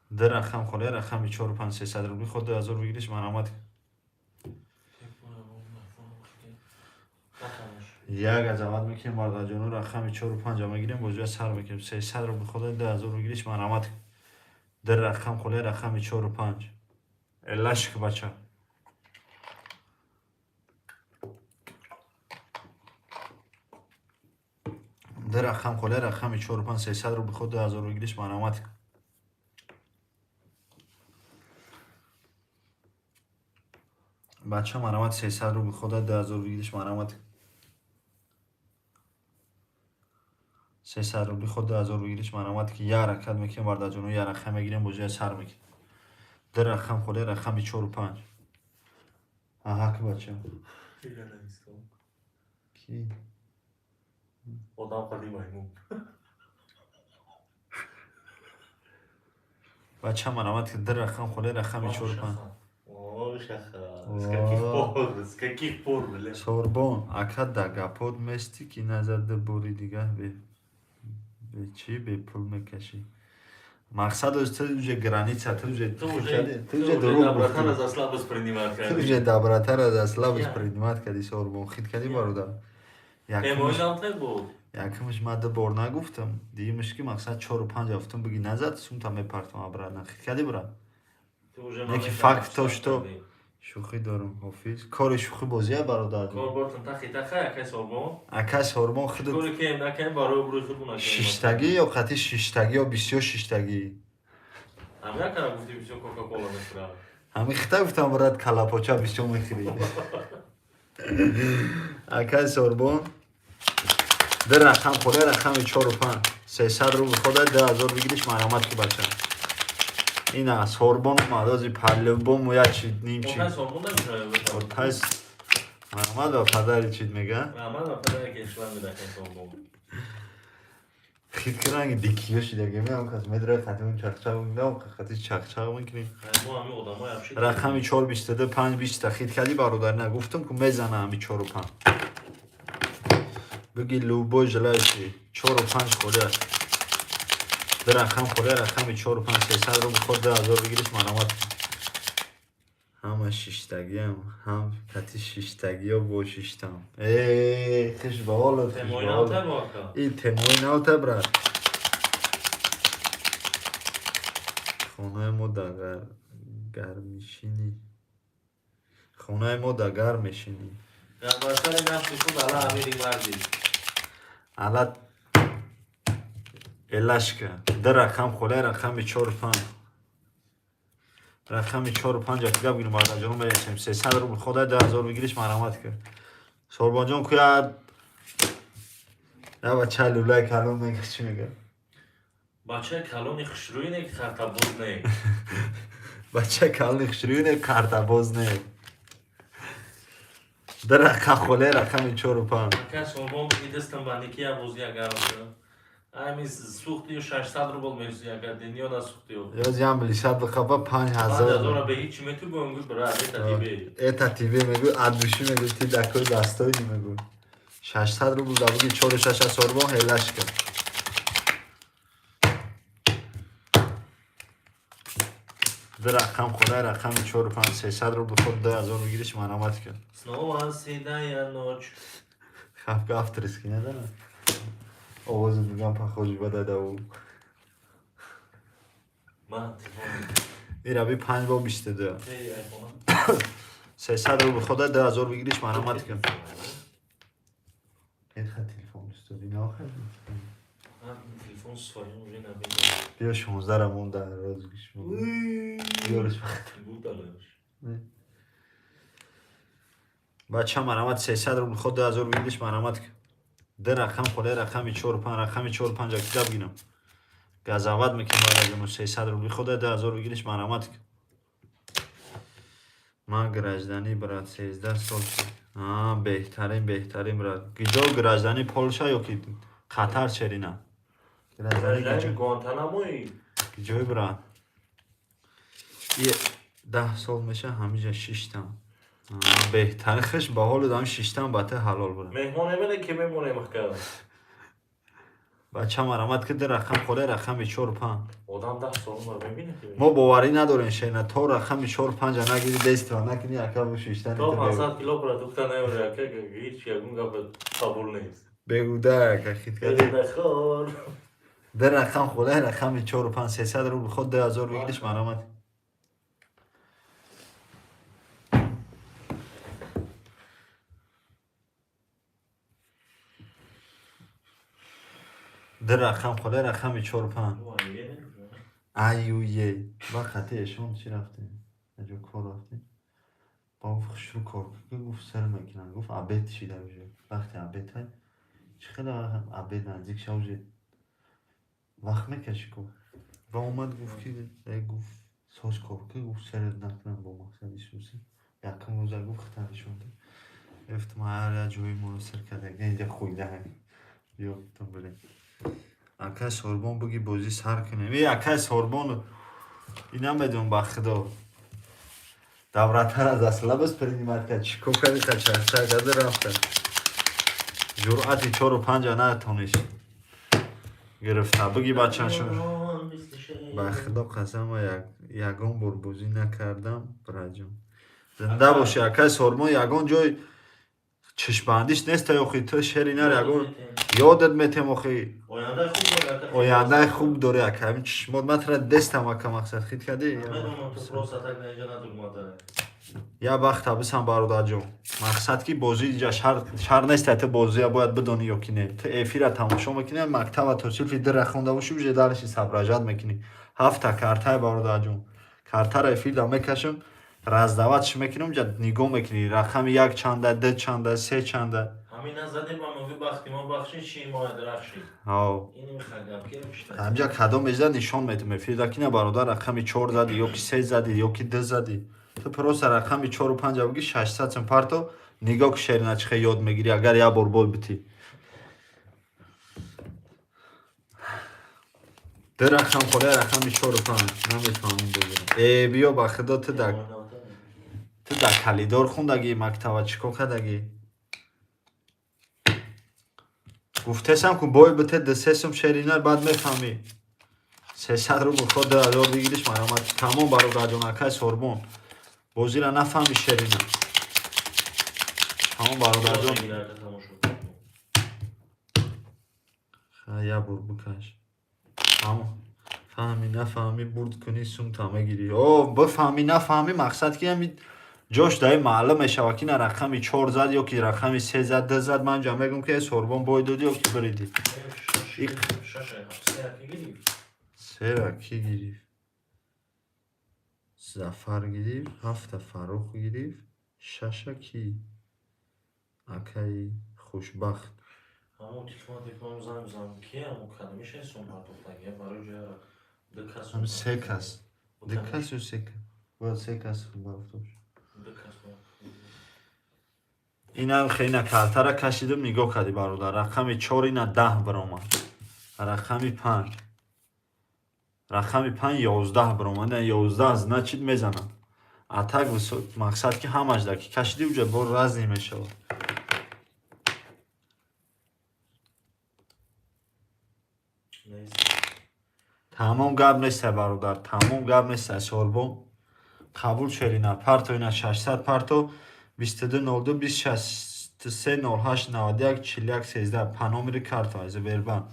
Ду рақам холӣ, рақами 4 5, 300 рубли ход 2000 выигрыш, марҳамат. Як азават мекунем, бародарҷоно, рақами 4 5 мегирем, бозиа сар мекунем. 300 рубли хода 2000 выигрыш, марҳамат. Ду рақам холӣ, рақами 4 5. Элашк, бача. Ду рақам холӣ, рақами 4 5, 300 рубли ход 2000 выигрыш, марҳамат. Бача, марҳамат, 300 рубли хода 2000 выигрыш, марҳамат. 300 рубли ход 2000 выигрыш, марҳамат ки. Я ҳаракат мекунем, бародарҷоно, я рақам мегирем, бозиа сар мекунем. Ду рақам холӣ, рақами 4 5. Аҳа ки, бача. Ки? Одам қади маймун. Бача, марҳамат ки, ду рақам холӣ, рақами 4 5. О, шаха. С каких пор? С каких пор, бля? Сорбон, ака, да гапот мести ки назад бори дигар бе чӣ бепул мекашӣ. Мақсад ту уже граница, ту уже Ту уже ту уже дурӯғ доброта гуфтӣ. За слабость принимать Ту кардӣ. уже доброта ра за слабость Я. принимать кардӣ, Сорбон, хит кардӣ, бародар. Темои навтай буд. Якумш ма ду бор нагуфтам, дуюмш ки мақсад чору панҷ гуфтам, биги назад, сумта мепартам обратно. Хит кардӣ, брат. Ту уже Неки момента факт то, написал что- кардӣ. Шӯхӣ дорам, ҳофиз. Кори шӯхӣ бозия, бародар. Кор бортон тахи таха, акай Сорбон. Ака Сорбон, худат Коре ки накем барои обрӯи худмон накем. шиштагӣ ё қатъи шиштагӣ ё бисёр шиштагӣ. Ҳам якара гуфти бисёр Кока-кола мехӯрам. Ҳамин хита гуфтам, брат, калапоча бисёр мехӯрӣ. Акай Сорбон, ду рақам холе, рақами чору панҷ, 300 рубл хода 2000 выигрыш, марҳамат ки, бача. Ина Сорбон омад, ози по-любому як чи нимчи. Отай Сорбон намешавад. Отай Раҳмат ба падари чит мега? Раҳмат ба падаре ки ислам медахем Сорбон. Хит ки ранги дикиё шидаги меам кас медра хати он чақчақ мекунам, хати чақчақ мекунем. Мо ҳами одамои абши. Рақами 4 22 5 20 хит кардӣ, бародар, на гуфтам ку мезана ҳами 4 5. Бигӣ любой желающий 4 5 холӣ аст. Ду рақам холӣ, рақами 4 5 300 рубл ход 2000 бигириш, маромат. Ҳама шиштагиам, ҳам кати шиштагиё бо шиштам. Э, хиш ба ҳолат, хиш ба Темои ҳолат. навта бо ака. И темои навта, брат. Хонаи мо дар гармишинӣ. Хонаи мо дар гарм мешинӣ. Дар бар сари нафси худ ала амири марди. Ала элашка. Ду рақам холӣ, рақами 4 5. Рақами 4 5 гап гирем, бародарҷон, мересем. 300 рубл хода 2000 бигириш, марамат кар. Сорбонҷон куя я бача лулай калон мега, чӣ мега? Бачаи калони хушрӯӣ не, ки картабоз не. Бача калони хушрӯӣ не, картабоз не. Ду рақам холӣ, рақами 4 5. Ака Сорбон, биги дастам ба ники я бозӣ агар ами сӯхтию 600 рубл месӯзи, агар дунё насӯхтию. Ёз ям лишат бихапа 5000. 5000 бе ҳичи мету бо мегӯй, брат, это тебе. Это тебе мегӯй, от души мегӯй, ты такой достойный мегӯй. 600 рубл да буги 4 6 Сорбон ҳелаш кар. Ду рақам холӣ, рақами 4 5 300 рубл ход 2000 бигириш, марамат кар. Снова седая ночь. Хавка авторский надара. Овози мегам похожий ба дадаву. Ман телефон. Ираби 5 бо 22. Эй, айфона. 300 рубл хода 2000 бигириш, марамат кар. Эха телефон студи нахад. Телефон своим уже набидам. Биё 16 ра монда розгиш. Биёриш. Гуталаш. Бача, марамат, 300 рубл ход 2000 бигириш, марамат кар. Ду рақам холӣ, рақами 4 5, рақами 4 5 китоб гирам. Газават мекунем, бародарҷон, 300 рубли хода 2000 бигириш, марамат кар. Ман граждани, брат, 13 сол шуд. А, беҳтарин, беҳтарин, брат. Гиҷо граждани, Полша ё ки Қатар, Шерина? Граждани Граждани гиҷо? Гуантанамои. Гиҷои, брат? И 10 сол меша ҳамиҷа шиштам. Беҳтарин, хиш ба ҳолу дам шиштам ба те ҳалол, брат. Меҳмон эмене ки мемонем ака. Бача, марамат ки, ду рақам холӣ, рақами 4 5. Одам 10 сол умр мебине ки. Мо боварӣ надорем, Шерина, то рақами 4 5 нагири, действа накунӣ, ака, бу шиштани То ту 500 кило продукта наёре ака, ҳеч ягон гап қабул нест. Бегуда, ака, хит кардӣ. Бегудахор. Ду рақам холӣ, рақами 4 5 300 рубл ход 2000 бигириш, марамат. Ду рақам холӣ, рақами 4 5. Аюе ба хати эшон чӣ рафтем, аҷо кор рафтем, ба гуфт хушрӯ кор кун, гуфт сир мекунам, гуфт обед шида уже, вақти обед ҳай чӣ хеле обед наздик ша, уже вақт мекашӣ ку. Ба омад, гуфт ки гуфт соз кор кун, гуфт сират накунам бо мақсади сусӣ. Якум рӯза гуфт хита нишонда гуфтам ҳар як ҷои моро сир карда, инҷа хуйда ҳай, биё, гуфтам, билем. Акай Сорбон, буги бозӣ сар кунем. Э, акай Сорбон, и намедонам, ба худо, давратар аз аслабас принимать кард, чӣ кор карди, чарчар карда рафта, ҷуръати чору панҷа натониш гирифта буги, бачашо. Ба худо қасам, ягон бор бозӣ накардам, браҷон. Зинда бошӣ, акай Сорбон, ягон ҷой чишбандиш нест, охи ту шери нар, ягон ёдат метем, охи. Ояндаи хуб дорӣ, ака. Ояндаи хуб дорӣ, ака, ҳамин чишмот ман тра дестам, ака, мақсад хит кардӣ. Медонам, ту просто так на инҷа надурмада. Я вақт абисам, бародарҷон, мақсад ки бозӣ инҷа шар нест, ту бозия бояд бидонӣ ё ки не. Ту эфира тамошо мекунӣ, мактаба то силфи дира хонда бошӣ, уже дальше соображать мекунӣ. Ҳафта картаи, бародарҷон, картаро эфирда мекашам, раздаватш мекунам, ҷа нигоҳ мекунӣ, рақами як чанда, ду чанда, се чанда. Ҳамин назадем ба муги бахти мо бахшид, чи мо дарахшид. Ҳав. Ин хагапки пишта. Ҳамҷа кадом ежда нишон метам эфирда ки на, бародар, рақами чор зади ё ки се зади ё ки ду зади. Ту просто рақами чору панҷа буги, 600 сум парто. Нигоҳ ки Шерина чӣ хел ёд мегирӣ, агар як бор бой битӣ. Ду рақам холия, рақами чору панҷ. Намефаҳмам бозиро. Э, биё ба худо, ту да калидор хундагӣ мактаба, чӣ кор кардагӣ? Гуфтесам ку бой бите ду се сум, Шерина, баъд мефаҳмӣ. 300 рубл ход 2000 выигрыш, марҳамат. Тамом, бародарҷон, акай Сорбон. Бозиро нафаҳмӣ, Шерина. Тамом, бародарҷон. Як бор бикаш. Тамом. Фаҳмӣ нафаҳмӣ, бурд кунӣ, сумта мегирӣ. О, бифаҳмӣ нафаҳмӣ, мақсад ки ҳами ҷош даи маълум мешавад, ки на рақами чор зад ё ки рақами се зад, ду зад. Ман ҷа мегӯм ки Сорбон бой додӣ ё ки биридӣ. Сера кӣ гирифт? Зафар гирифт, ҳафта Фаррух гирифт, шаша кӣ? Акаи Хушбахт. Ҳамон телефон занг мезанам, ки ҳамон кадомиша сум партохтагӣ барои ҷа ду кас. Ҳами се кас. Ду кас ё се кас? Бояд се кас бафтош. Ду кас. Инам хеле картара кашидум, нигоҳ кардӣ, бародар. Рақами чор ина 10 биромад. Рақами панҷ. Рақами панҷ 11 биромад. Ина 11, значит, мезанад. А так мақсад ки ҳамаш да ки кашидӣ, уҷа бор разный мешавад. Нест. Тамом, гап нестай, бародар, тамом, гап нестай. Сорбон қабул, Шерина, парто ина 600 парто, 22 02 20 63 08 91 41 13 по номери карта Сбербанк.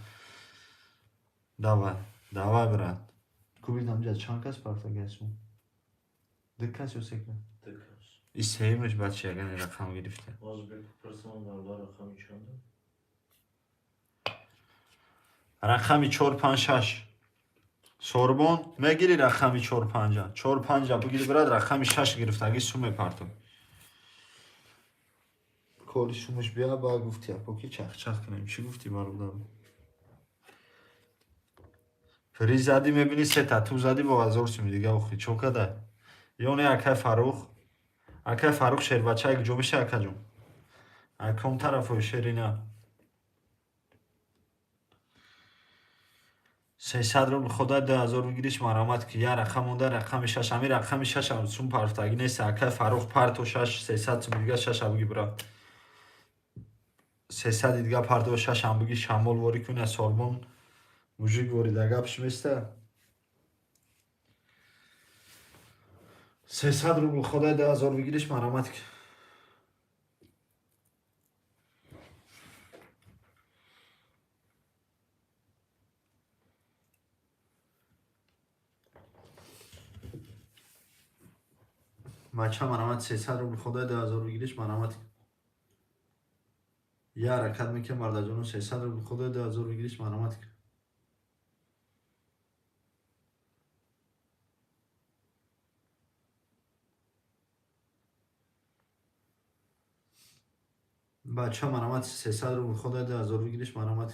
Давай, давай, брат. Кубидам ҷа чанд кас парта гасу? Ду кас ё се кас? Ду кас. И сеюмаш бача ягане рақам гирифта. Боз бипурсам, бародар, рақами чанда? Рақами чор, панҷ, шаш. Сорбон, мегири рақами чор, панҷа, чор, панҷа бигири, брат. Рақами шаш гирифтаги сум мепартом. Кори шумаш бия, ба гуфти апоки чахчах кунем. Чӣ гуфтӣ, бародар? Приз задӣ, мебинӣ, се тату задӣ бо 1000 суми дига. Охи, чо када ё не? Акай Фаррух, акай Фаррух, шербача ҷо меша, акаҷон, аком тарафои Шерина. 300 рубл хода 2000 выигрыш, марҳамат, ки як рақам монда, рақами шаш. Ҳами рақами шашам сум партаги нест. Акай Фаррух, парто шаш, 300 суми дига, шаша биги, брат. 300 дига парто, шашам биги, шамол ворӣ куна. Сорбон мужик ворида гапш места. 300 рубл хода 2000 выигрыш, марҳамат, ки. Бача, марҳамат, 300 рубл хода 2000 выигрыш, марҳамат. Я ҳаракат мекунам, бародарҷоно. 300 рубл хода 2000 выигрыш, марҳамат. Бача, марҳамат, 300 рубл хода 2000 выигрыш, марҳамат.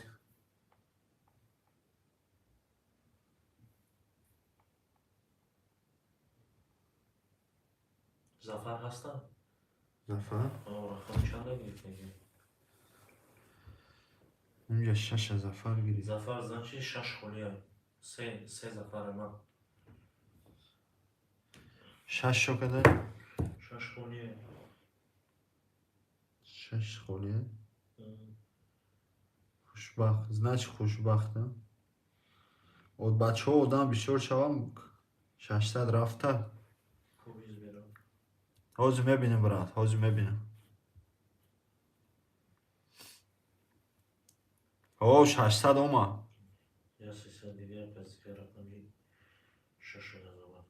Зафар ҳастанд? Зафар? Рақами чанда гирифтагӣ? Унҷа шаша Зафар гирифт. Зафар, значит, шаш холия, се се Зафара ман. Шаш шо када? Шаш холия. Шаш холия. Хушбахт, значит, хушбахт. Бачаҳо, одам бисёр шавам, 600 рафта. Кубиз берам. Ҳозир мебинем, брат, ҳозир мебинем. О, 600 омад. Я 300 дигар кас дигар рақами шашу назоват.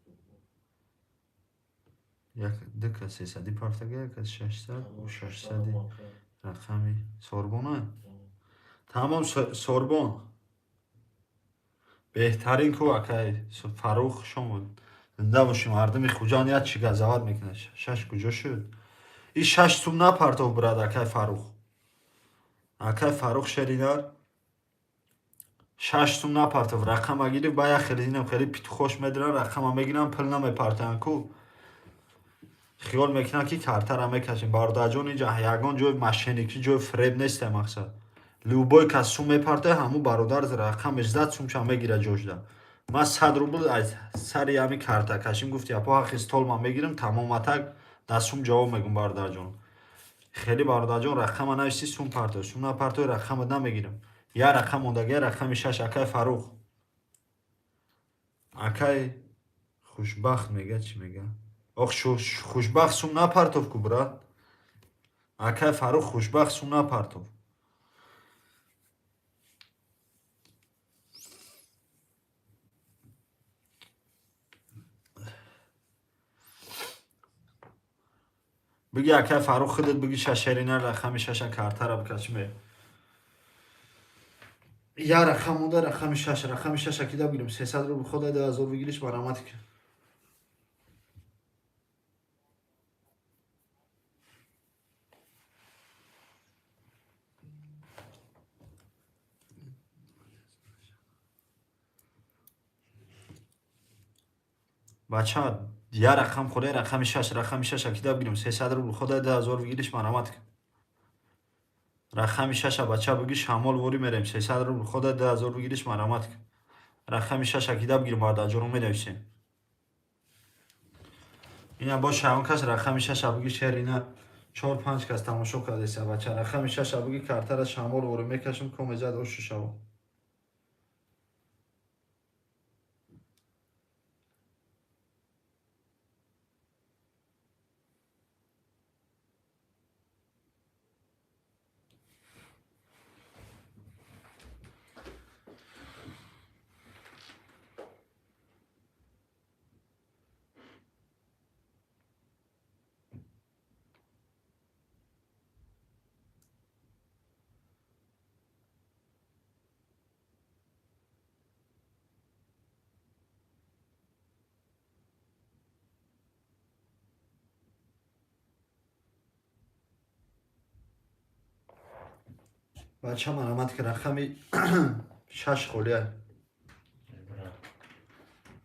Як ду кас сесади партага, як кас 600, у 600-и рақами Сорбона. Тамом, Сорбон. Беҳтарин ку, акай Фаррух, шумо зинда бошӣ. Мардуми Хуҷанд як чӣ газават мекунад. Шаш куҷо шуд? И шаш сум напартов, брат, акай Фаррух. Акай Фаррух, шеринар. Шаш сум напартов, рақама гирифт, ба як хеле инам хеле петухош медиран, рақама мегиран, пул намепартаянд ку. Хиёл мекунад, ки картара мекашем. Бародарҷон, инҷа ягон ҷои мошенникӣ, ҷои фиреб несте мақсад. Любой кас сум мепартояд, ҳамун бародар рақамеш зад, сумша мегирад ҷошда. Ман 100 рубл аз сари ҳамин карта кашим, гуфти апо ҳаққи стол ман мегирам, тамоматак дар сум ҷавоб мегӯм бародарҷон. Хеле бародарҷон рақама нависи, сум партой, сум напартой, рақама намегирам. Я рақам мондагия, рақами 6, акай Фарух. Акай Хушбахт мега, чӣ мега? Ох, Хушбахт сум напартов ку, брат. Акай Фарух, Хушбахт сум напартов. Биги акай Фарух, худат биги шашерина рақами шаша картара бикашме. Я рақам монда, рақами шаш, рақами шаша кида бигирем, 300 рубл хода 2000 выигрыш, марҳамат. Бача, я рақам хӯрда, рақами шаш, рақами шаша кида бигирем, 300 рубл хода 2000 выигрыш, марҳамат. Рақами шаша бача биги, шамол ворӣ мерем, 300 рубл хода 2000 выигрыш, марҳамат. Рақами шаша кида бигирем, бародарҷоно, менависем. Ина бош ҳамон кас рақами шаша биги, шер ина 4-5 кас тамошо кардеса, бача. Рақами шаша биги, картара шамол ворӣ мекашем, комезад ошу шава. Бача, марҳамат, ки рақами шаш холия. Брат.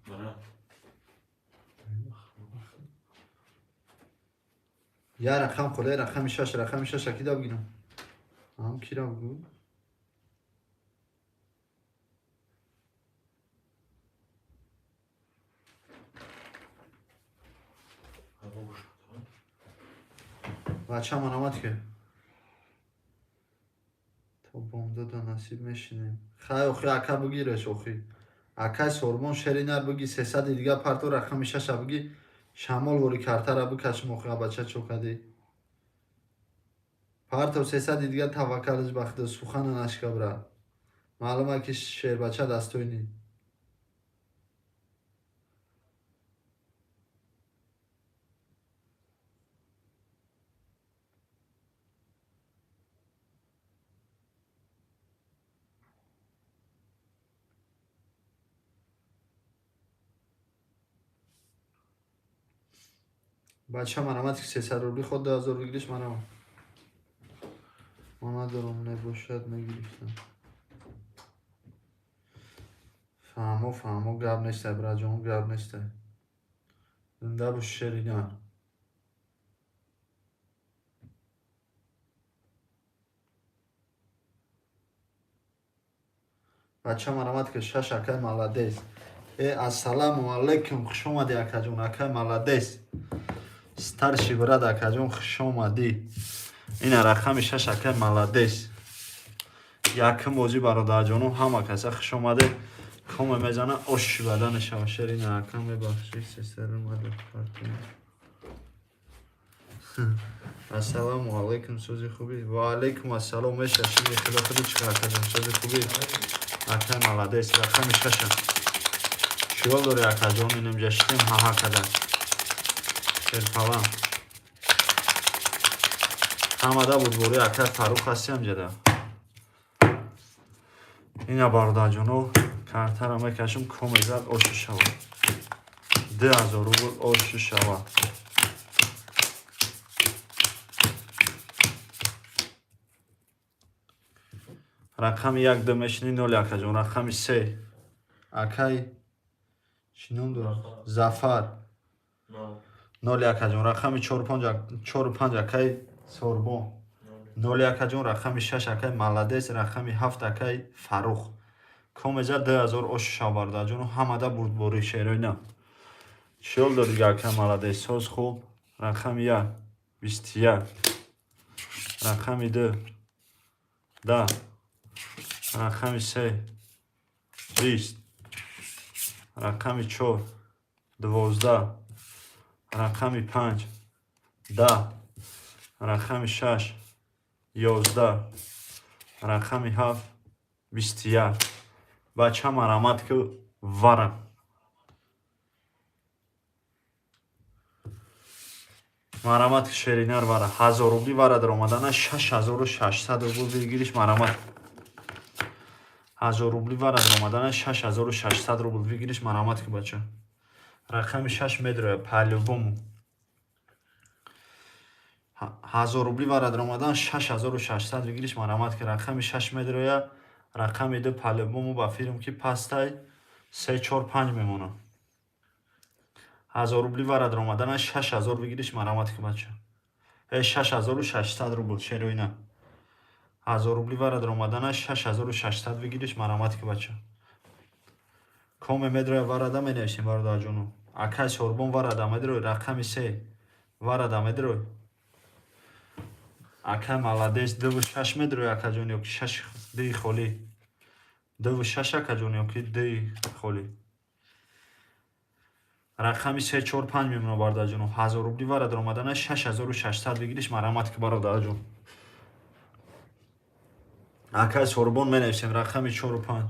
Брат. Я рақам холия, рақами шаш, рақами шаша кида бигирам? Ам кира бигӯ? Бача, марҳамат, ки то бомдода насиб мешинем. Хай, охи, ака бигиреш, охи. Акай Сорбон, шеринар биги, 300 дига парто, рақами шаша биги, шамол вори картара бикашим, охи, бача чо кадӣ? Парто 300 дига, таваккалиш ба худо, сухана нашка, брат. Маълума ки шербача дастойнӣ. Бача, марҳамат, ки 300 рубли ход 2000 выигрыш, марҳамат. Ма надорам, небошад мегирифтам. Фаҳмо, фаҳмо, гап нестай, браҷон, гап нестай. Зинда бош, шерина. Бача, марҳамат, ки шаш, акай молодец. Э, ассаламу алайкум, хуш омадӣ, акаҷон, акай молодец. Старший брат, акаҷон, хуш омадӣ. Ина рақами шаш, акай молодец. Якум бозӣ, бародарҷоно, ҳама каса хуш омаде. Коме мезана, ош бадане шава, шерина, ака мебахшӣ, сестер омада партия. Ассаламу алайкум, сӯзи хубӣ. Ва алайкум ассалом, меша, шими худо худи чӣ акаҷон, сӯзи хубӣ. Акай молодец, рақами шаша. Чиёл дорӣ, акаҷон, инамҷа шитем ҳаҳа када. Шерпалан. Ҳамада будбори акай Фарух ҳасти ҳамҷада. Ина бародарҷоно, картара мекашам, комезад ошу шава. 2000 рубл ошу шава. Рақами як ду мешини нол, акаҷон, рақами се. Акай чӣ ном дорад? Зафар. Нол акаҷон. Рақами чору панҷ, акай Сорбон, нол акаҷон. Рақами шаш, акай Молодец. Рақами ҳафт, акай Фаррух. Комеза 2000 ошу шав, бародарҷону, ҳамада бурдборӣ, шерои на. Чиёл додига, акай Молодец, соз, хуб. Рақами як, 21, рақами ду, 10, рақами се, 20, рақами чор, 12, рақами панҷ, 10, рақами шаш, 11, рақами ҳафт, 21. Бача, марамат ки, вара. Марамат ки, шеринар, вара. 1000 рубли вара даромадана 6600 рубл выигрыш, марамат. 1000 рубли вара даромадана 6600 рубл выигрыш, марамат ки, бача. Рақами шаш медроя по-любому. 1000 рубли вара даромадан 6600 выигрыш, марамат ки, рақами шаш медроя. Рақами ду по-любому, ба фирм ки пастай, се, чор, панҷ мемонад. 1000 рубли вара даромадана 6000 выигрыш, марамат ки, бача. 6600 рубл, шероина. 1000 рубли вара даромадана 6600 выигрыш, марамат ки, бача. Коме медроя варада, менависем, бародарҷону. Акай Сорбон, варада медрой? Рақами се варада медрой? Акай Молодец, дуву шаш медрой, акаҷон, ёки шаш дуи холӣ? Дуву шаш, акаҷон, ёки дуи холӣ? Рақами се, чор, панҷ мемонад, бародарҷону. 1000 рубли вара даромадана 6600 выигрыш, марамат ки, бародарҷон. Акай Сорбон, менависем рақами чору панҷ.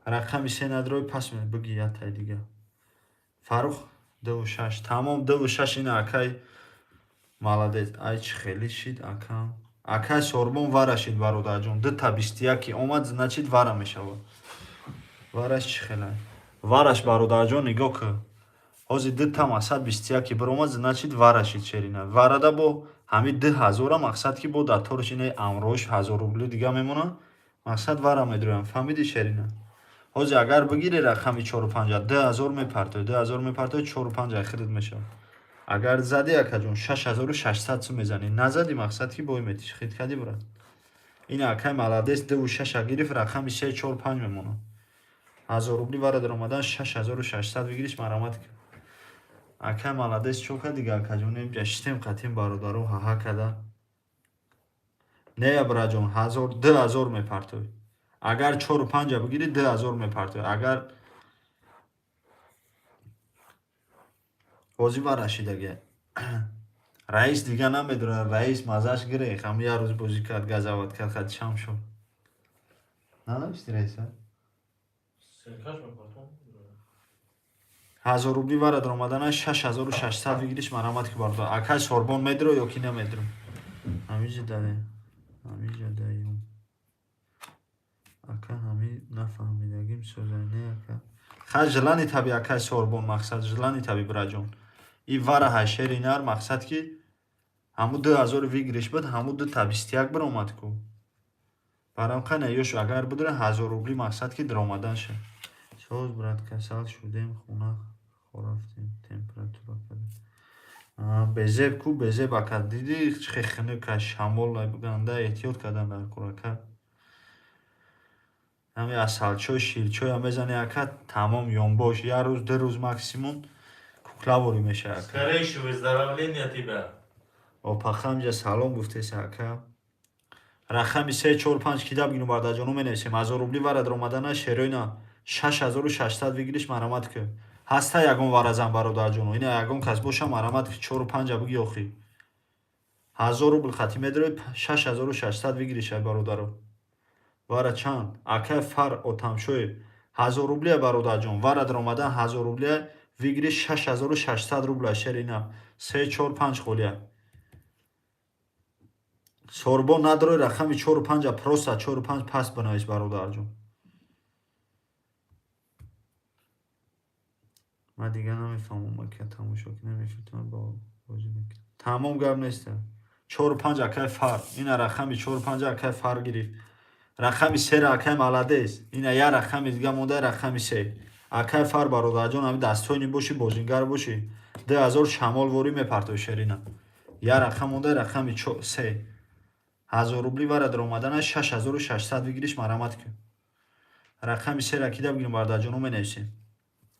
Рақами се надрой, пас биги, ятай дига. Фаррух, дуву шаш, тамом, дуву шаш. Ина, акай Молодец. Ай, чӣ хеле шид, акам. Акай Сорбон, вара шид, бародарҷон. Дута 21-ки омад, значит, вара мешавад. Вараш чӣ хелай? Вараш, бародарҷон, нигоҳ кун. Ҳозир дута мақсад 21-ки биромад, значит, вара шид, шерина. Варада бо ҳами 2000-а, мақсад ки бо даторш инаи амрош 1000 рубли дига мемонад. Мақсад, вара медроям. Фаҳмидӣ, шерина? Ҳозир агар бигири рақами чору панҷа, 2000 мепартои, 2000 мепартои, чору панҷа худат мешавад. Агар задӣ, акаҷон, 6600 сум мезанӣ. Назадӣ, мақсад ки бой метиш. Хит кадӣ, брат. Ина, акай Молодец дуву шаша гирифт, рақами се, чор, панҷ мемонад. 1000 рубли вара даромадан 6600 выигрыш, марамат ки. Акай Молодец, чо кардига, акаҷон? Инҷа шитем қатим бародаро, ҳаҳа када. Не, браҷон, ҳазор, 2000 мепартои. Агар чору панҷа бигирӣ, 2000 мепартои. Агар бозӣ вара шидаге. Раис дига намедонад, раис маззаш гирех, ҳам як рӯз бозӣ кард, газават кард, хати шам шуд. Нанависти раиса? Ссылкаш мепартом. 1000 рубли вара даромадана 6600 выигрыш, марамат ки, бародар. Акай Сорбон, медро ё ки намедро? Ҳамиҷа даре. Ҳамиҷа даём. Ака, ҳами нафаҳмидагим созай, не, ака. Хай, желани таби, акай Сорбон, мақсад желани таби, браҷон. И вара ҳай, шери нар, мақсад ки ҳаму 2000 выигрыш буд, ҳаму дута 21 биромад ку. Барам қана ёш агар бидора 1000 рубли, мақсад ки даромадан ша. Соз, брат, касал шудем, хона хорафтем, температура кардем. Безеб ку, безеб, ака, дидӣ чӣ хунук аст, шамол ганда, эҳтиёт кардан дар кор, ака. Ҳами асалчой, ширчойам мезани, ака, тамом, ёнбош, як рӯз, 2 рӯз максимум куклаворӣ мешавад, ака. Скорейшего выздоровления тебя. Опахамҷа салом гуфтеса, ака. Рақами се, чор, панҷ кида бигину, бародарҷону, менависем. 1000 рубли вара даромадана, шероина, 6600 выигрыш, марамат ки. Ҳаста ягон варазан, бародарҷону? Ина, ягон кас боша, марамат ки, чору панҷа биги охи. 1000 рубл хати медрои, 6600 выигрыш ай, бародаро. Вара чанд? Акай Фар Отамшоев. 1000 рублия, бародарҷон. Вара даромадан 1000 рублия выигрыш 6600 рубля, шерина. Се, чор, панҷ холия. Сорбон надорой, рақами чору панҷа, просто чору панҷ паст бинавис, бародарҷон. Ман дига намефаҳмам, ака, тамошо ки намефитонам, бо бозӣ мекунам. Тамом, гап неста. Чору панҷ, акай Фар. Ина, рақами чору панҷа акай Фар гирифт. Рақами сера акай Молодец. Ина, як рақами дига монда, рақами се. Акай Фар, бародарҷон, ҳами дастойни бошӣ, бозингар бошӣ. 2000 шамол ворӣ мепартои шерина. Я рақам монда, рақами 3. 1000 рубли вара даромадана 6600 выигрыш, марҳамат кун. Рақами 3-ра кида бигирем, бародарҷоно, менависем.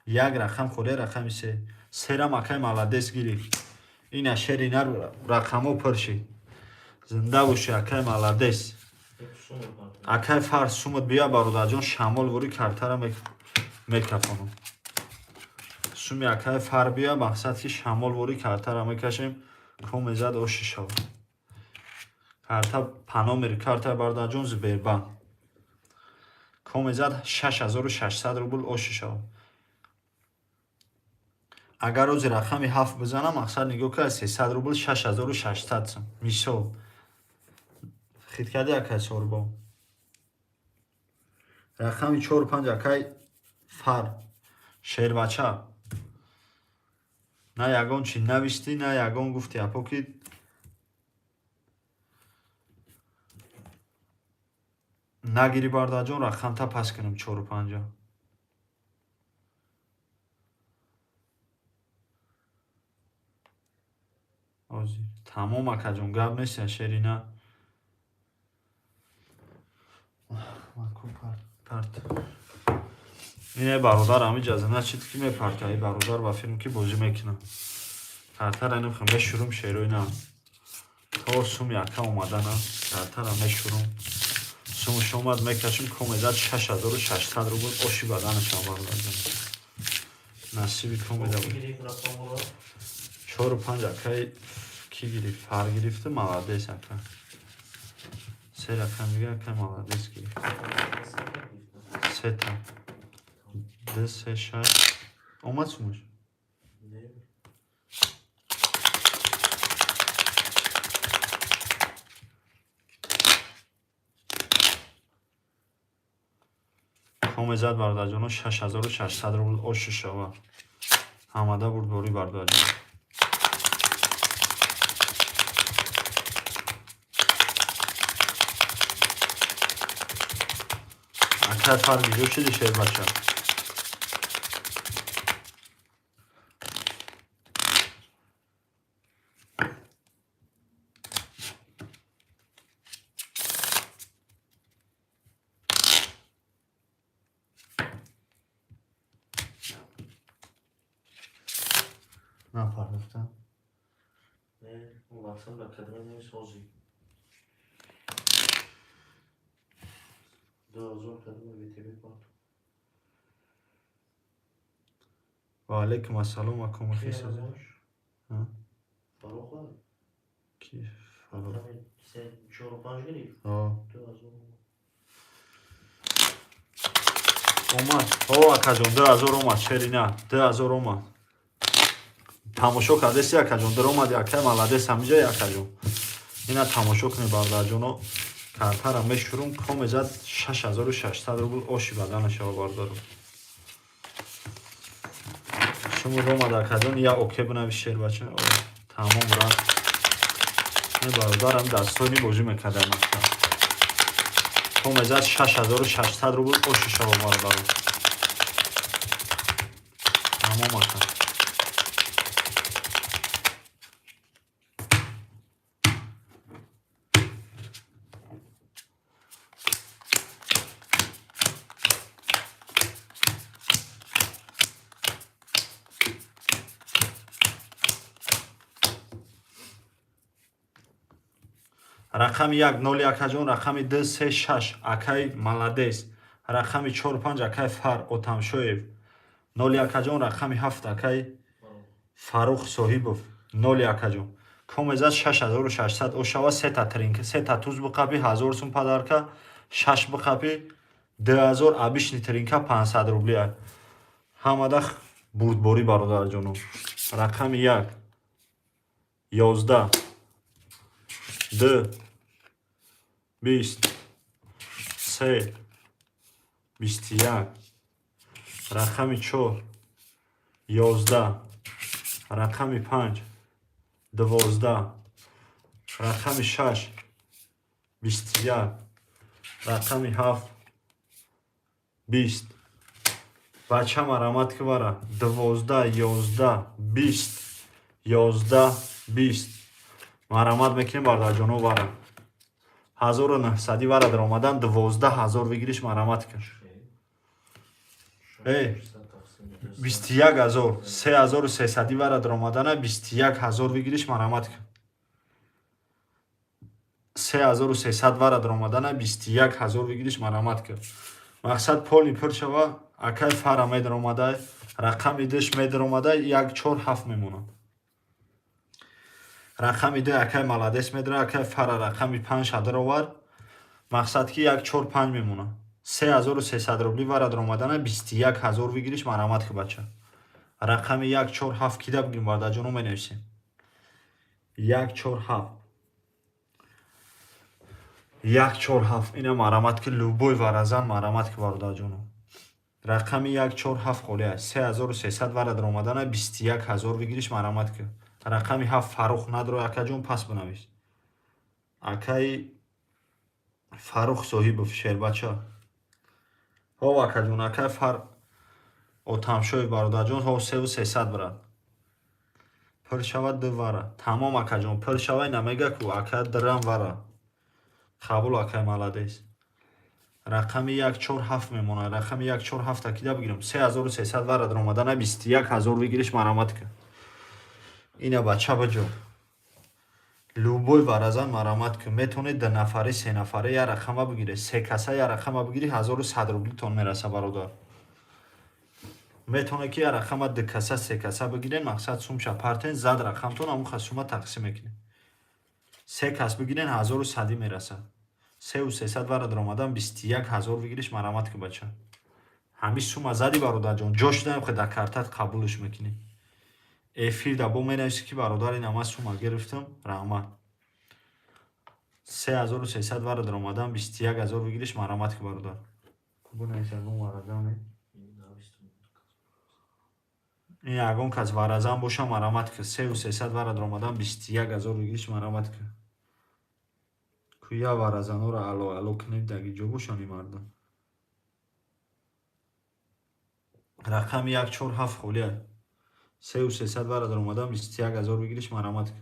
Як рақам холия, рақами 3. Серам акай молодец гирифт. Ина шерина, рақамҳо пур шид. Зинда бошӣ, акай молодец. Акай Фарз, сумат бия, бародарҷон, шамол ворӣ картара мекафонам. Суми акай Фар бия, мақсад ки шамол ворӣ картара мекашем, комезад оши шавад. Карта по номери карта, бародарҷон, Сбербанк. Комезад 6600 рубл оши шавад. Агар рози рақами 7 бизанам, мақсад нигоҳ кар, 300 рубл 6600 сум. Мисол. Хит кардӣ, акай Сорбо. Рақами 4, 5, акай Фар. Шербача. На ягон чи навистӣ, на ягон гуфти, апо ки нагирӣ, бародарҷон, рақамта пас кунам 4 5. Ҳозир. Тамом, акаҷон, гап нест, шерина. Парт. Ине бародар ҳамиҷа значит ки мепарта, и бародар ба филм ки бозӣ мекунад. Картара инам мешурум, шерои на. То сум яка омадана, картара мешурум. Сумуш омад, мекашем, комезад 6600 рубл оши баданашам, бародарҷон. Насиби комеда буд. 4 5 акай ки гирифт? Фар гирифта, молодец ака. Се рақам дига акай молодец гирифт. Сета. 2, 3, 6. Омад сумуш? Комезад, бародарҷоно, 6600 рубл оши шава. Ҳамада бурдборӣ, бародарҷон. Акай Фар, гиҷо шиди, шербача? Напардохта? Не, мақсад ба кадоме намесозӣ. 2000 кадоме ВТБ парт. Ва алайкум ассалом, акомахи созӣ. Фаррух. Ки Фаррух? 4 5 гирифт. О. 2000. Омад. О, акаҷон, 2000 омад, шерина. 2000 омад. Тамошо кардеси, акаҷон, даромади, акай молодец ҳамиҷа, акаҷон. Ина тамошо кунед, бародарҷоно. Картара мешурум, комезад 6600 рубл оши бадана шава, бародаро. Шумо омад, акаҷон, я оке бинавис, шербача. Тамом рафт. Не, бародарам дастони бозӣ мекарда мактаб. Комезад 6600 рубл оши шава, бародаро. Тамом, ака. Рақами 1 0, акаҷон, рақами 2 3 6, акай молодец. Рақами 4 5, акай Фар Отамшоев 0, акаҷон, рақами 7, акай Фарух Соҳибов 0, акаҷон. Комезад 6600 ошава, сета тринка, сета туз биқапи 1000 сум подарка, 6 биқапи 2000, обычный тринка 500 рубли. Ҳамада бурдборӣ, бародарҷоно. Рақами 1 11 2 20 3 21, рақами 4 11, рақами 5 12, рақами 6 21, рақами 7 20. Бача, марамат ки бара 12 11 20. 11 20. Марамат мекунем бародарҷоно вара. 1900 вара даромадан 12 000 выигрыш, марамат кун. Э, 21 000, 3300 вара даромадана 21 000 выигрыш, марамат кун. 3300 вара даромадана 21 000 выигрыш, марамат кун. Мақсад поли пур шава, акай фара медаромадай, рақами диш медаромадай, 1 4 7 мемонад. Рақами ду акай молодец медара, акай фара рақами 5 шадаровар. Мақсад ки 1 4 5 мемонад. 3300 рубли вара даромадана 21 000 выигрыш, марамат ки бача. Рақами 1 4 7 кида бигирем бародарҷоно, менависем. 1 4 7. 1 4 7 ина марамат ки, любой варазан, марамат ки бародарҷоно. Рақами 1 4 7 холӣ аст. 3300 вара даромадана 21 000 выигрыш, марамат ки. Рақами 7 Фаррух надро, акаҷон, пас бинавис. Акаи Фаррух Соҳибов, шербача. Ҳо акаҷон, акаи Фар Отамшоев бародарҷон, ҳо 3300 брат. Пур шавад ду вара. Тамом акаҷон, пур шавай намега ку, ака дирам вара. Қабул акай молодец. Рақами 1 4 7 мемонад. Рақами 1 4 7 такида бигирем. 3300 вара даромадана 21 000 выигрыш, марамат ки. Ина бача баҷо. Любой варазан, марамат ки, метавонед ду нафари, се нафаре як рақама бигире. Се каса як рақама бигири, 1100 рублитон мераса, бародар. Метавонед ки як рақама ду каса, се каса бигирен, мақсад сумша партен, зад рақамтон ҳамон сума тақсим мекунед. Се кас бигирен, 1100 мерасад. 3300 вара даромадан 21 000 выигрыш, марамат ки бача. Ҳамин сума зади бародарҷон, ҷо шудаем хе дар картат қабулш мекунӣ. Эфир да бо менависӣ ки бародар, ин ама сума гирифтам, раҳмат. 3300 вара даромадан 21 000 выигрыш, марамат ки бародар. Бунавис ягон варазан не? Ин ягон кас варазан боша, марамат ки, 3300 вара даромадан 21 000 выигрыш, марамат ки. Куя варазанора ало ало кунед, даги ҷо бошани мардум. Рақами 1 4 7 холӣ аст. 3300 вара даромадан 21 000 выигрыш, марамат ки.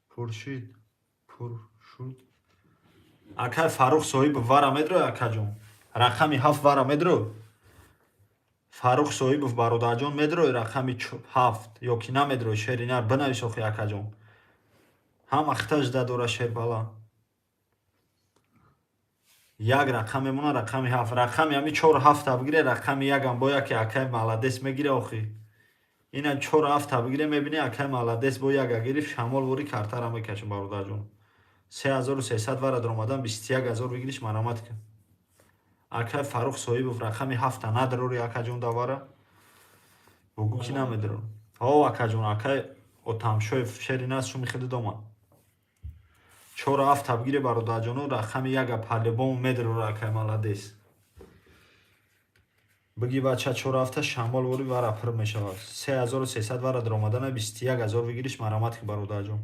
Пуршид, пур шуд. Акай Фаррух Соҳибов вара медро, акаҷон. Рақами 7 вара медро. Фаррух Соҳибов бародарҷон медро рақами 7 ё ки намедро, шери нар бинавис охи акаҷон. Ҳама хиташ дадора шербала. Як рақам мемона, рақами 7. Рақами ҳами 4 7 бигире, рақами 1 ам бо яке акай молодец мегире охи. Ина 4 7 бигире, мебини акай молодец бо яка гирифт, шамол вори картара мекаша бародарҷон. 3300 вара даромадан 21 000 выигрыш, марамат ки. Акай Фаррух Соҳибов рақами 7 надарори акаҷон давара. Бугӯ ки намедаро. Ҳо акаҷон, акай Отамшоев шери нас шуми хеле дома. 4 7 бигире бародарҷоно, рақами 1 по-любому медарора акай молодец. Биги бача, 4 7 шамол вори вара пур мешавад. 3300 вара даромадана 21 000 выигрыш, марамат ки бародарҷон.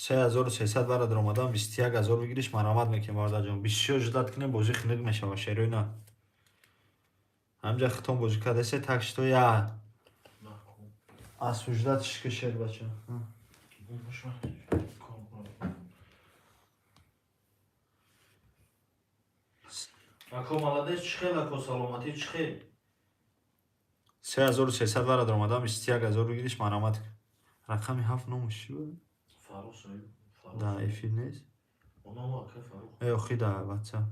3300 вара даромадан 21 000 выигрыш, марамат мекунем бародарҷон. Бисёр ждать кунем, бозӣ хунук мешавад, шерои на. Ҳамҷа хитон бозӣ кардасе, так что я осуждать ки шер бача. Ако молодец, чӣ хел, ако саломатӣ чӣ хел? 3300 вара даромадан 21 000 выигрыш, марамат. Рақами 7 номаш чӣ буд? Фаррух Соҳиб. Да эфир нест? Оно акай Фаррух. Э, охи да WhatsApp.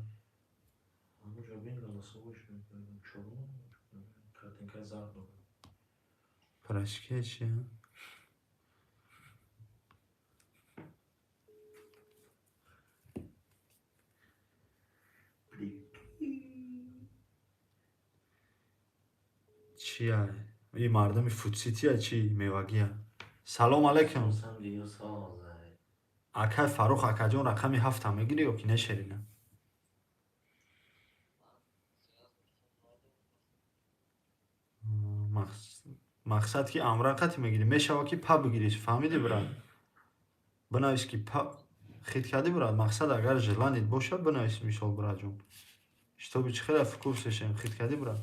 Ҳамуҷа бин, голосовой чорум картинкаи зард дорад. Прашке чи? Чия? И мардами футсития чи мевагия? Салом алейкум. Акай Фаррух акаҷон, рақами 7 мегири ё ки не, шерина? Мақсад ки амра қати мегирӣ, мешава ки па бигириш, фаҳмидӣ, брат? Бинавис ки па хит кардӣ, брат. Мақсад, агар желание т бошад, бинавис, мисол, братҷон, чтобы чӣ хеле в курсе шем. Хит кардӣ, брат?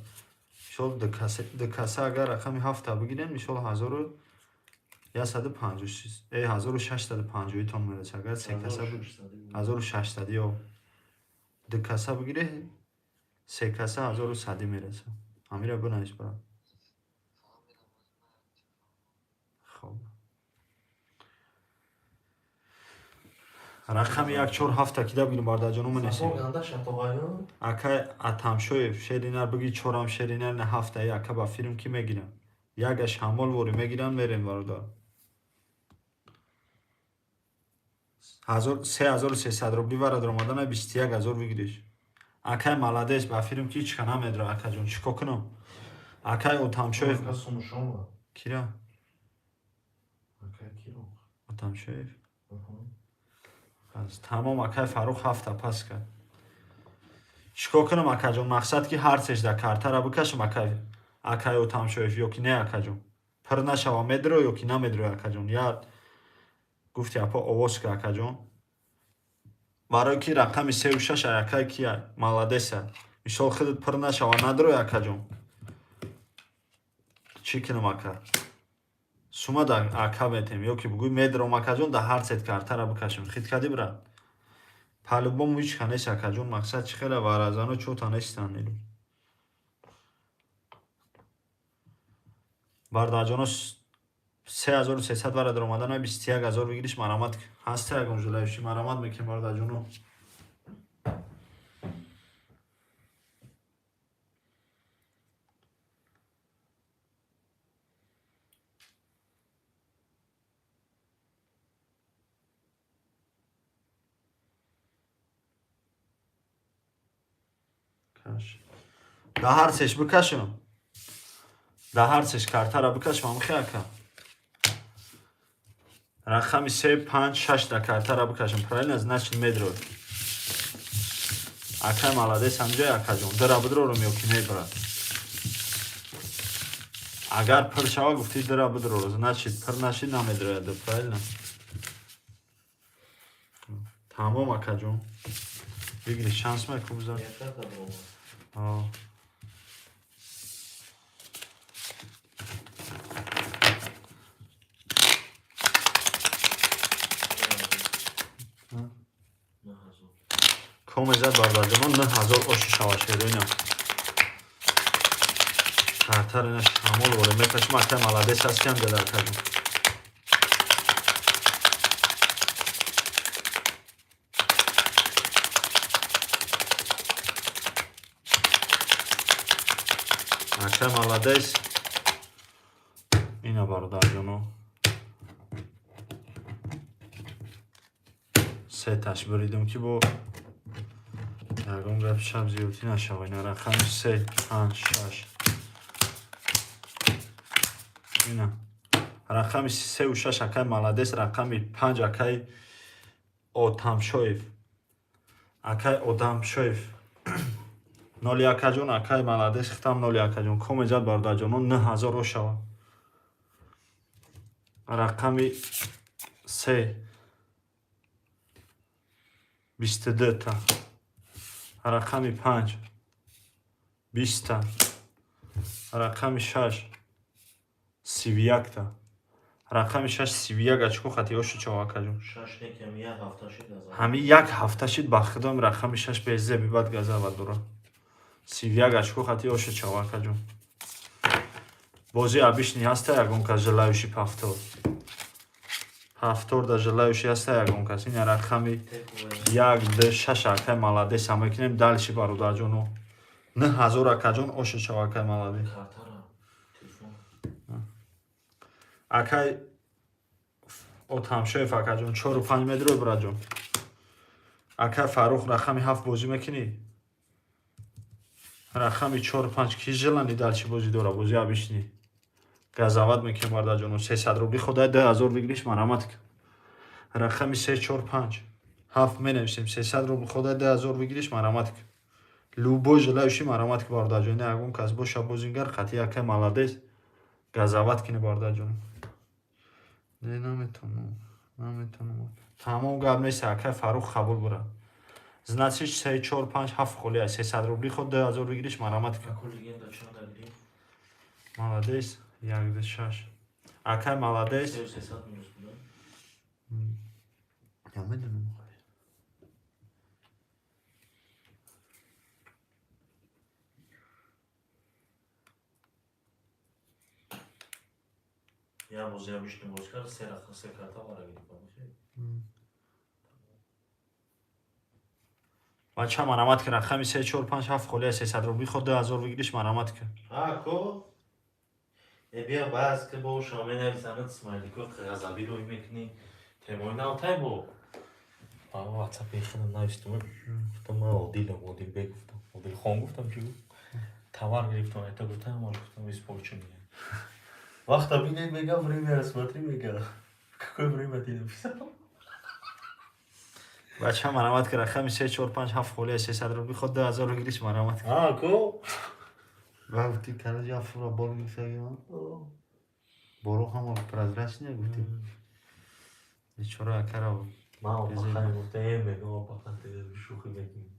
Мисол, дукаса агар рақами ҳафта бигирем, мисол, 1150, 1650-тон мераса. Агар се каса, 1600, ё дукаса бигире, се каса 1100 мераса. Ҳамира бинавис, брат. Хоб, рақами як, чор, ҳафта кида бигирем, бародарҷоно, менесем. Акай Атамшоев, шеринар биги, чорам шеринар, на ҳафта ака, ба филм ки мегирам, ягаш ҳамол ворӣ мегирам, мерем, бародар. 3300 рубли вара даромадана, 21 000 выигрыш. Акай, молодец, ба филм ки ҳичка намедра, акаҷон, чӣ кор кунам? Акай Отамшоев кира? Отамшоев тамом. Акай Фаррух ҳафта пас кард. Чӣ кор кунам, акаҷон? Мақсад ки ҳар сеш да картара бикашам, акай Отамшоев, ё ки не, акаҷон? Пир нашава, медро ё ки намедро, акаҷон? Я гуфти, апа, овоз ка, акаҷон, барое ки рақами сеу шаш, акай кия, молодец а. Мисол, худат пир нашава, надрой, акаҷон. Чӣ кунам, ака? Сума да ака метем ё ки бугӯй медром, акаҷон, да ҳар сет картара бикашем. Хит кардӣ, брат? По-любому ҳичка нест, акаҷон. Мақсад, чӣ хела варазано чота нестанд. Бародарҷоно, 3300 вара даромадана, 21 000 выигрыш. Марамат, ҳаста ягон желающий? Марамат мекунем, бародарҷоно. Да ҳар сеш бикашам, да ҳар сеш картара бикашам, амхе, ака? Рақами се, панҷ, шаш да картара бикашам, правильно? Значит, медрой. Акай, молодец, ҳамҷои, акаҷон, дира бидрорум ё ки не, брат? Агар пир шава, гуфтӣ, дира бидрора, значит, пир нашид, намедрояд, правильно? Тамом, акаҷон, выигрыш шанс мекубза. Як карта баромад. Аа. 9000. Комезад, бародарҷонон, 9000 оши шава, шероина. Картар ина шамол воре мекашим. Акай, молодец, ҳастиам дела, акаҷон. Акай, молодец. Ина, бародарҷоно, сеташ буридум ки бо ягон гап шаб зиёдтӣ нашава. Ина рақами се, панҷ, шаш. Ина рақами сеу шаш, акай, молодец. Рақами панҷ, акай Отамшоев, акай Одамшоев, ноли, акаҷон. Акай, молодец, хитам ноли, акаҷон. Комеҷад, бародарҷоно, 9000 ошава. Рақами се, 22-та. Рақами панҷ, 20-та. Рақами шаш, 31-та. Рақами шаш, 31 очко хати ошу чав, акаҷон. Шаш не, ки ҳами як ҳафта шид газа. Ҳами як ҳафта шид, ба худом, рақами шаш безеби бад газава дора. 31 очко хати ошу чав, акаҷон. Бозӣ обычный ҳаста, ягон кас желающий? Повтор, повтор да желающий ҳаста, ягон кас? Ина рақами як, д, шаш, акай, молодец, мекунем дальше, бародарҷоно. 9000, акаҷон, ошу чав, акай, молодец. Картара. Телефон. Акай Отамшоев, акаҷон, чору панҷ медрой, браҷон. Акай Фаррух, рақами ҳафт бозӣ мекунӣ? Рақами чору панҷ ки желание дальше бозӣ дора? Бозӣ обычный газават мекунем, бародарҷоно. 300 рубли ходай, 2000 выигрыш. Марамат, рақами се, чор, панҷ, ҳафт менависем. 300 рубли ходай, 2000 выигрыш. Марамат, любой желающий, марамат, бародарҷони. Ягон кас боша, бозингар хати, акай, молодец. Газават кини бародарҷон. Не, наметонам. Наметонам. Тамом гап нест, акай Фаррух қабул бура. Значит 3 4 5 7 холи 300 рубли худ 2000 выигрыш марамат ка. Ако легенда чанд гирифт? Молодец. 1 2 6. Акай молодец. 300 минус буда. Я медонам. Я бозия бишни боз кард, се рақам се карта мара гирифт. Бача марамат ка рақами 3 4 5 7 холи 300 рубли худ 2000 выигрыш марамат ка. Ако Э бия баъз ки бо шумо менависанад смайлико ғазабӣ рӯй мекунӣ. Темои навтай бо. Ба WhatsApp худам навистум. Гуфтам ман Одилам, Одилбек гуфтам. Одилхон гуфтам чӣ гуфт? Товар гирифтам, это гуфтам, ҳамон гуфтам испорчен. Вақта бинед мега время рассмотри мега. Какое время ты написал? Бача марамат ка рақами 3 4 5 7 холи 300 рубли худ 2000 выигрыш марамат ка. Ако Гуфти короче я фура бор гирифтагим. Боро ҳама прозрачный гуфти. Бечора акара. Ман опахан гуфта, э мега опахан ты шӯхӣ мекунӣ.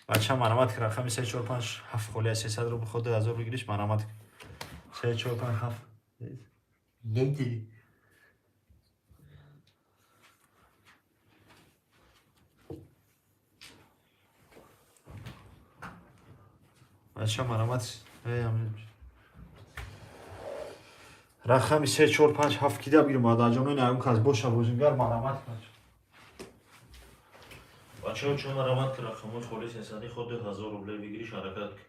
Бача марамат ка рақами 3 4 5 7 холи 300 рубли худ 2000 выигрыш марамат ка. 3 4 5 7. Неди. Бача марамат эй амин. Рақами 3 4 5 7 кида бигирем бародарҷоно, ин ягон кас боша бозингар марамат бача. Бачаҳо чун марамат ки рақамҳои холи сесади худ 2000 рубле выигрыш ҳаракат ки.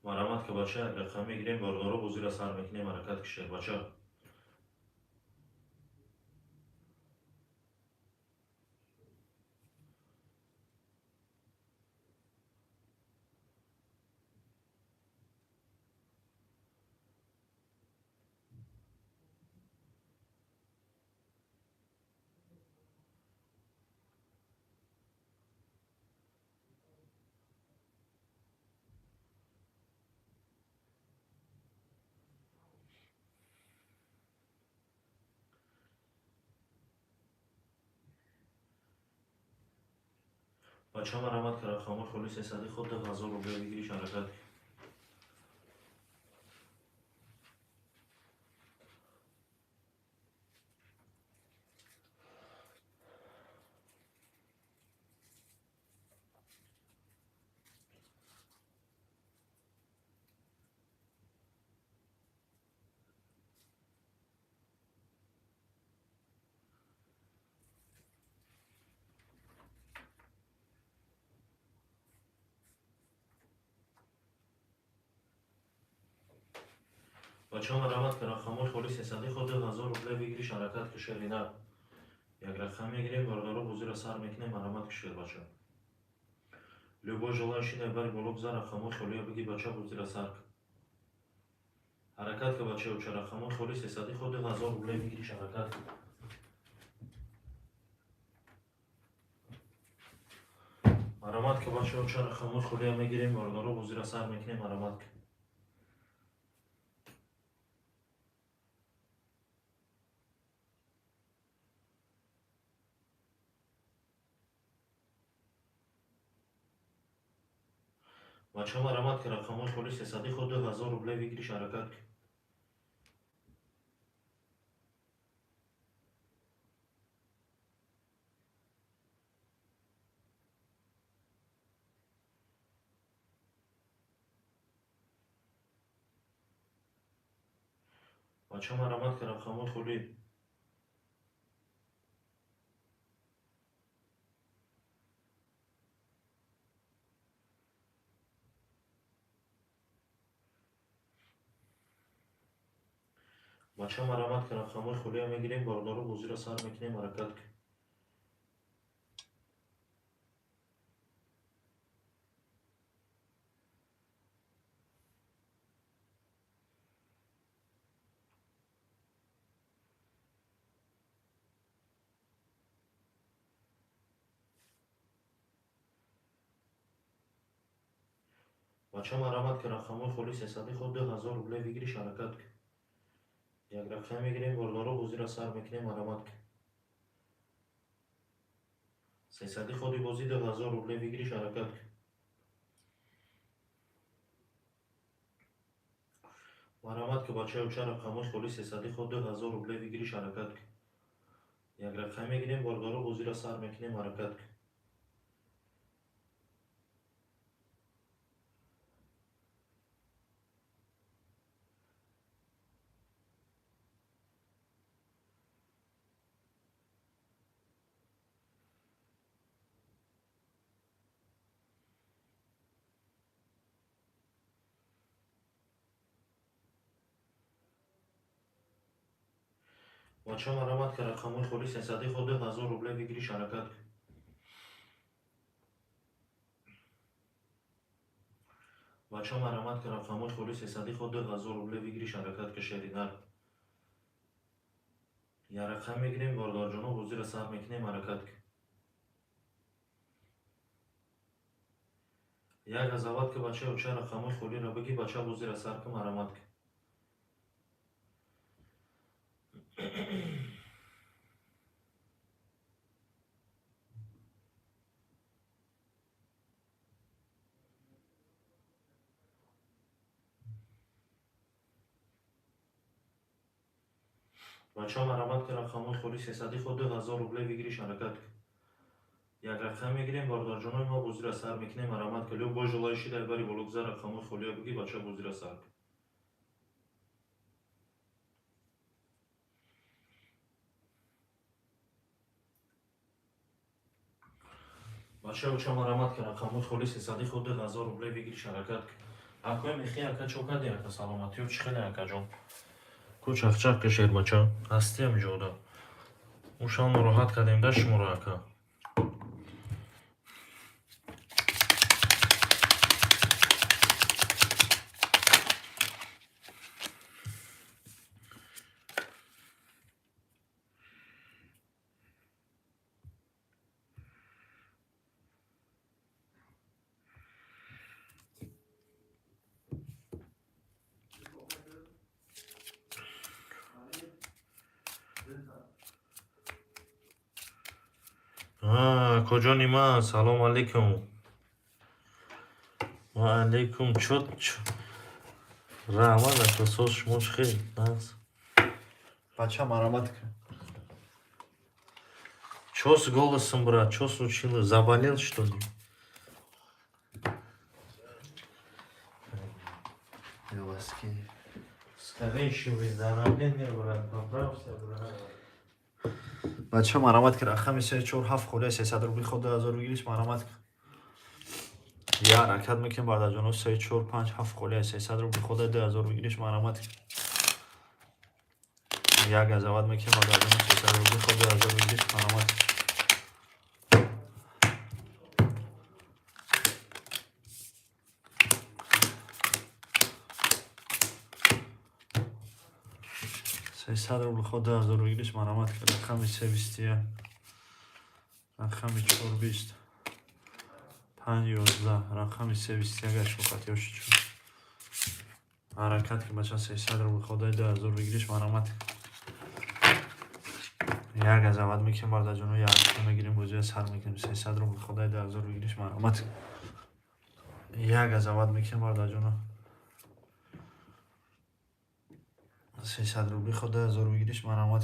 Марамат ка бача, як рақам мегирем, бордоро бозиро сар мекунем, ҳаракат ки шербача. Бача марамат ка рақамҳои холи сесади худ 2000 рубле выигрыш ҳаракат ки. Бача марамат ка рақамҳои холи сесади худ 2000 рубле выигрыш ҳаракат ки шерина. Як рақам мегирем, бордоро бозиро сар мекунем, марамат ки шербача. Любой желающий дар бари боло гузар, рақамҳои холиро биги бача бозиро сар кун. Ҳаракат ка бача оча рақамҳои холи сесади худ 2000 рубле выигрыш ҳаракат ки. Марамат ка бача оча рақамҳои холиро мегирем, бордоро бозиро сар мекунем, марамат ки. Бача марамат ки рақамҳои холи сесади худ 2000 рубле выигрыш ҳаракат ки. Бача марамат ки рақамҳои холи Бача марамат ки рақамҳои холиро мегирем, бордоро бозиро сар мекунем, ҳаракат ки. Бача, марҳамат, ки рақамҳои холи сесади ход 2000 рубле выигрыш, ҳаракат ки. Як рақам мегирем, бордоро, бозиро сар мекунем, марҳамат ки. Сесади ходи бозӣ 2000 рубле выигрыш, ҳаракат ки. Марҳамат ки, бачаи оча, рақамҳои холи сесади ход 2000 рубле выигрыш, ҳаракат ки. Як рақам мегирем, бордоро, бозиро сар мекунем, ҳаракат ки. Бача, марҳамат ки, рақамҳои холи сесади ход 2000 рубле выигрыш, ҳаракат ки. Бача, марҳамат ки, рақамҳои холи сесади ход 2000 рубле выигрыш, ҳаракат ки, шеринар. Як рақам мегирем, бордорҷоно, бозиро сар мекунем, ҳаракат ки. Як газават ки, бачаи оча, рақамҳои холиро бигӣ, бача, бозиро сар ки, марҳамат ки. Бача, марҳамат ки, рақамҳои холи сесади ход 2000 рубле выигрыш, ҳаракат ки. Як рақам мегирем, бордорҷонои мо, бозиро сар мекунем, марҳамат ки. Любой желающий дар бари боло гузар, рақамҳои холиро бигӣ, бача, бозиро сар ки. Бача, оча, марҳамат ки, рақамҳои холи сесади ход 2000 рубле выигрыш, ҳаракат ки. Акои мехи, ака, чо кади, ака, саломатиё чӣ хеле, акаҷон? Ку чахчах ки, шербача, ҳастӣ ҳамиҷода. Ушам нороҳат кардем да шуморо, ака. Акоҷони ман, салом алейкум. Ва алейкум. Чо раҳмат, ака, соз, шумо чӣ хел? Нағз. Бача, марҳамат ки. Чё с голосом, брат? Чё случилось? Заболел, что ли? Ёваски. Скорейшего выздоровления, брат. Поправься, брат. Бача, марҳамат ки, рақами се, чор, ҳафт холия 300 рубли ход 2000 выигрыш, марҳамат ки. Я ҳаракат мекунем, бародарҷоно, се, чор, панҷ, ҳафт холия 300 рубли ход 2000 выигрыш, марҳамат ки. Як газават мекунем, бародарҷоно, 300 рубли ход 2000 выигрыш, марҳамат ки. 300 рубли ход 2000 выигрыш, марҳамат ки. Рақами се 21, рақами чор 20, панҷ 11, рақами се 21 гашт ёши чор. Ҳаракат ки, бача, 300 рубли ход 2000 выигрыш, марҳамат. Як газават мекунем, бародарҷоно, як мегирем, бозиро сар мекунем. 300 рубли ход 2000 выигрыш, марҳамат. Як газават мекунем, бародарҷоно. 300 рубли ход 2000 выигрыш, марҳамат.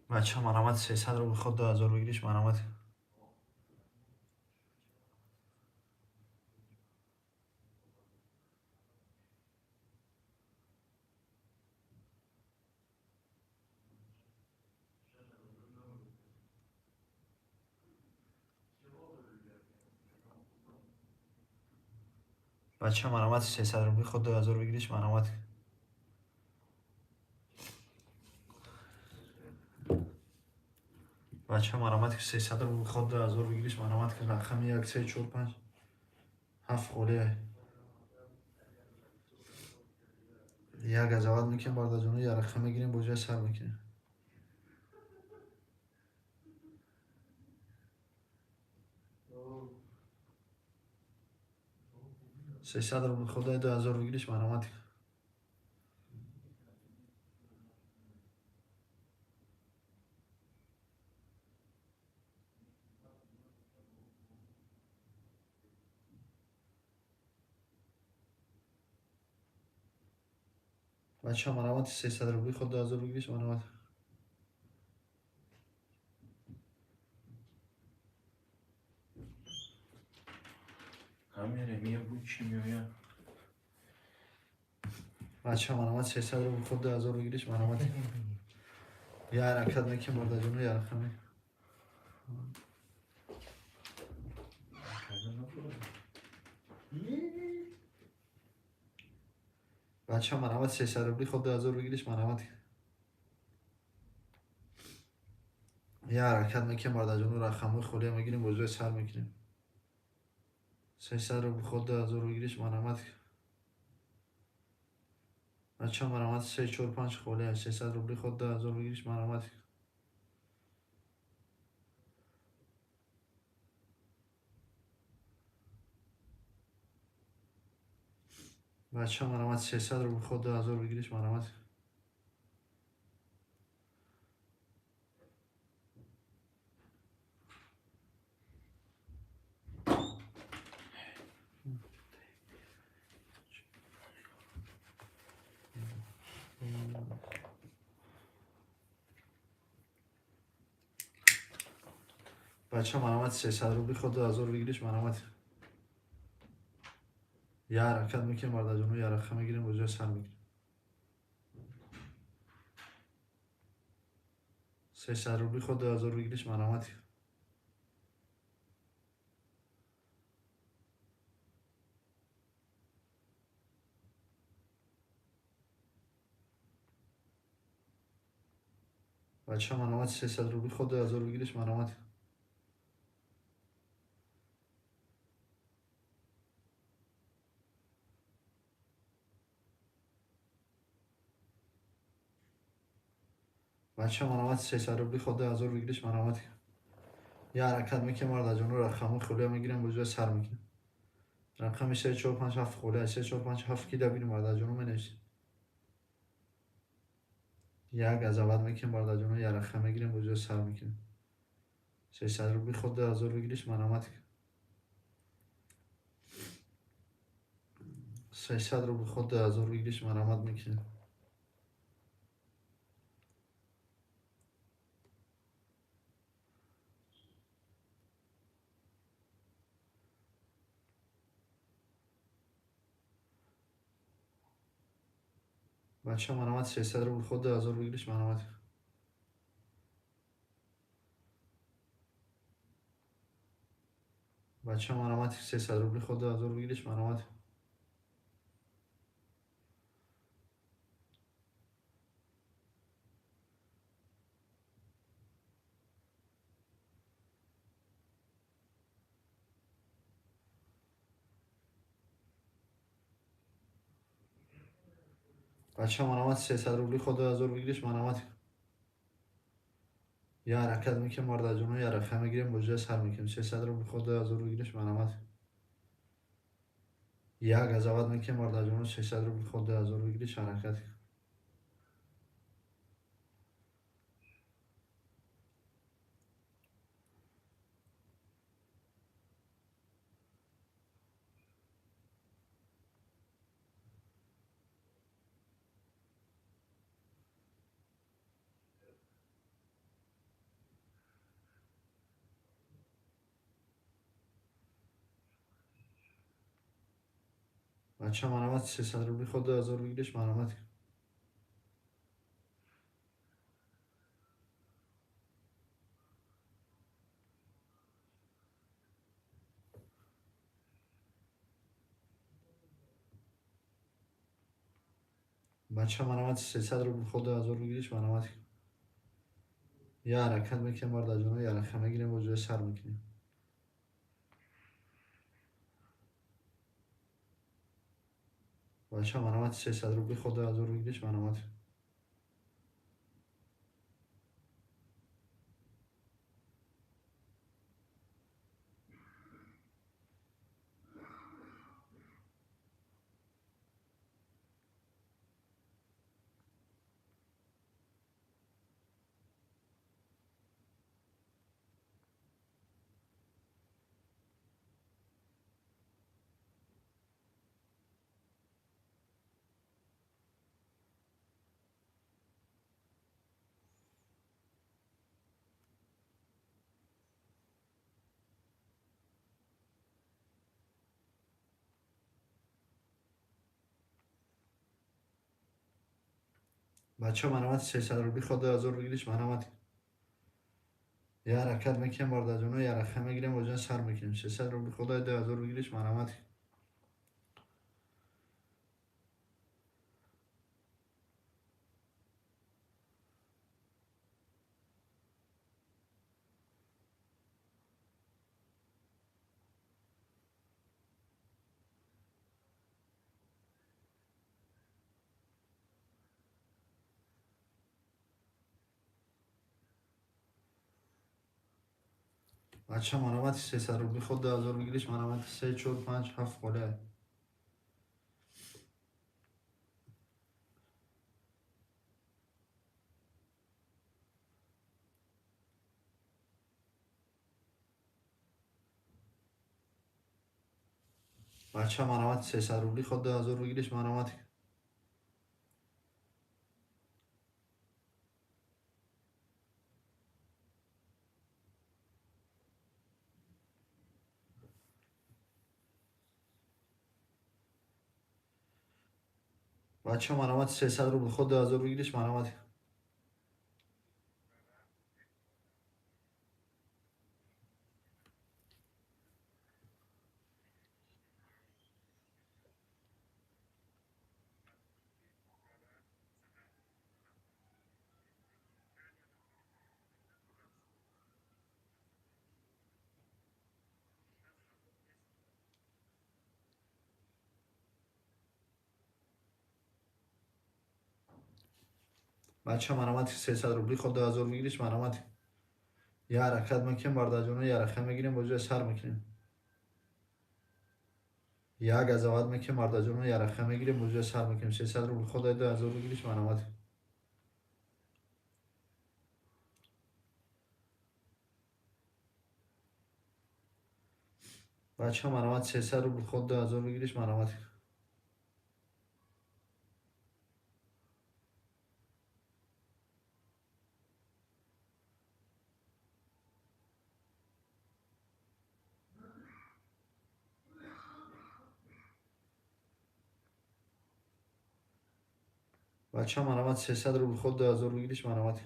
Бача, марҳамат, 300 рубли ход 2000 выигрыш, марҳамат. Бача, марҳамат, 300 рубли ход 2000 выигрыш, марҳамат. Бача марамат ки 300 рубл ход 2000 выигрыш, марамат ки рақами 1 3 4 5 7 холия. Як газават мекунем бародарҷоно, як рақам мегирем, бо ҷоя сар мекунем. 300 рубл ход 2000 выигрыш, марамат ки. Бача марамат 300 рубли ход 2000 выигрыш, марамат. Бача марамат 300 рубли ход 2000 выигрыш, марамат. Я ҳаракат мекунем бародарҷоно, я рақами. Бача марамат 300 рубли ход 2000 выигрыш, марамат. Я ҳаракат мекунем бародарҷоно, рақамҳои холия мегирем, бо ҷоя сар мекунем. 300 рубл ход 2000 выигрыш, марамат. Бача марамат 3 4 5 холия, 300 рубли ход 2000 выигрыш, марамат. Бача марамат 300 рубл ход 2000 выигрыш, марамат. Бача марамат 300 рубли ход 2000 выигрыш, марамат. Я ҳаракат мекунем бародарҷоно, я рақам мегирем, бо ҷоя сар мекунем. 300 рубли ход 2000 выигрыш, марамат. Бача марамат 300 рубли ход 2000 выигрыш, марамат. Бача марамат 300 рубли ход 2000 выигрыш, марамат. Я ҳаракат мекунем бародарҷоно, рақамҳои холия мегирем, бо ҷоя сар мекунем. Рақами 3 4 5 7 холия, 3 4 5 7 ки дабинем бародарҷоно, менависем. Як газават мекунем бародарҷоно, як рақам мегирем, бо ҷоя сар мекунем. 300 рубли ход 2000 выигрыш, марамат. 300 рубл ход 2000 выигрыш, марамат мекунем. Бача марамат 300 рубл ход 2000 выигрыш, марамат. Бача марамат 300 рубли ход 2000 выигрыш, марамат. Бача марамат 300 рубли ход 2000 выигрыш, марамат. Я ҳаракат мекунем бародарҷоно, я рақам мегирем, бо ҷоя сар мекунем. 300 рубл ход 2000 выигрыш, марамат. Я газават мекунем бародарҷоно, 300 рубл ход 2000 выигрыш, ҳаракат. Бача марамат 300 рубли ход 2000 выигрыш, марамат. Бача марамат 300 рубл ход 2000 выигрыш, марамат. Я ҳаракат мекунем, бародарҷоно, я рақам мегирем, бозиро сар мекунем. Бача, марамат, 300 рубли ход 2000 выигрыш, марамат. Бача, марамат, 300 рубли ход 2000 выигрыш, марамат. Я ҳаракат мекунем, бародарҷоно, я рақам мегирем, бозиро сар мекунем. 300 рубли ход 2000 выигрыш, марамат. Бача, марамат, 300 рубли ход 2000 выигрыш, марамат, 3 4 5 7 холе. Бача, марамат, 300 рубли ход 2000 выигрыш, марамат. Бача, марамат, 300 рубли ход 2000 выигрыш, марамат. Бача, марамат, 300 рубли ход 2000 выигрыш, марамат. Я ҳаракат мекунем, бародарҷоно, я рақам мегирем, бозиро сар мекунем. Я газават мекунем, бародарҷоно, я рақам мегирем, бозиро сар мекунем. 300 рубли ход 2000 выигрыш, марамат. Бача, марамат, 300 рубли ход 2000 выигрыш, марамат. Бача, марамат, 300 рубли ход 2000 выигрыш, марамат.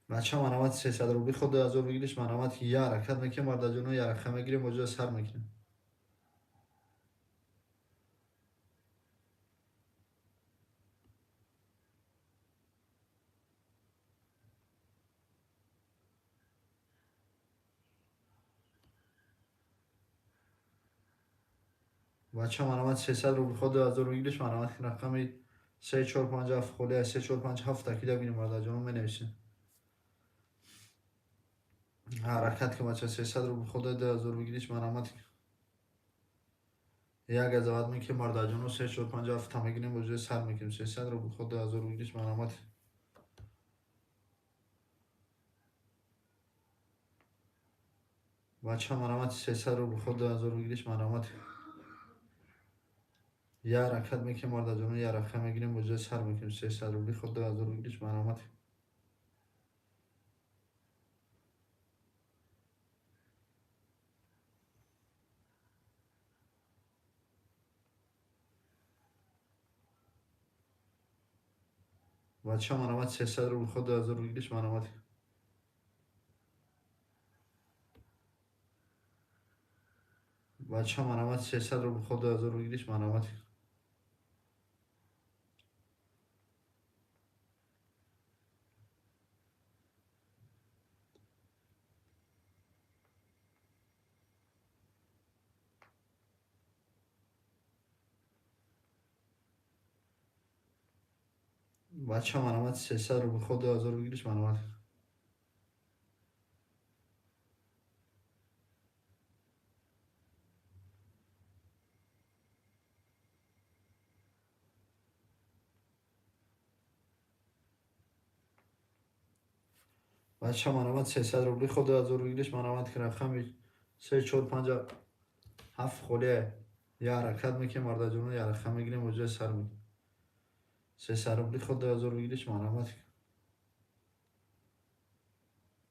Бача, марамат, 300 рубли ход 2000 выигрыш, марамат. Я ҳаракат мекунем, бародарҷоно, я рақам мегирем, бозиро сар мекунем. Бача, марамат, 300 рубли ход 2000 выигрыш, марамат, рақами 3 4 5 7 холе 3 4 5 7 такида бинем, бародарҷоно, менависем. Ҳаракат кун, бача, 300 рубли ход 2000 выигрыш, марамат. Я газават мекунем, бародарҷоно, 3 4 5 7 мегирем, бозиро сар мекунем. 300 рубли ход 2000 выигрыш, марамат. Бача, марамат, 300 рубли ход 2000 выигрыш, марамат. Я ҳаракат мекунем, бародарҷоно, я рақам мегирем, бозиро сар мекунем. 300 рубли ход 2000 выигрыш, марамат. Бача марҳамат, 300 рубл ход 2000 выигрыш, марҳамат. Бача марҳамат, 300 рубл ход 2000 выигрыш, марҳамат. Бача марҳамат, 300 рубл ход 2000 выигрыш, марҳамат. Бача марҳамат, 300 рубли ход 2000 выигрыш, марҳамат. Рақами 3, 4, 5, 7 холия. Я ҳаракат мекунем, бародарҷоно, я рақам мегирем, оҷои сар мекунем. 300 рубли ход 2000 выигрыш, марҳамат.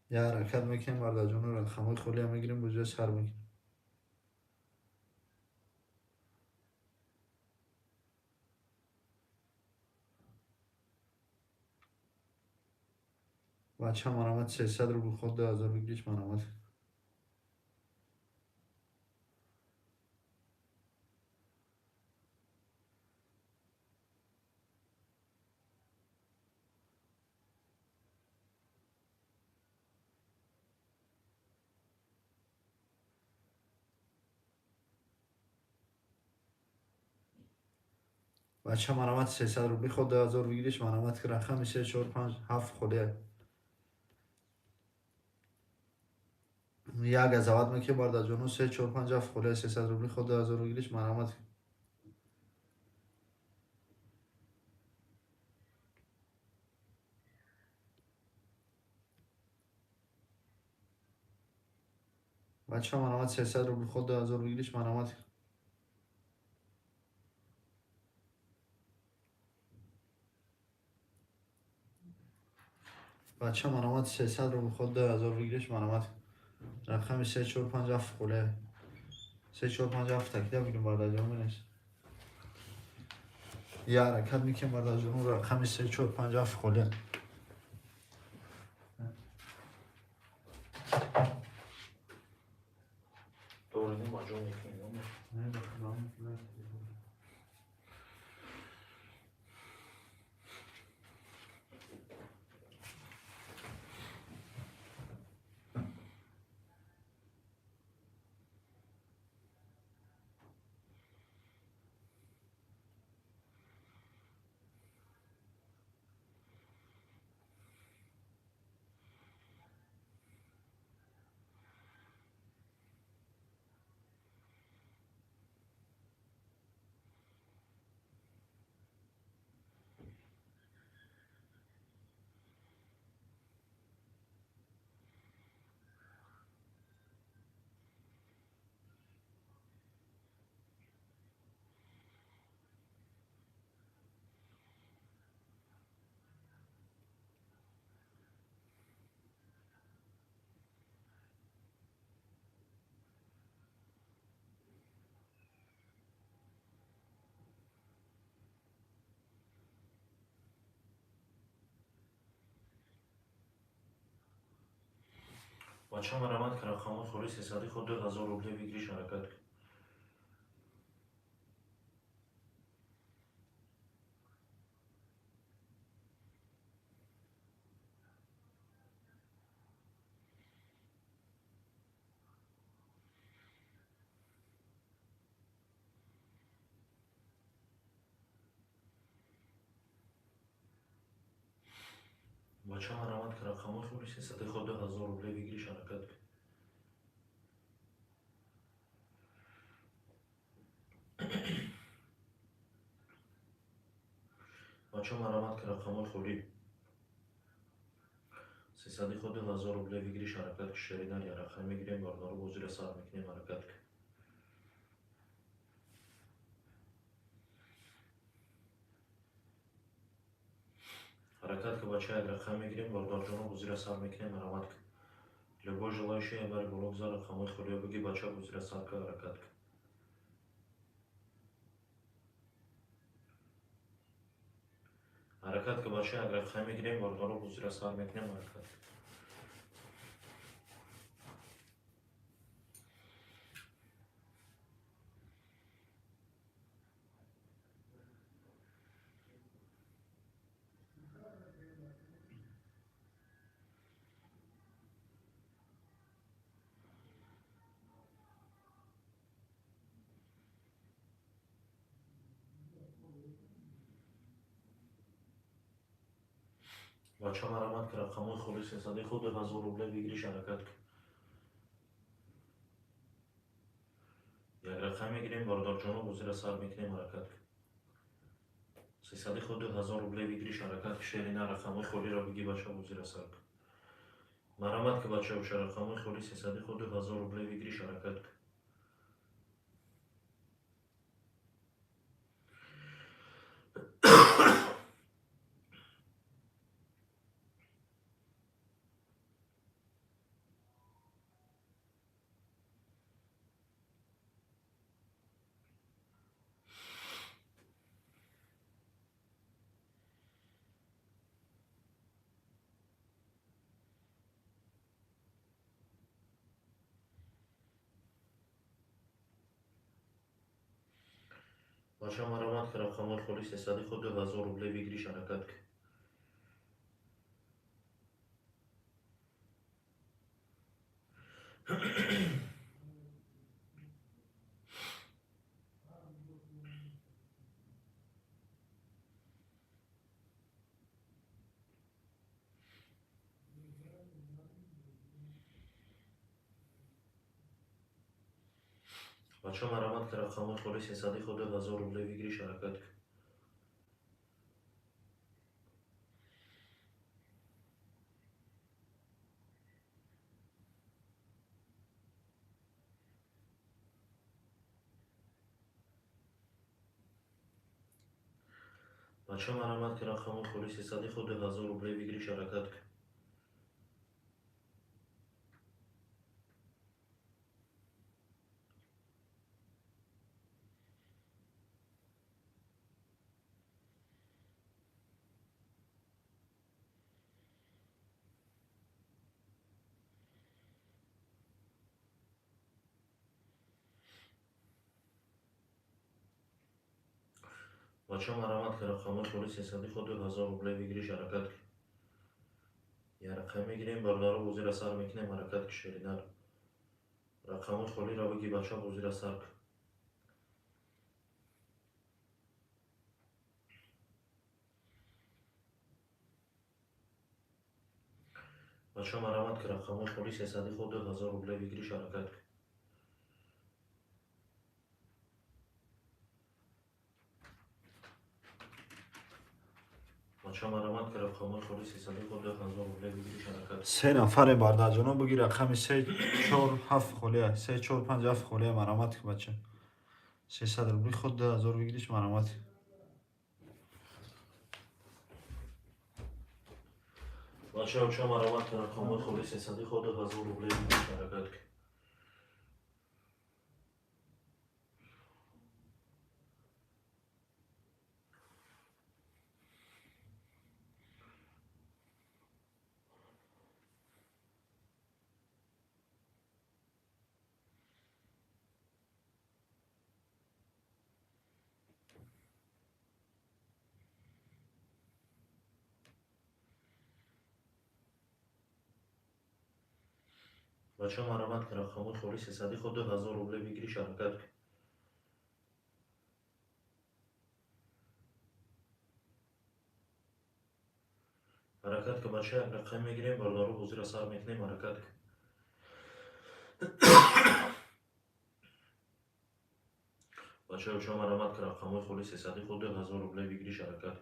Я ҳаракат мекунем, бародарҷоно, рақамҳои холия мегирем, оҷои сар мекунем. Бача марҳамат, 300 рубл ход 2000 выигрыш, марҳамат. Бача марҳамат, 300 рубли ход 2000 выигрыш, марҳамат. Рақами 3, 4, 5, 7 холия. Як газават мекунем, бародарҷоно, 3, 4, 5, 7 холия, 300 рубли ход 2000 выигрыш, марҳамат. Бача марҳамат, 300 рубл ход 2000 выигрыш, марҳамат. Бача марҳамат, 300 рубл ход 2000 выигрыш, марҳамат. Рақами 3, 4, 5, 7 холия. 3, 4, 5, 7 такида бигирем, бародарҷоно, бинес. Я ҳаракат мекунем, бародарҷоно, рақами 3, 4, 5, 7 холия. Дорини маҷо мекунем. Бача марҳамат, рақамҳои холи, 300 ход 2000 рубли выигрыш, ҳаракат. Бача марҳамат, рақамҳои холи, 300 ход 2000 рубли выигрыш, ҳаракат. Бача марҳамат, рақамҳои холӣ, 300 ход 2000 рубли выигрыш, ҳаракат. Шеринар, я рақам мегирем, бародаро, бозиро сар мекунем, ҳаракат. Ҳаракат ки, бача, як рақам мегирем, бародарҷоно, бозиро сар мекунем, марҳамат. Любой желающий бари боло гузар, рақамҳои холиё биги, бача, бозиро сар ка, ҳаракат. Ҳаракат ки, бача, як рақам мегирем, бародаро, бозира сар мекунем, ҳаракат. Бача, марамат ки, рақамҳои холи 300 худ 2000 рубле выигрыш, ҳаракат. Як рақам мегирем, бародарҷоно, бозира сар мекунем, ҳаракат. 300 худ 2000 рубле выигрыш, ҳаракат. Шерина, рақамҳои холиро биги, бача, бозира сар. Марамат ки, бача, оша рақамҳои холи 300 худ 2000 рубле выигрыш, ҳаракат. Бача, марамат ки, рақамҳои холи 300 худ 2000 рубле выигрыш, ҳаракат. Бача, марамат ки, рақамҳои холи 300 худ 2000 рубле выигрыш, ҳаракат. Бача, марамат ки, рақамҳои холи 300 худ 2000 рубле выигрыш, ҳаракат. Бача, марамат ки, рақамҳои холи 300 худ 2000 рубле выигрыш, ҳаракат. Як рақам мегирем, бародаро, бозира сар мекунем, ҳаракат. Ки, шеринар, рақамҳои холиро биги, бача, бозира сар. Бача, марамат ки, рақамҳои холи 300 худ 2000 рубле выигрыш, ҳаракат. Бача, марамат ки, рақамҳои холи 300 худ 2000 рубле выигрыш, ҳаракат. Се нафаре, бародарҷоно, буги, рақами се, чор, ҳафт холия, се, чор, панҷ, ҳафт холия. Марамат ки, бача, 300 рубли худ 2000 выигрыш, марамат. Бача, оча, марамат ки, рақамҳои холи 300 худ 2000 рубле выигрыш, ҳаракат. Бача, марамат ки, рақамҳои холи 300 худ 2000 рубле выигрыш, ҳаракат. Ҳаракат ки, бача, як рақам мегирем, бародаро, бозира сар мекунем, ҳаракат. Бача, оча, марамат ки, рақамҳои холи 300 худ 2000 рубле выигрыш, ҳаракат.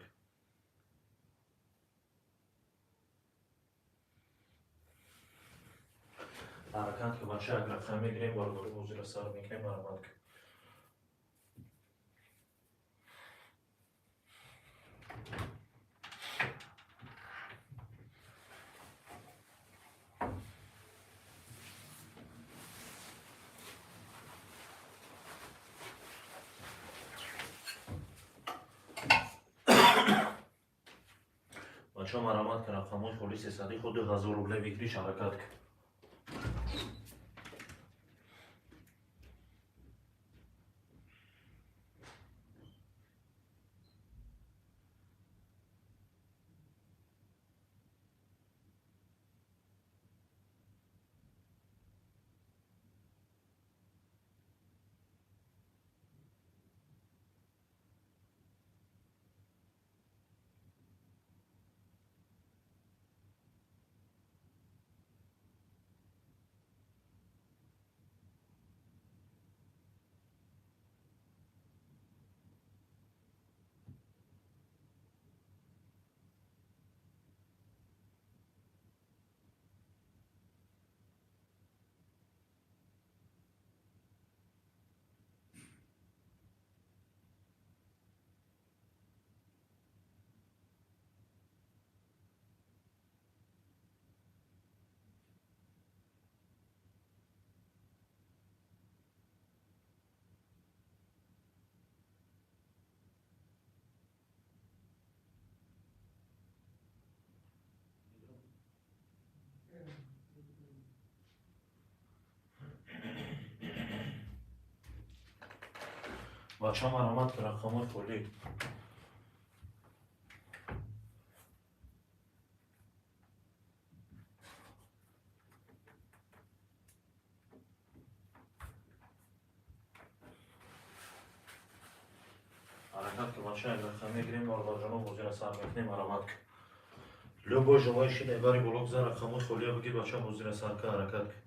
Ҳаракат ки, бача, як рақам мегирем, бародаро, бозира сар мекунем, марамат ки. Бачаҳо, марҳамат ки, рақамҳои холи сесади ход 2000 рубле выигрыш, ҳаракат ки. Бачаҳо, марҳамат ки, рақамҳои холӣ. Ҳаракат ки, бача, як рақам мегирем, бародарҷоно, бозиро сар мекунем, марҳамат ки. Любой желающий дар бари боло гузар, рақамҳои холия бигир, бача, бозиро сар ка, ҳаракат ки.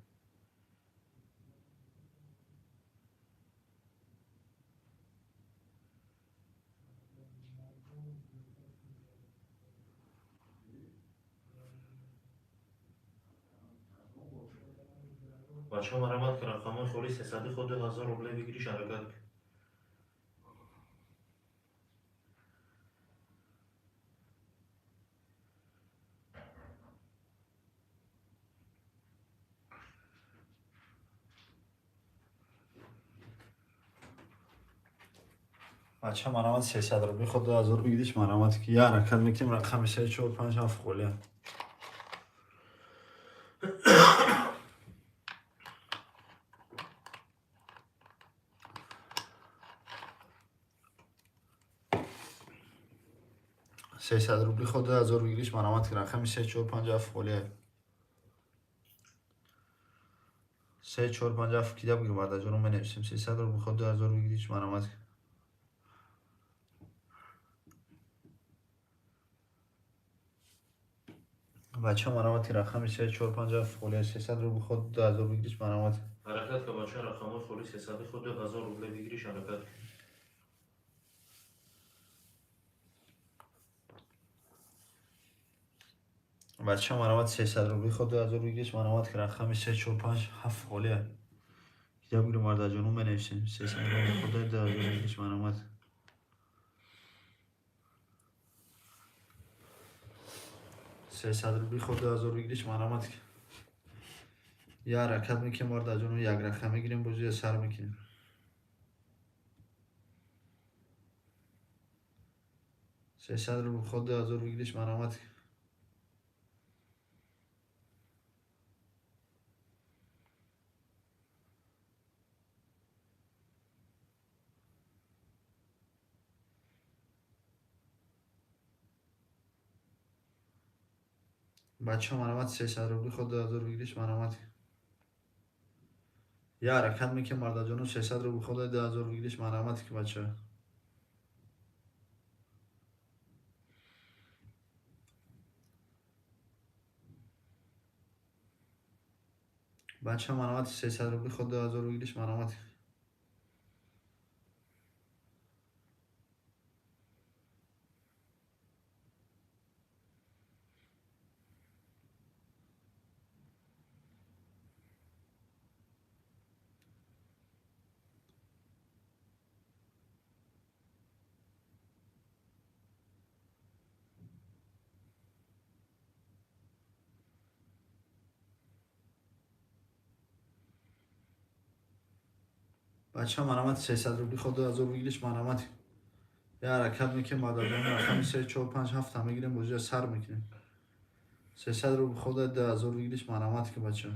Бачаҳо, марҳамат ки, рақамҳои холи сесади ход 2000 рубле выигрыш, ҳаракат ки. Бача, марҳамат, 300 рубли ход 2000 выигрыш, марҳамат ки, я ҳаракат мекунем, рақами 3, 4, 5, 7 холия. 300 рубли ход 2000 выигрыш, марҳамат ки, рақами 3, 4, 5, 7 холия. 3, 4, 5, 7 кида бигир, бардаҷоно, менависем. 300 рубли ход 2000 выигрыш, марҳамат ки. Бача, марҳамат ки, рақами 3, 4, 5, 7 холия. 300 рубли ход 2000 выигрыш, марҳамат. Ҳаракат ки, бача, рақамҳои холи сесади ход 2000 рубле выигрыш, ҳаракат ки. Бача, марҳамат, 300 рубли ход 2000 выигрыш, марҳамат ки, рақами 3, 4, 5, 7 холия. Кида бигир, бардаҷоно, менависем. 300 рубли ход 2000 выигрыш, марҳамат. 300 рубли ход 2000 выигрыш, марҳамат ки. Я ҳаракат мекунем, бардаҷоно, як рақам мегирем, бозиро сар мекунем. 300 рубли ход 2000 выигрыш, марҳамат ки. Бачаҳо, марҳамат, 300 рубли ход 2000 выигрыш, марҳамат. Я ҳаракат мекунем, бардаҷоно, 300 рубли ход 2000 выигрыш, марҳамат ки, бачаҳо. Бачаҳо, марҳамат, 300 рубли ход 2000 выигрыш, марҳамат. Бачаҳо, марҳамат, 300 рубли ход 2000 выигрыш, марҳамат. Я ҳаракат мекунем, бародарҷоно, рақами 3, 4, 5, 7 мегирем, бозиро сар мекунем. 300 рубл хода 2000 выигрыш, марҳамат ки, бача.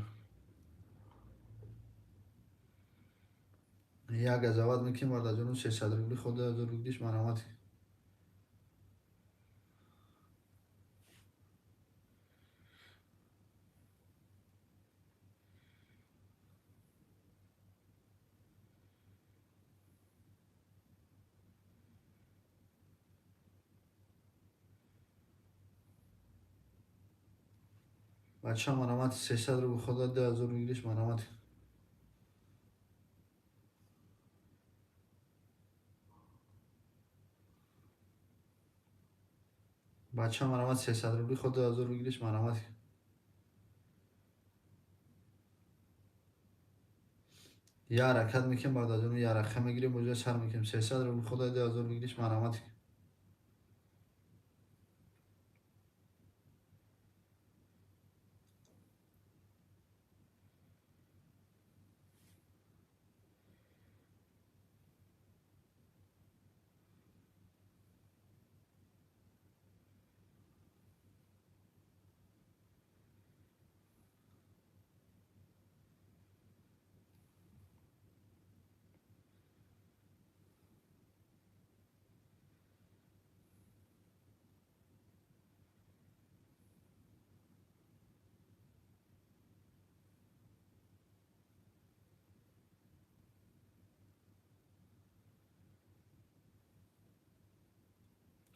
Як газават мекунем, бародарҷоно, 300 рубли хода 2000 выигрыш, марҳамат. Бача, марҳамат, 300 рубл хода 2000 выигрыш, марҳамат. Бача, марҳамат, 300 рубли ход 2000 выигрыш, марҳамат. Я ҳаракат мекунем, бародарҷоно, я рақа мегирем, бозиро сар мекунем. 300 рубл хода 2000 выигрыш, марҳамат.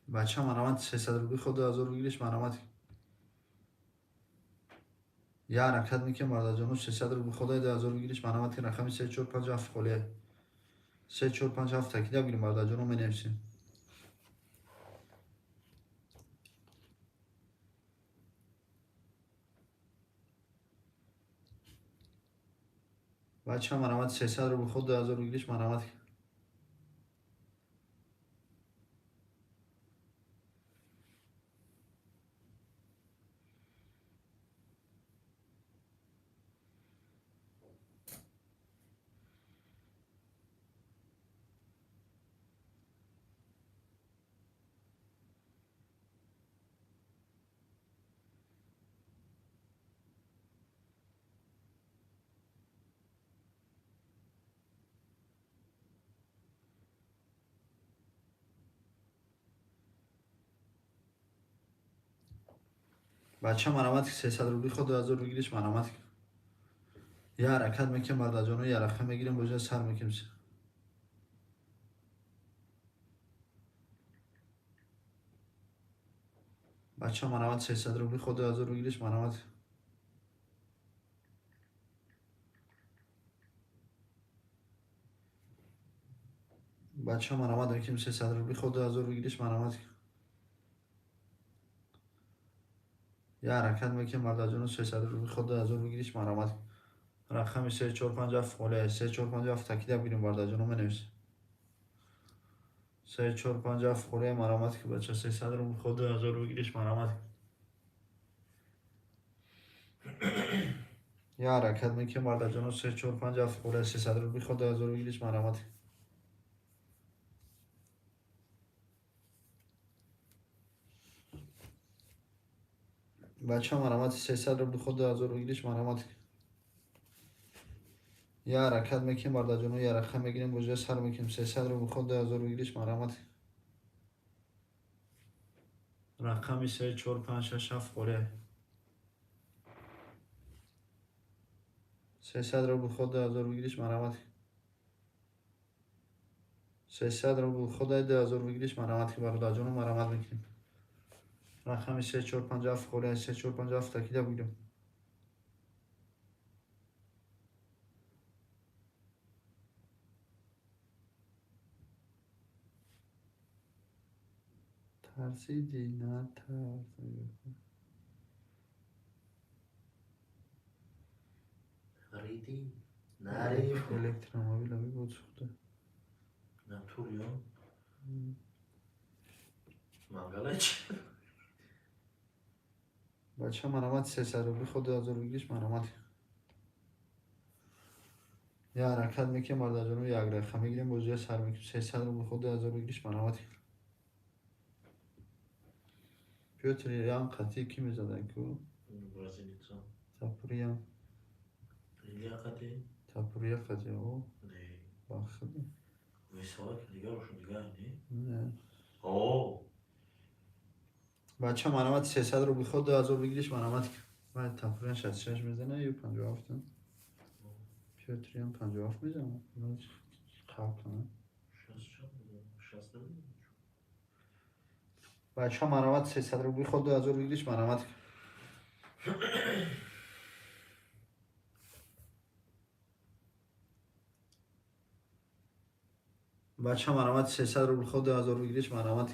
Бача, марҳамат, 300 рубли ход 2000 выигрыш, марҳамат. Я ҳаракат мекунем, бародарҷоно, 300 рубл хода 2000 выигрыш, марҳамат. Рақами 3, 4, 5, 7 холия. 3, 4, 5, 7 такида бигирем, бародарҷоно, менависем. Бача, марҳамат, 300 рубл ход 2000 выигрыш, марҳамат. Бача, марҳамат, 300 рубли ход 2000 выигрыш, марҳамат. Я ҳаракат мекунем, бародарҷоно, я рақа мегирем, бозиро сар мекунем. Бача, марҳамат, 300 рубли ход 2000 выигрыш, марҳамат. Бача, марҳамат мекунем, 300 рубли ход 2000 выигрыш, марҳамат. Я ҳаракат мекунем, бародарҷоно, 300 рубли ход 2000 выигрыш, марҳамат. Рақами 3, 4, 5, 7 холия. 3, 4, 5, 7 такида бигирем, бародарҷоно, менависем. 3, 4, 5, 7 холия, марҳамат ки, бача. 300 рубли ход 2000 выигрыш, марҳамат. Я ҳаракат мекунем, бародарҷоно, 3, 4, 5, 7 холия. 300 рубли ход 2000 выигрыш, марҳамат. Бача, марҳамат, 300 рубли ход 2000 выигрыш, марҳамат. Я ҳаракат мекунем, бародарҷоно, я рақа мегирем, бозиро сар мекунем. 300 рубл ход 2000 выигрыш, марҳамат. Рақами 3, 4, 5, 6, 7 холия. 300 рубл ход 2000 выигрыш, марҳамат. 300 рубл ход 2000 выигрыш, марҳамат ки, бародарҷоно, марҳамат мекунем. Рақами 3, 4, 5, 7 холия. 3, 4, 5, 7 такида бигирем. Тарсиди, натарс. Риди, нари. Электромобил аби буд сӯхта. Натурио. Мангалач. Бача, марҳамат, 300 рубли ход 2000 выигрыш, марҳамат. Я ҳаракат мекунем, бародарҷоно, як рақа мегирем, бозиро сар мекунем. 300 рубли ход 2000 выигрыш, марҳамат. Пётр Ян қати ки мезадан ку? Бразилица. Тапурия. Илья қати? Тапурия қати, о. Не. Бахди. Весовая дигар дигар, не? Не. О. Бача марамат 300 рубли ход 2000 выигрыш марамат. Вай Тапурия 66 мезана ё 57. Пётр Ян 57 мезана. Қаб кана. 64 мезана. 62. Бача марамат 300 рубли ход 2000 выигрыш марамат. Бача марамат 300 рубли ход 2000 выигрыш марамат.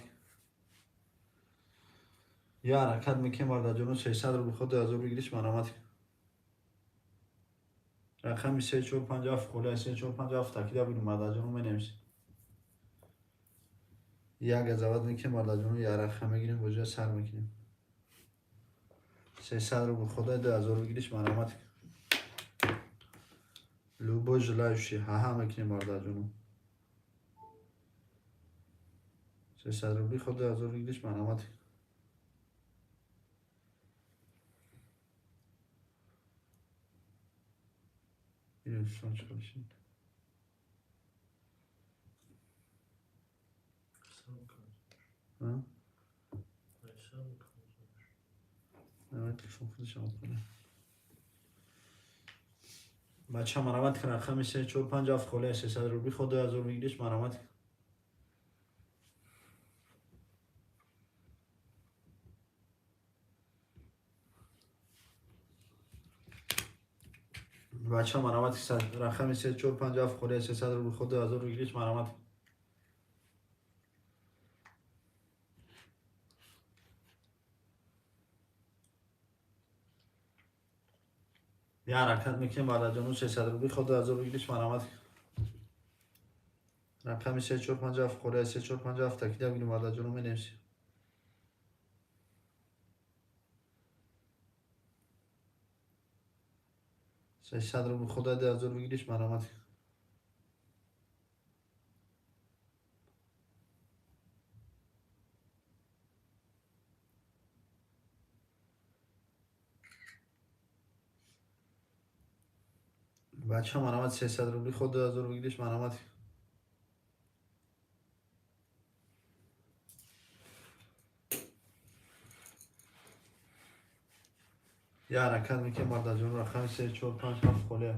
Я ҳаракат мекунем бародарҷоно 300 рубли ход 2000 выигрыш марамат. Рақами 3 4 5 7 холи 3 4 5 7 такида бинем бародарҷоно менависем. Як газават мекунем бародарҷоно, як рақам мегирем, бозиро сар мекунем. 300 рубли ход 2000 выигрыш марамат. Любой желающий ҳаҳа мекунем бародарҷоно. 300 рубли ход 2000 выигрыш марамат. Сон чӣ телефон худашам кунам. Бача марамат кун рақами 3 4 5 7 холи 300 рубли ход 2000 выигрыш марамат. Бача марамат рақами 3 4 5 7 холи 300 рубли ход 2000 выигрыш марамат. Я ҳаракат мекунем бародарҷоно 300 рубли ход 2000 выигрыш марамат. Рақами 3 4 5 7 холи 3 4 5 7 такида бинем бародарҷоно менависем. 300 рубли ход 2000 выигрыш марамат. Бача марамат 300 рубли ход 2000 выигрыш марамат. Я ҳаракат мекунем бародарҷоно рақами 3 4 5 7 холи.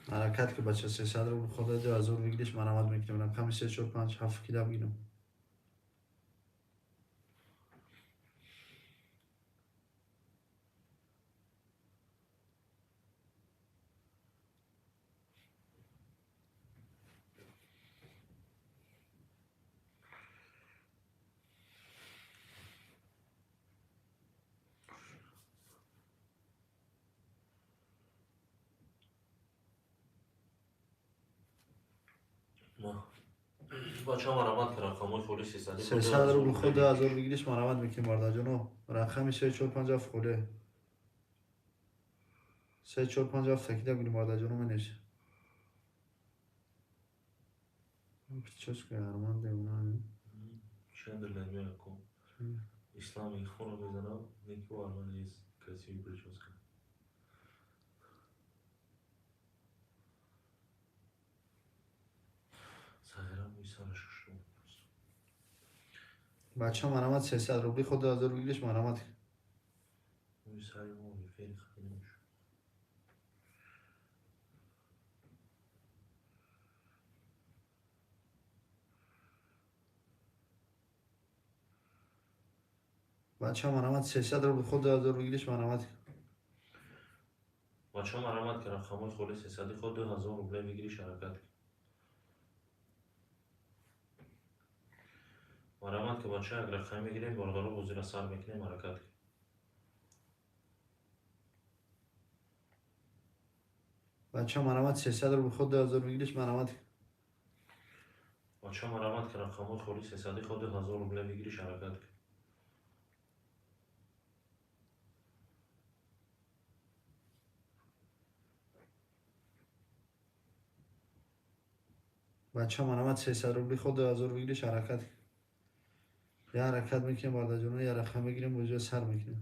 Ҳаракат ки бача 300 рубли ход 2000 выигрыш марамат мекунем. Рақами 3 4 5 7 кида бигирем. Бача марамат ки рақамҳои холи 300 300 рубли ход 2000 выигрыш марамат мекунем бародарҷоно. Рақами 3 4 5 7 холи. 3 4 5 7 такида бинем бародарҷоно менависем. Прическа Арман девона. Чендлер меяко. Ислам хона мезанам, неки у Арман есть красивый прическа. Бача марамат 300 рубли ход 2000 выигрыш марамат. Мӯи сари мо фери хати намешуд. Бача марамат 300 рубли ход 2000 выигрыш марамат. Бача марамат ки рақамҳои холи 300 ход 2000 рубле выигрыш ҳаракат. Марамат ки бача як рақам мегирем, бародаро бозиро сар мекунем, ҳаракат. Бача марамат 300 рубли ход 2000 выигрыш марамат. Бача марамат ки рақамҳои холи 300 ход 2000 рубле выигрыш ҳаракат. Бача, марамат, 300 рубли ход 2000 выигрыш, ҳаракат. Я ҳаракат мекунем, бардаҷоно, я рақам мегирем, бозиро сар мекунем.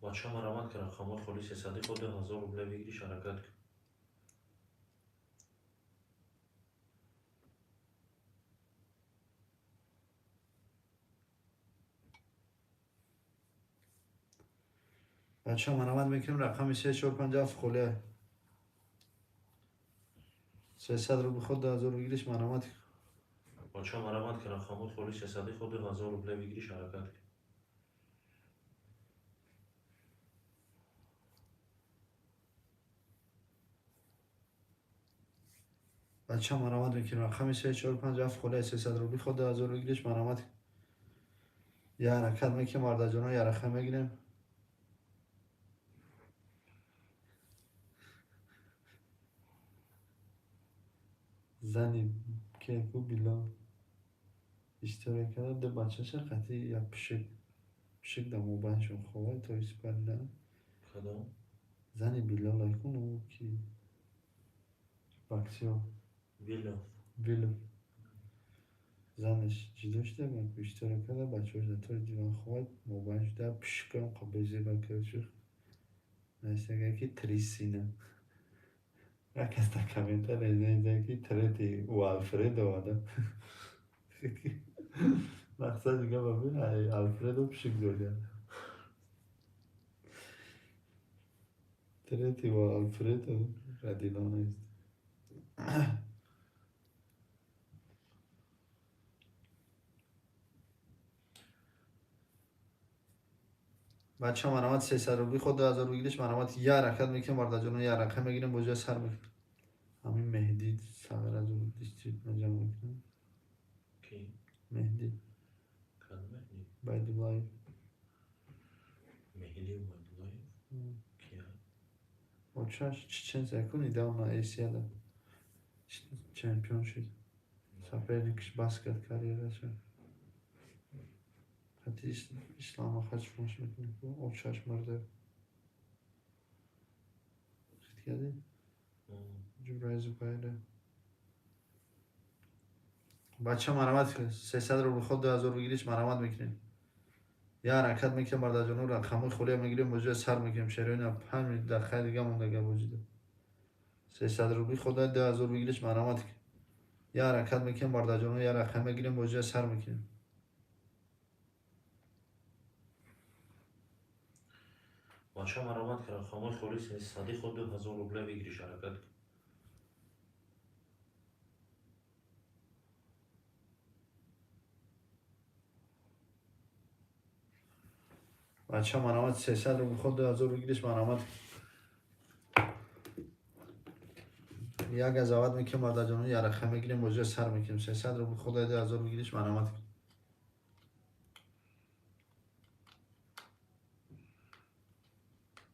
Бача, марамат, ки рақамҳои холи сесади ход 2000 рубле выигрыш, ҳаракат. Бача, марамат мекунем, рақами се, чор, панҷ, ҳафт холия. 300 рубли ход 2000 выигрыш, марамат. Бача, марамат, ки рақамҳои холи сесади ход 2000 рубле выигрыш, ҳаракат. Бача, марамат мекунем, рақами се, чор, панҷ, ҳафт холия. 300 рубли ход 2000 выигрыш, марамат. Я ҳаракат мекунем, бардаҷоно, я рақам мегирем. Зани кеку Билол история карда, ду бачаша қатъи як пишик, пишик дар мобайншон ховай то испалида. Кадом? Зани Билол айкун, ӯ ки боксёр. Билов. Билов. Занаш ҷидо шуда, история карда, бачаҳош дар тори диван ховай, мобайн шуда, пишикам қабезеба кашух. Нависага ки три сына. Як кас дар комментария нависа ки третий у Алфредо ада. Мақсад дига ба Алфредо пишик дория. Третий у Алфредо родила нест. Бача, марамат, 300 рубли ход 2000 выигрыш, марамат. Я ҳаракат мекунем, бардаҷоно, я рақам мегирем, бозиро сар мекунем. Ҳамин Меҳдӣ сағиразу действительно ҷамъ мекунам. Ки? Меҳдӣ. Кадом Меҳдӣ? Байдуллаев. Меҳдӣ Убайдуллаев? Ки? Очаш чеченец якун, недавно Эсияда чемпион шуд. Соперникаш бас кард карьераша. Хати Ислам Махачев маш мекунад, очаш мурда. Хит кардӣ? Ҷубраи Зубайра. Бача, марамат, 300 рубли ход 2000 выигрыш, марамат мекунем. Я ҳаракат мекунем, бардаҷоно, рақамҳои холия мегирем, бозиро сар мекунем. Шероина 5 дақиқа дига мондага бозида. 300 рубли ход 2000 выигрыш, марамат. Я ҳаракат мекунем, бардаҷоно, я рақам мегирем, бозиро сар мекунем. Бача, марамат, ки рақамҳои холи сесади ход 2000 рубле выигрыш, ҳаракат. Бача, марамат, 300 рубли ход 2000 выигрыш, марамат. Як газават мекунем, бардаҷоно, я рақам мегирем, бозиро сар мекунем. 300 рубли ход 2000 выигрыш, марамат.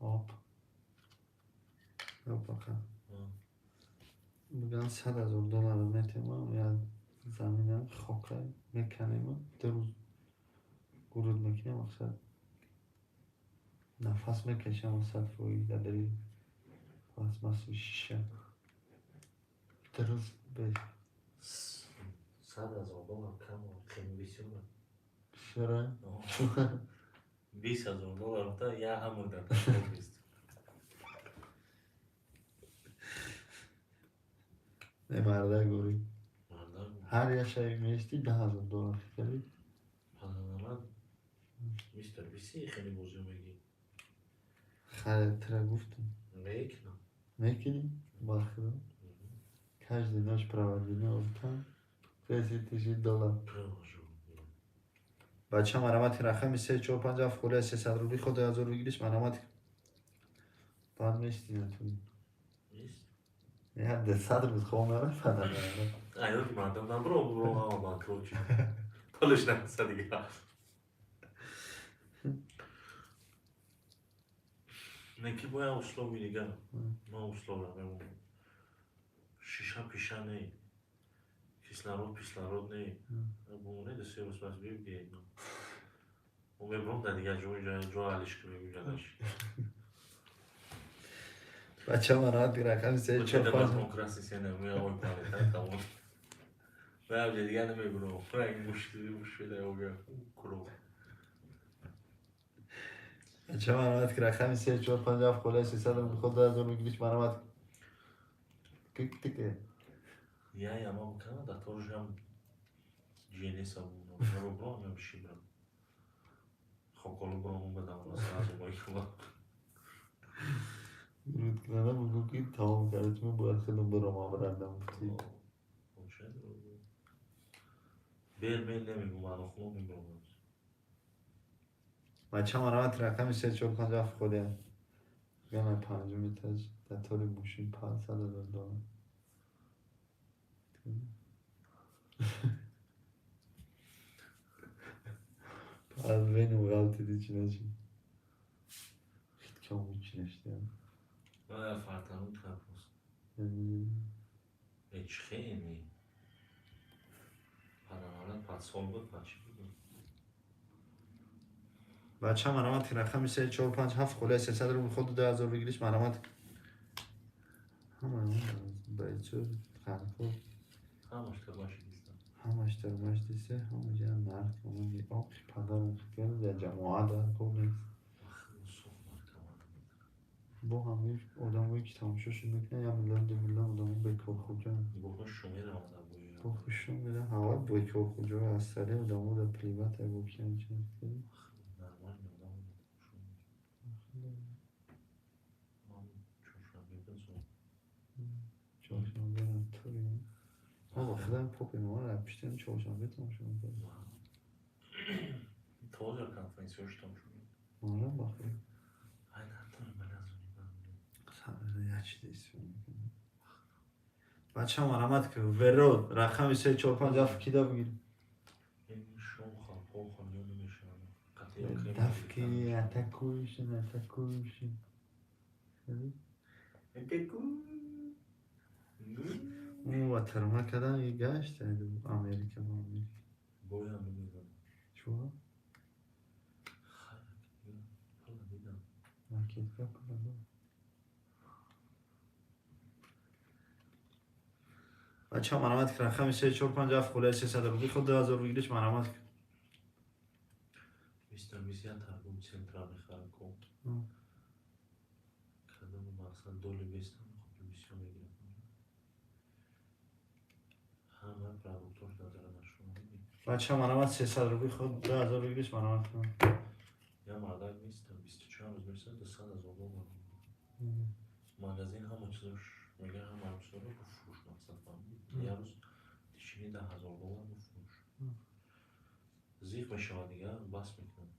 Оп. Опака. Мегӯянд 100 000 доллар метемам, як замина хока меканем, 2 рӯз гуруд мекунем, мақсад нафас мекашам 100% дар дари пластмассовый шиша. 2 рӯз без. 100 000 доллар кам, хеле бисёр. Бисёра? 20 000 доллар та я амр дар нест. Не, мардак гӯрӣ. Мардак. Ҳар як шаби меисти 10 000 доллар хеле. Падарат мистер Биси хеле бозӣ мегӣ. Хайр, тира гуфтам. Мекунам. Мекунӣ? Бахудо. Каждый ночь проводина там 10 тысяч доллар. Провожу. Бача, марамати, рақами се, чор, панҷ, ҳафт холия. 300 рубли ход 2000 выигрыш, марамати. Баъд меисти натуни. Нест. Я 100 рӯз хоб нарафтам. Ай, мардум набро, бро, ҳама банкрот шуд. Пулаш нараса дига. Не ки бояд услови дига. Ман условия мемонам. Шиша пиша не. Кислород пислород не. Бумоне да се рӯз пас бигӯед. Мебром да дигар ҷо ҷо алиш ки мегӯ. Бача, марҳамат, рақами се, чор, панҷ. Красный сена меой планета тамом. Ва дигар намебурам. Франк мушкили мушкили ога куров. Бача, марҳамат, рақами се, чор, панҷ, ҳафт холия, 300 рубли ход, 2000 выигрыш, марҳамат. Тик. Я мам Канада тоже ам ЖНС абу бром я шибрам. Хоколу бром бадам сразу байхла. Руд кунада бугӯ, ки тамом кардем, бояд хеле биром абрандам. Бел мел намегум, ана хуло мебурам. Бача, марҳамат, рақами се, чор, панҷ, ҳафт холия. Гана панҷум этаж дар тори мошин 500 000 доллар. Аз вену ғалтиди, чи начи? Хиткам чи наштиям. Фартанут капус. Э, чихени? Паданалат пад сол буд, пад чӣ буд? Бача, марҳамат, рақами се, чор, панҷ, ҳафт холия, 300 рубли ход, 2000 выигрыш, марҳамат. Ҳама бойцо ханко. Ҳамаш тармаши дистам. Ҳамаш тармаш дисе, ҳамаш я нарх омади оқи падарам дар ҷамоа дар кор нест. Бо ҳамаи одамое ки тамошошон мекунанд, 1 миллион, 2 миллион одамо бекорхӯҷаанд. Бо хушум мерам, ҳавай бекорхӯҷа аз сари одамо дар привата бо киянчи. Нормальный одам. Чоршанбе натури. Ма ба худам попи мо пиштем, чоршанбе тамошо мекардем. Тоже конференсияш тамошо. Морам ба худам. Ай, натури як чиз истифода мекунам. Бача, марҳамат, ки веро рақами се, чор, панҷ, ҳафт кида бигир. Дафки атакуйшин, атакуйшин. Ӯ тарма кардан и гашт Америка ба Америка. Чуа? Ракетка пула. Бача, марҳамат, рақами се, чор, панҷ, ҳафт холия, 300 рубли ход, 2000 выигрыш, марҳамат. Мистер миссия торговый центра мехарам ко. Кадому мақсад доли бестам, хоб бисёр мегирам. Ҳама продуктош назара нашуна. Бача, марҳамат, 300 рубли ход, 2000 выигрыш, марҳамат. Я мардак мистам, 24 рӯз меса 200 000 доллар. Магазин ҳама чизош мега, ҳама чизоро фурӯш, мақсад фаҳмидӣ? Як рӯз тишини 10 000 доллар фурӯш. Зиқ мешавад, дигар бас мекунад.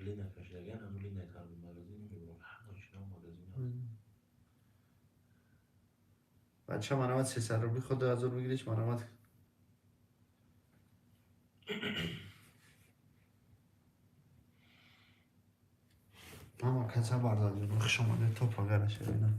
Лина кашидаган, ҳамун линаи торговый магазин мебурад. Ҳама чизо магазин ҳаст. Бача, марҳамат, 300 рубли ход, 2000 выигрыш, марҳамат. Ҳама каса бардаҷон, хуш омадед, то пагара шавина.